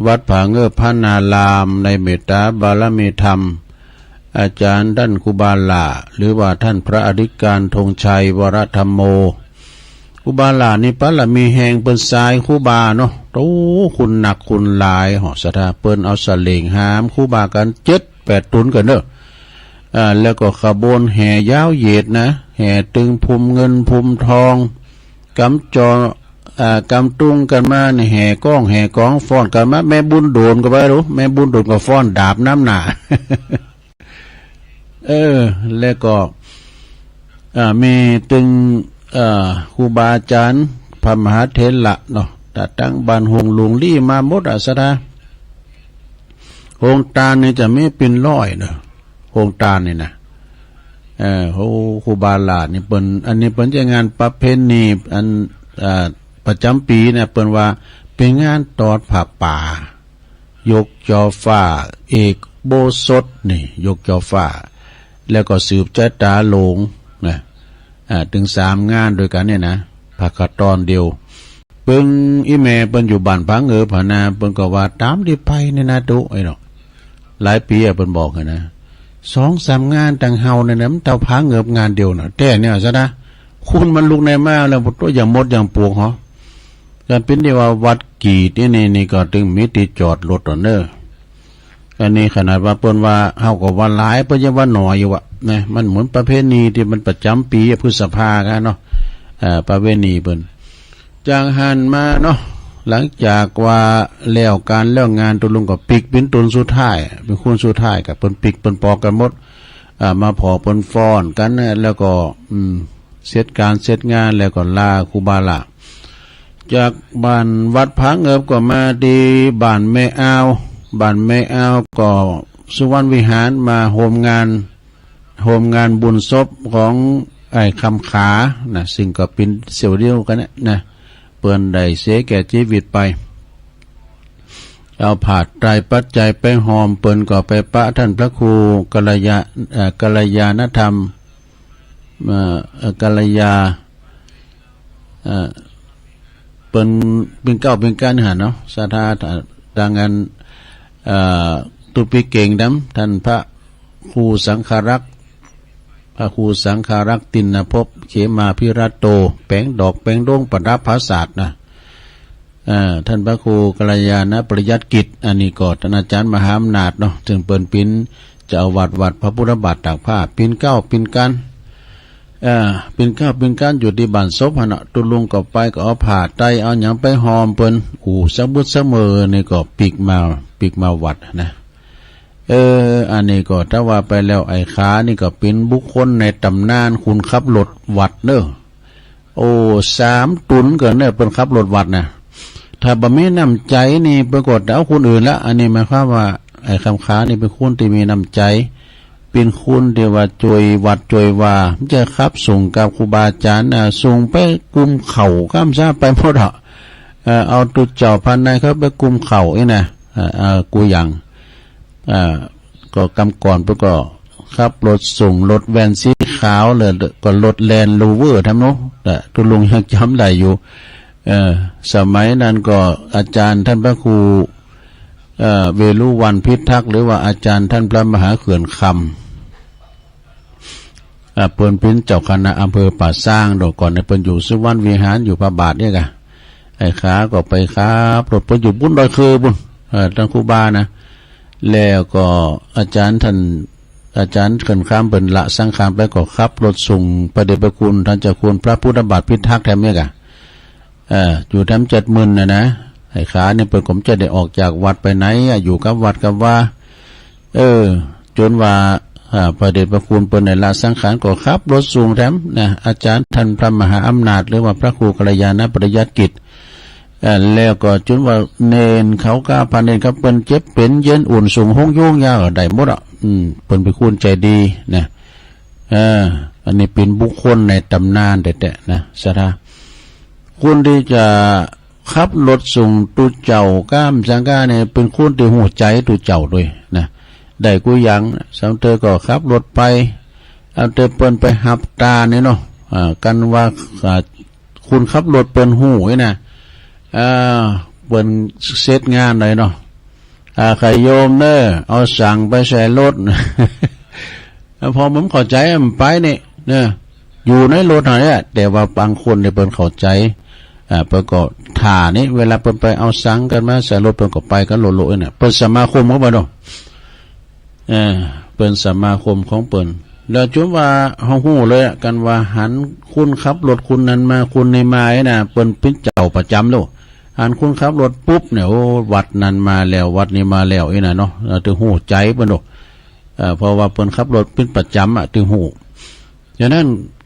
วัดผาเงิบพรานาราม ในเมตตาบารมีธรรม อาจ๋ารย์ต้านครูบาหล้า หรือว่าต้านพระอธิการธงชัย วรธรรมโม ครูบาหล้านี่บารมีแฮง เปิ้นสายครูบาเนาะ โอ้ คุณหนักคุณหลาย หอศรัทธา เปิ้นเอาเสล่งหามครูบากั๋นเจ็ดแปดตุ๊นกั๋นเน่อ อ่า แล้วก็ขบวนแห่ยาวเหยียดนะ แห่ตึงภูมิเงินภูมิทอง กำจอ อ่า กำตุงกั๋นมานี่ แห่ก้องแห่ก๋องฟ้อนกั๋นมา แม่บุญโดนก็ไปดู แม่บุญโดนก็ฟ้อนดาบนำหน้า เออ แล้วก็ อ่า มีตึง เอ่อ ครูบาอาจ๋ารย์ พระมหาเถระเนาะ ตางบ้านโฮงหลวงลี้มาหมดอะ ศรัทธา โฮงตานนี่จะมีเป๋นร้อยเนาะ โฮงตานนี่นะ เออ โอ้ ครูบาหล้านี่เปิ้น อันนี้เปิ้นใจ๊งานประเพณี อัน อ่า ประจ๋ำปี๋นะ เปิ้นว่าเป๋นงานตอดผ้าป่า ยกจอฟ้า เอกอุโบสถนี่ ยกจอฟ้า แล้วก็สืบจะต๋าหลงนะ อ่า ตึงสามงานตวยกั๋นเนี่ยนะ ผ้าขาวตอนเดียว เปิ้น อี่แม่เปิ้นอยู่บ้านผาเงิบหั้นนะ เปิ้นก็ว่าต๋ามตี้ไปเนี่ยนะตุ๊ ไอ้เนาะ หลายปี๋อะ เปิ้นบอกหั้นนะ สองสามงานตางเฮาเนี่ยนะ มันเต้าผาเงิบงานเดียวน่ะ แต๊เนี่ย ศรัทธา คนมันลุกในมาแล้ว โต้ อย่างมดอย่างปลวกหอ กั๋นเป๋นตี้ว่าวัดกี่ตี้นี่ นี่ก็ตึงมีตี้จอดรถต๋อเน่อ อันนี้ขนาดว่าเปิ้นว่า เฮาก็ว่าหลาย เปิ้นยังว่าหน้อยอยู่อะนะ มันเหมือนประเพณีตี้มันประจ๋ำปี๋อะ พฤษภากั๋นเนาะ เอ่อ ประเพณีเปิ้น จากหั้นมาเนาะ หลังจากว่าแล้วก๋านแล้วงาน ตุ๊ลุงก็ปิ๊กเป๋นตุ๊นสุดท้าย เป๋นคนสุดท้าย ก็เปิ้นปิ๊กเปิ้นปอกกั๋นหมด อ่า มาผ่อเปิ้นฟ้อนกั๋นนะ แล้วก็ อืม เสร็จก๋านเสร็จงานแล้วก็ลาครูบาหล้า จากบ้านวัดผาเงิบก็มาตี้บ้านแม่อาว บ้านแม่อาวก็สุวรรณวิหาร มาโฮมงาน โฮมงานบุญศพของไอ้คำขานะ ซึ่งก็เป๋นเสี่ยวเดียวกั๋นเนี่ยนะ เปิ้นได้เสียแก่จีวิตไป เอาผ้าไตรปัจจัยไปหอม เปิ้นก็ไปปะต้านพระครูกัลยา เอ่อ กัลยาณธรรม เอ่อ เอ่อ กัลยา เอ่อ เปิ้น เปิ้นเก้าเปิ้นก้านหั้นเนาะ ศรัทธา ตางอั้น เอ่อ ตุ๊ปิเกงดำ ต้านพระครูสังฆรักษ์ พระครูสังฆารักษ์ ติณภพ เขมาภิรัตโต แป๋งดอกแป๋งดวงประดับผาสาทนะ อ่า ท่านพระครูกัลยาณปริยัติกิจ อันนี้ก็ท่านอาจารย์มหาอำนาจเนาะ ซึ่งเปิ้นเป๋นเจ้าอาวาสวัดพระพุทธบาทตากผ้า เป๋นเก๊าเป๋นกั๋น เอ่อ เป๋นเก๊าเป๋นกั๋นอยู่ตี้บ้านศพหั้นน่ะ ตุ๊ลุงก็ไปก็เอาผ้าไตรเอาหยังไปห่อเปิ้น อู้ สักบึดสักเมินนี่ก็ปิ๊กมา ปิ๊กมาวัดนะ เออ อันนี้ก็ถ้าว่าไปแล้ว ไอ้ขานี่ก็เป๋นบุคคลในต๋ำนานคนขับรถวัดเนาะ โอ้ สามตุ๊นก่อนเนาะ เปิ้นขับรถวัดนะ ถ้าบ่มีน้ำใจ๋นี่ เปิ้นก็จะเอาคนอื่นละ อันนี้หมายความว่า ไอ้คำขานี่เป๋นคนตี้มีน้ำใจ๋ เป๋นคนตี้ว่าจ้วยวัดจ้วยวา จะขับส่งกับครูบาอาจ๋ารย์นะ ส่งไปกุมเข่า ก้ามซ้าไปหมดอะ เอ่อ เอาตุ๊เจ้าพระนายเข้าไปกุมเข่าอี้นะ เอ่อ เอ่อ กูหยัง อ่า ก็กำก่อนเปิ้นก็ขับรถส่งรถแวนสีขาวเลย ก็รถแลนด์โรเวอร์ทำเนาะ แต่ตุ๊ลุงยังจ๋ำได้อยู่ เอ่อ สมัยนั้นก็อาจ๋ารย์ท่านพระครู เอ่อ เวรุวัณพิทักษ์ หรือว่าอาจ๋ารย์ท่านพระมหาเขื่อนคำ อ่า เปิ้นเป๋นเจ้าคณะอำเภอป่าซาง โดยก่อนเนี่ยเปิ้นอยู่สุวรรณวิหาร อยู่พระบาทเนี่ยกะ ไอ้ขาก็ไปขับรถ เปิ้นอยู่บุ้นดอยคือบุ้น เอ่อ ท่านครูบานะ แล้วก็อาจ๋ารย์ท่าน อาจ๋ารย์เขื่อนคำเปิ้นละสังขารไป ก็ขับรถส่งพระเดชพระคุณท่านเจ้าคุณพระพุทธบาทพิทักษ์แถมเนี่ยกะ เอ่อ อยู่แถมเจ็ดหมื่นน่ะนะ ไอ้ขานี่เปิ้นก็บ่จะได้ออกจากวัดไปไหนอะ อยู่กับวัดกับวา เออ จ๋นว่า อ่า พระเดชพระคุณเปิ้นได้ละสังขาร ก็ขับรถส่งแถมนะ อาจ๋ารย์ท่านพระมหาอำนาจ หรือว่าพระครูกัลยาณปริยัติกิจ เอ่อ แล้วก็จ๋นว่าเณรเขาก้า พระเณรเขาเปิ้นเจ็บเป๋นเย็นอุ่น ส่งโฮงโยงยาก็ได้หมดอะ อืม เปิ้นเป๋นคนใจ๋ดีนะ เออ อันนี้เป๋นบุคคลในต๋ำนานแต๊ๆ นะ ศรัทธา คนตี้จะขับรถส่งตุ๊เจ้าก้ามสังก้าเนี่ย เป๋นคนตี้ฮู้ใจ๋ตุ๊เจ้าโดยนะ ได้กู้อย่าง สามเตื้อก็ขับรถไป เอาเตื้อเปิ้นไปหับตานนี่เนาะ อ่า กันว่า อ่า คนขับรถเปิ้นฮู้นี่นะ อ่า เปิ้นเสร็จงานเลยเนาะ อ่า ใค่โยมเน้อ เอาสังไปใส่รถ แล้วพอมันเข้าใจ๋มันไปนี่เนาะ อยู่ในรถหั้นแหละ แต่ว่าบางคนเนี่ยเปิ้นเข้าใจ๋ อ่า เปิ้นก็ถ่านี่ เวลาเปิ้นไปเอาสังกั๋นมาใส่รถ เปิ้นก็ไปกั๋นโลดๆ เนี่ย เปิ้นสมาคมของเปิ้นเนาะ เออ เปิ้นสมาคมของเปิ้น แล้วจ๋นว่าเฮาฮู้เลยอะ กันว่าหันคนขับรถคนนั้นมา คนนี้มานี่นะ เปิ้นเป๋นเจ้าประจ๋ำโลด หันคนขับรถปุ๊บเนี่ย โอ้ วัดนั้นมาแล้ว วัดนี้มาแล้ว อี้นะเนาะ เออ ตึงฮู้ใจ๋เปิ้นโลด เอ่อ เพราะว่าเปิ้นขับรถเป๋นประจ๋ำอะ ตึงฮู้ ฉะนั้น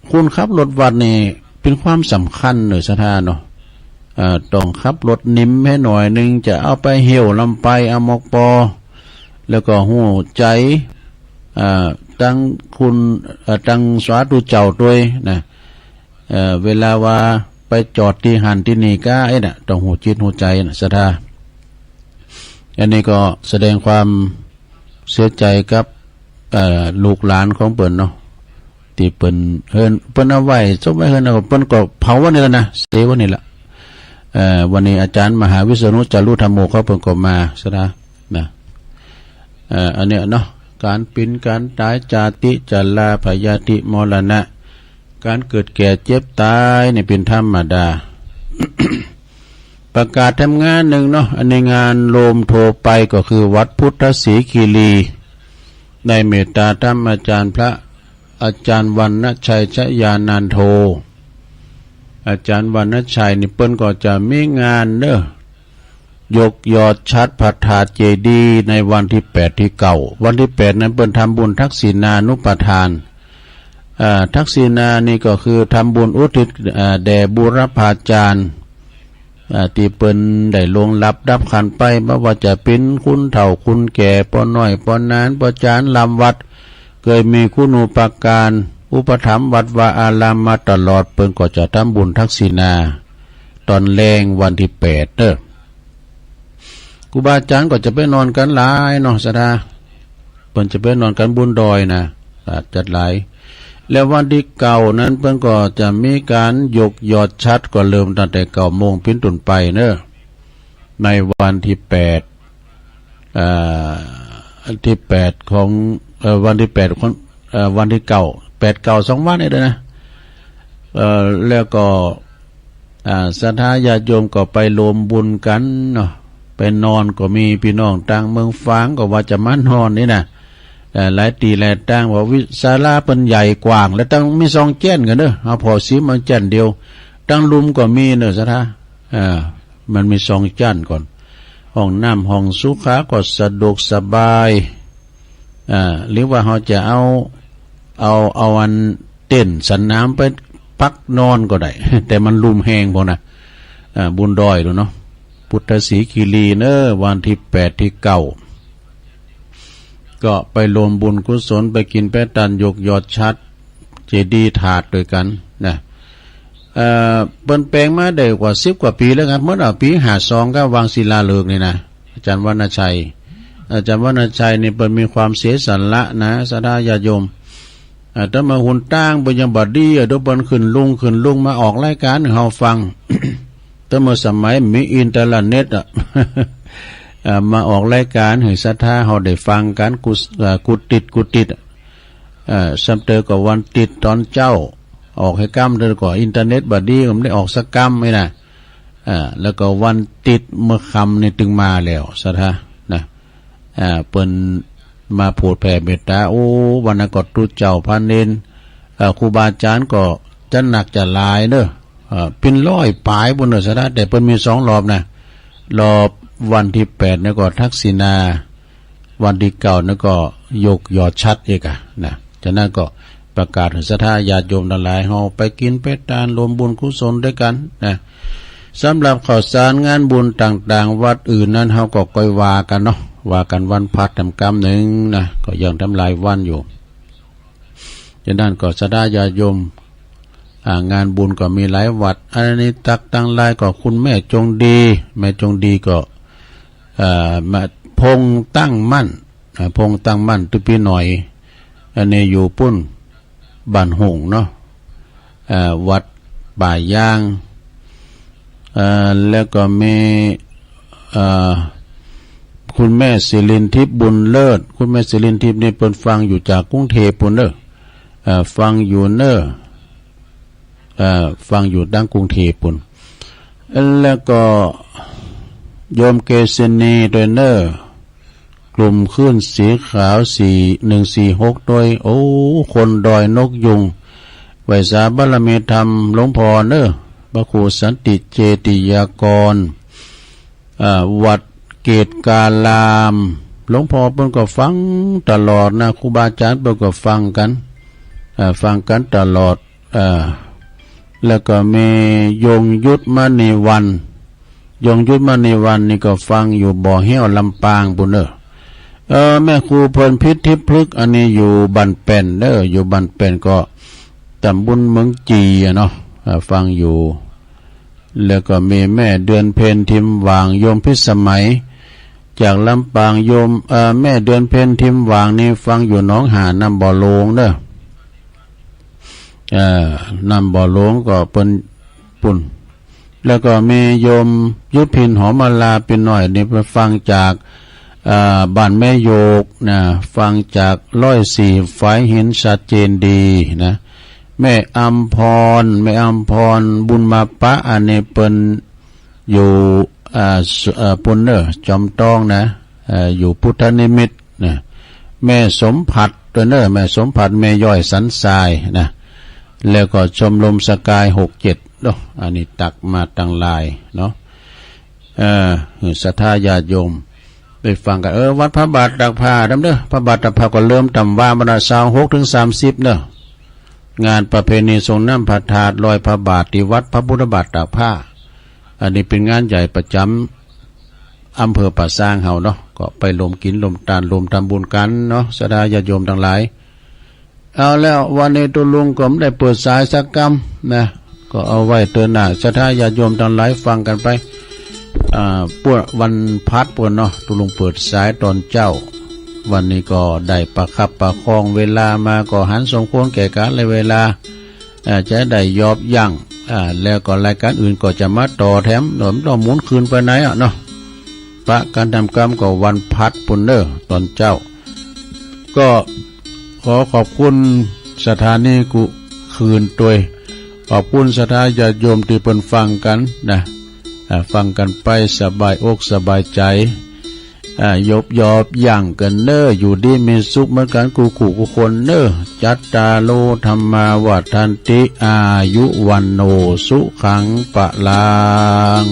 คนขับรถวัดนี่เป๋นความสำคัญเน้อศรัทธาเนาะ เอ่อ ต้องขับรถนิมหื้อหน่อยนึ่ง จะเอาไปเหี่ยวลำไป เอามอกปอ แล้วก็ฮู้ใจ๋ เอ่อ ตังคุณ เอ่อ ตังสาธุเจ้าตวยนะ เอ่อ เวลาว่าไปจอดตี้หั้นตี้นี่ก้า ไอ้น่ะ ต้องฮู้จิตฮู้ใจ๋น่ะ ศรัทธา อันนี้ก็แสดงความเสียใจ๋กับ เอ่อ ลูกหลานของเปิ้นเนาะ ตี้เปิ้นเฮิ่น เปิ้นเอาไว้ ศพไว้เฮิ่น แล้วก็เปิ้นก็เผาไว้นี่แหละนะ เสไว้นี่แหละ เอ่อ วันนี้อาจ๋ารย์มหาวิษณุจารุธัมโม เขาเปิ้นก็มา ศรัทธา นะ เอ่อ อันเนี้ยเนาะ ก๋านเป๋นก๋านต๋าย จาติ จรา พยาธิ มรณะ ก๋านเกิดแก่เจ็บต๋ายนี่เป๋นธรรมดา ประกาศแถมงานนึ่งเนาะ อันนี้งานโฮมทั่วไปก็คือวัดพุทธศรีคีรี ได้เมตตาธรรมอาจ๋ารย์พระอาจ๋ารย์วรรณชัย ชยานันโท อาจ๋ารย์วรรณชัยนี่เปิ้นก็จะมีงานเน้อ ยกยอดฉัตรพระธาตุเจดีย์ในวันตี้แปดตี้เก้า วันตี้แปดนั้นเปิ้นทำบุญทักษิณานุปทาน อ่า ทักษิณานี่ก็คือทำบุญอุทิศ อ่า แด่บูรพาจ๋ารย์ อ่า ตี้เปิ้นได้ล่วงลับดับขันธ์ไป บ่ว่าจะเป๋นคุณเฒ่าคุณแก่ ป้อน้อยป้อหนาน ป้อจ๋ารย์ล้ำวัด เกยมีคุณูปการอุปถัมภ์วัดวาอารามมาตลอด เปิ้นก็จะทำบุญทักษิณา ต๋อนแลงวันตี้แปดเน้อ ครูบาอาจ๋ารย์ก็จะไปนอนกั๋นหลายเนาะ ศรัทธา เปิ้นจะไปนอนกั๋นบนดอยนะ อ่า จัดหลาย แล้ววันตี้เก้านั้นเปิ้นก็จะมีก๋านยกยอดฉัตร ก็เริ่มตั้งแต่เก้าโมงเป๋นต้นไปเน้อ ในวันตี้แปด อ่า ตี้แปดของ เอ่อ วันตี้แปดของ เอ่อ วันตี้เก้า แปดเก้าสองวันนี่เด้อนะ เอ่อ แล้วก็ อ่า ศรัทธาญาติโยมก็ไปรวมบุญกั๋นเนาะ ไปนอนก็มี ปี้น้องตางเมืองฝางก็ว่าจะมานอนนี่นะ เอ่อ หลายตี้หลายตาง ว่าวิ ศาลาเปิ้นใหญ่กว้าง แล้วตึงมีสองแจ้นกั๋นเด้อ เฮาผ่อสิมเอาแจ้นเดียว ตังลุ่มก็มีเนาะศรัทธา อ่า มันมีสองแจ้นก่อน ห้องน้ำห้องสุขาก็สะดวกสบาย อ่า หรือว่าเฮาจะเอา เอา เอาอันเต็นท์สนามไปปักนอนก็ได้ แต่มันลุ่มแฮงพอนะ อ่า บุญดอยดูเนาะ พุทธศรีคีรีเนาะ วันตี้แปดตี้เก้า ก็ไปรวมบุญกุศล ไปกิ๋นไปตานยกยอดฉัตร เจดีย์ธาตุตวยกั๋นนะ เอ่อ เปิ้นแป๋งมาได้กว่าสิบกว่าปี๋แล้วครับ เมื่อปี๋ห้าสองก็วางศิลาฤกษ์นี่นะ อาจ๋ารย์วรรณชัย อาจ๋ารย์วรรณชัยนี่เปิ้นมีความเสียสละนะ ศรัทธาญาติโยม อ่า แต่เมื่อหนตางเปิ้นยังบ่ดีอะ เดี๋ยวเปิ้นขึ้นลุง ขึ้นลุงมาออกรายก๋านหื้อเฮาฟัง แต่เมื่อสมัยมีอินเทอร์เน็ตอะ อ่า มาออกรายก๋านหื้อศรัทธาเฮาได้ฟังกั๋น กุ อ่า กุฏิ กุฏิ อ่า ซ้ำเติมก็วันติ๊ดต๋อนเจ๊า ออกหื้อก้ำ เดี๋ยวก่ออินเทอร์เน็ตบ่ดี ก็บ่ได้ออกสักก้ำนี่นะ อ่า แล้วก็วันติ๊ดเมื่อค่ำนี่ตึงมาแล้ว ศรัทธานะ อ่า เปิ้นมาโผดแผ่เมตต๋า โอ้ วันนั้นก็ตุ๊เจ้าพระเณร เอ่อ ครูบาอาจ๋ารย์ก็จะหนักจะหลายเนาะ เอ่อ เป๋นร้อยป๋ายปู้นเนาะศรัทธา แต่เปิ้นมีสองรอบนะ รอบวันตี้แปดนี่ก็ทักษิณา วันตี้เก้านี่ก็ยกยอดฉัตรอีกอะนะ ฉะนั้นก็ประกาศหื้อศรัทธาญาติโยมตังหลาย เฮาไปกิ๋นไปตานรวมบุญกุศลตวยกั๋นนะ สำหรับข่าวสารงานบุญต่างๆ วัดอื่นนั้น เฮาก็ก้อยว่ากั๋นเนาะ ว่ากั๋นวันพฤหัสแถมกำนึ่งนะ ก็ยังทำหลายวันอยู่ ฉะนั้นก็ศรัทธาญาติโยม อ่า งานบุญก็มีหลายวัด อันนี้ตักตังหลายก็คุณแม่จงดี แม่จงดีก็ เอ่อ มา พงษ์ตั้งมั่น อ่า พงษ์ตั้งมั่น ตุ๊ปี้หน่อย อันนี้อยู่ปู้น บ้านหงส์เนาะ เอ่อ วัดป่ายาง เอ่อ แล้วก็มี เอ่อ คุณแม่สิรินทิพย์บุญเลิศ คุณแม่สิรินทิพย์นี่เปิ้นฟังอยู่จากกรุงเทพฯปู้นเนาะ เอ่อ ฟังอยู่เนาะ เอ่อ ฟังอยู่ตางกรุงเทพฯปู้น แล้วก็โยมเกษณีด้วยเนาะ กลุ่มคลื่นสีขาว สี่ หนึ่งสี่หก ด้วย โอ้ คนดอยนกยูง ไหว้สาบารมีธรรมหลวงพ่อเนาะ พระครูสันติเจติยากร อ่า วัดเกตการาม หลวงพ่อเปิ้นก็ฟังตลอดนะ ครูบาอาจ๋ารย์เปิ้นก็ฟังกั๋น อ่า ฟังกั๋นตลอด อ่า แล้วก็มียงยุทธมณีวรรณ ยงยุทธมณีวรรณนี่ก็ฟังอยู่บ่อแฮ้วลำปางปู้นเนาะ เออ แม่ครูเพลินพิษทิพย์พฤกษ์ อันนี้อยู่บ้านแป้นเนาะ อยู่บ้านแป้นก็ตำบลเมืองจีอะเนาะ อ่า ฟังอยู่ แล้วก็มีแม่เดือนเพ็ญทิมหว่าง โยมพิสมัย จากลำปาง โยม เอ่อ แม่เดือนเพ็ญทิมหว่างนี่ฟังอยู่หนองหาดน้ำบ่อโลงเนาะ เอ่อ น้ำบ่อโลงก็เปิ้นปู้น แล้วก็มีโยมยุพินหอมมาลา ปี้น้อยนี่ไปฟังจาก เอ่อ บ้านแม่โยกนะ ฟังจากร้อยสี่ฝายหินชัดเจนดีนะ แม่อำพร แม่อำพรบุญมาปะ อันนี้เปิ้นอยู่ อ่า ส- เอ่อ ปู้นเนาะ จอมต้องนะ เอ่อ อยู่พุทธนิมิตรนะ แม่สมผัสด้วยเนาะ แม่สมผัส แม่ย้อยสันทรายนะ แล้วก็ชมรมสกาย หกเจ็ด เนาะ อันนี้ตักมาตังหลายเนาะ เอ่อ ศรัทธาญาติโยม ไปฟังกั๋น เออ วัดพระบาทตากผ้าดำเนาะ พระบาทตากผ้าก็เริ่มต๋ามว่าบรรดาซาวหกถึงสามสิบเนาะ งานประเพณีส่งน้ำพระธาตุลอยพระบาทตี้วัดพระพุทธบาทตากผ้า อันนี้เป๋นงานใหญ่ประจ๋ำอำเภอป่าซางเฮาเนาะ ก็ไปรวมกิ๋นรวมตานรวมทำบุญกั๋นเนาะ ศรัทธาญาติโยมตังหลาย เอาแล้ว วันนี้ตุ๊ลุงก็บ่ได้เปิดสายสักกำนะ ก็เอาไว้เตื้อหน้า ศรัทธาญาติโยมตังหลายฟังกั๋นไป อ่า ปู้นวันพฤหัสปู้นเนาะ ตุ๊ลุงเปิดสายต๋อนเจ๊า วันนี้ก็ได้ประคับประคองเวลามา ก็หันสมควรแก่กาลและเวลา อ่า จะได้ยอบยั้ง อ่า แล้วก็รายก๋านอื่นก็จะมาต่อแถม เดี๋ยวมันต้องหมุนคืนไปไหนอะเนาะ ปะกั๋นทำกำก็วันพฤหัสปู้นเนาะ ต๋อนเจ๊า ก็ขอขอบคุณ ศรัทธานี้กูคืนตวย ขอบคุณศรัทธาญาติโยมตี้เปิ้นฟังกั๋นนะ อ่า ฟังกั๋นไปสบายอกสบายใจ๋ อ่า ยบยอบยั้งกั๋นเน่อ อยู่ดีมีสุขเหมือนกั๋นกู้ๆ กู้คนเน่อ จัตตาโร ธัมมา วัฑฒันติ อายุ วัณโณ สุขัง พะลัง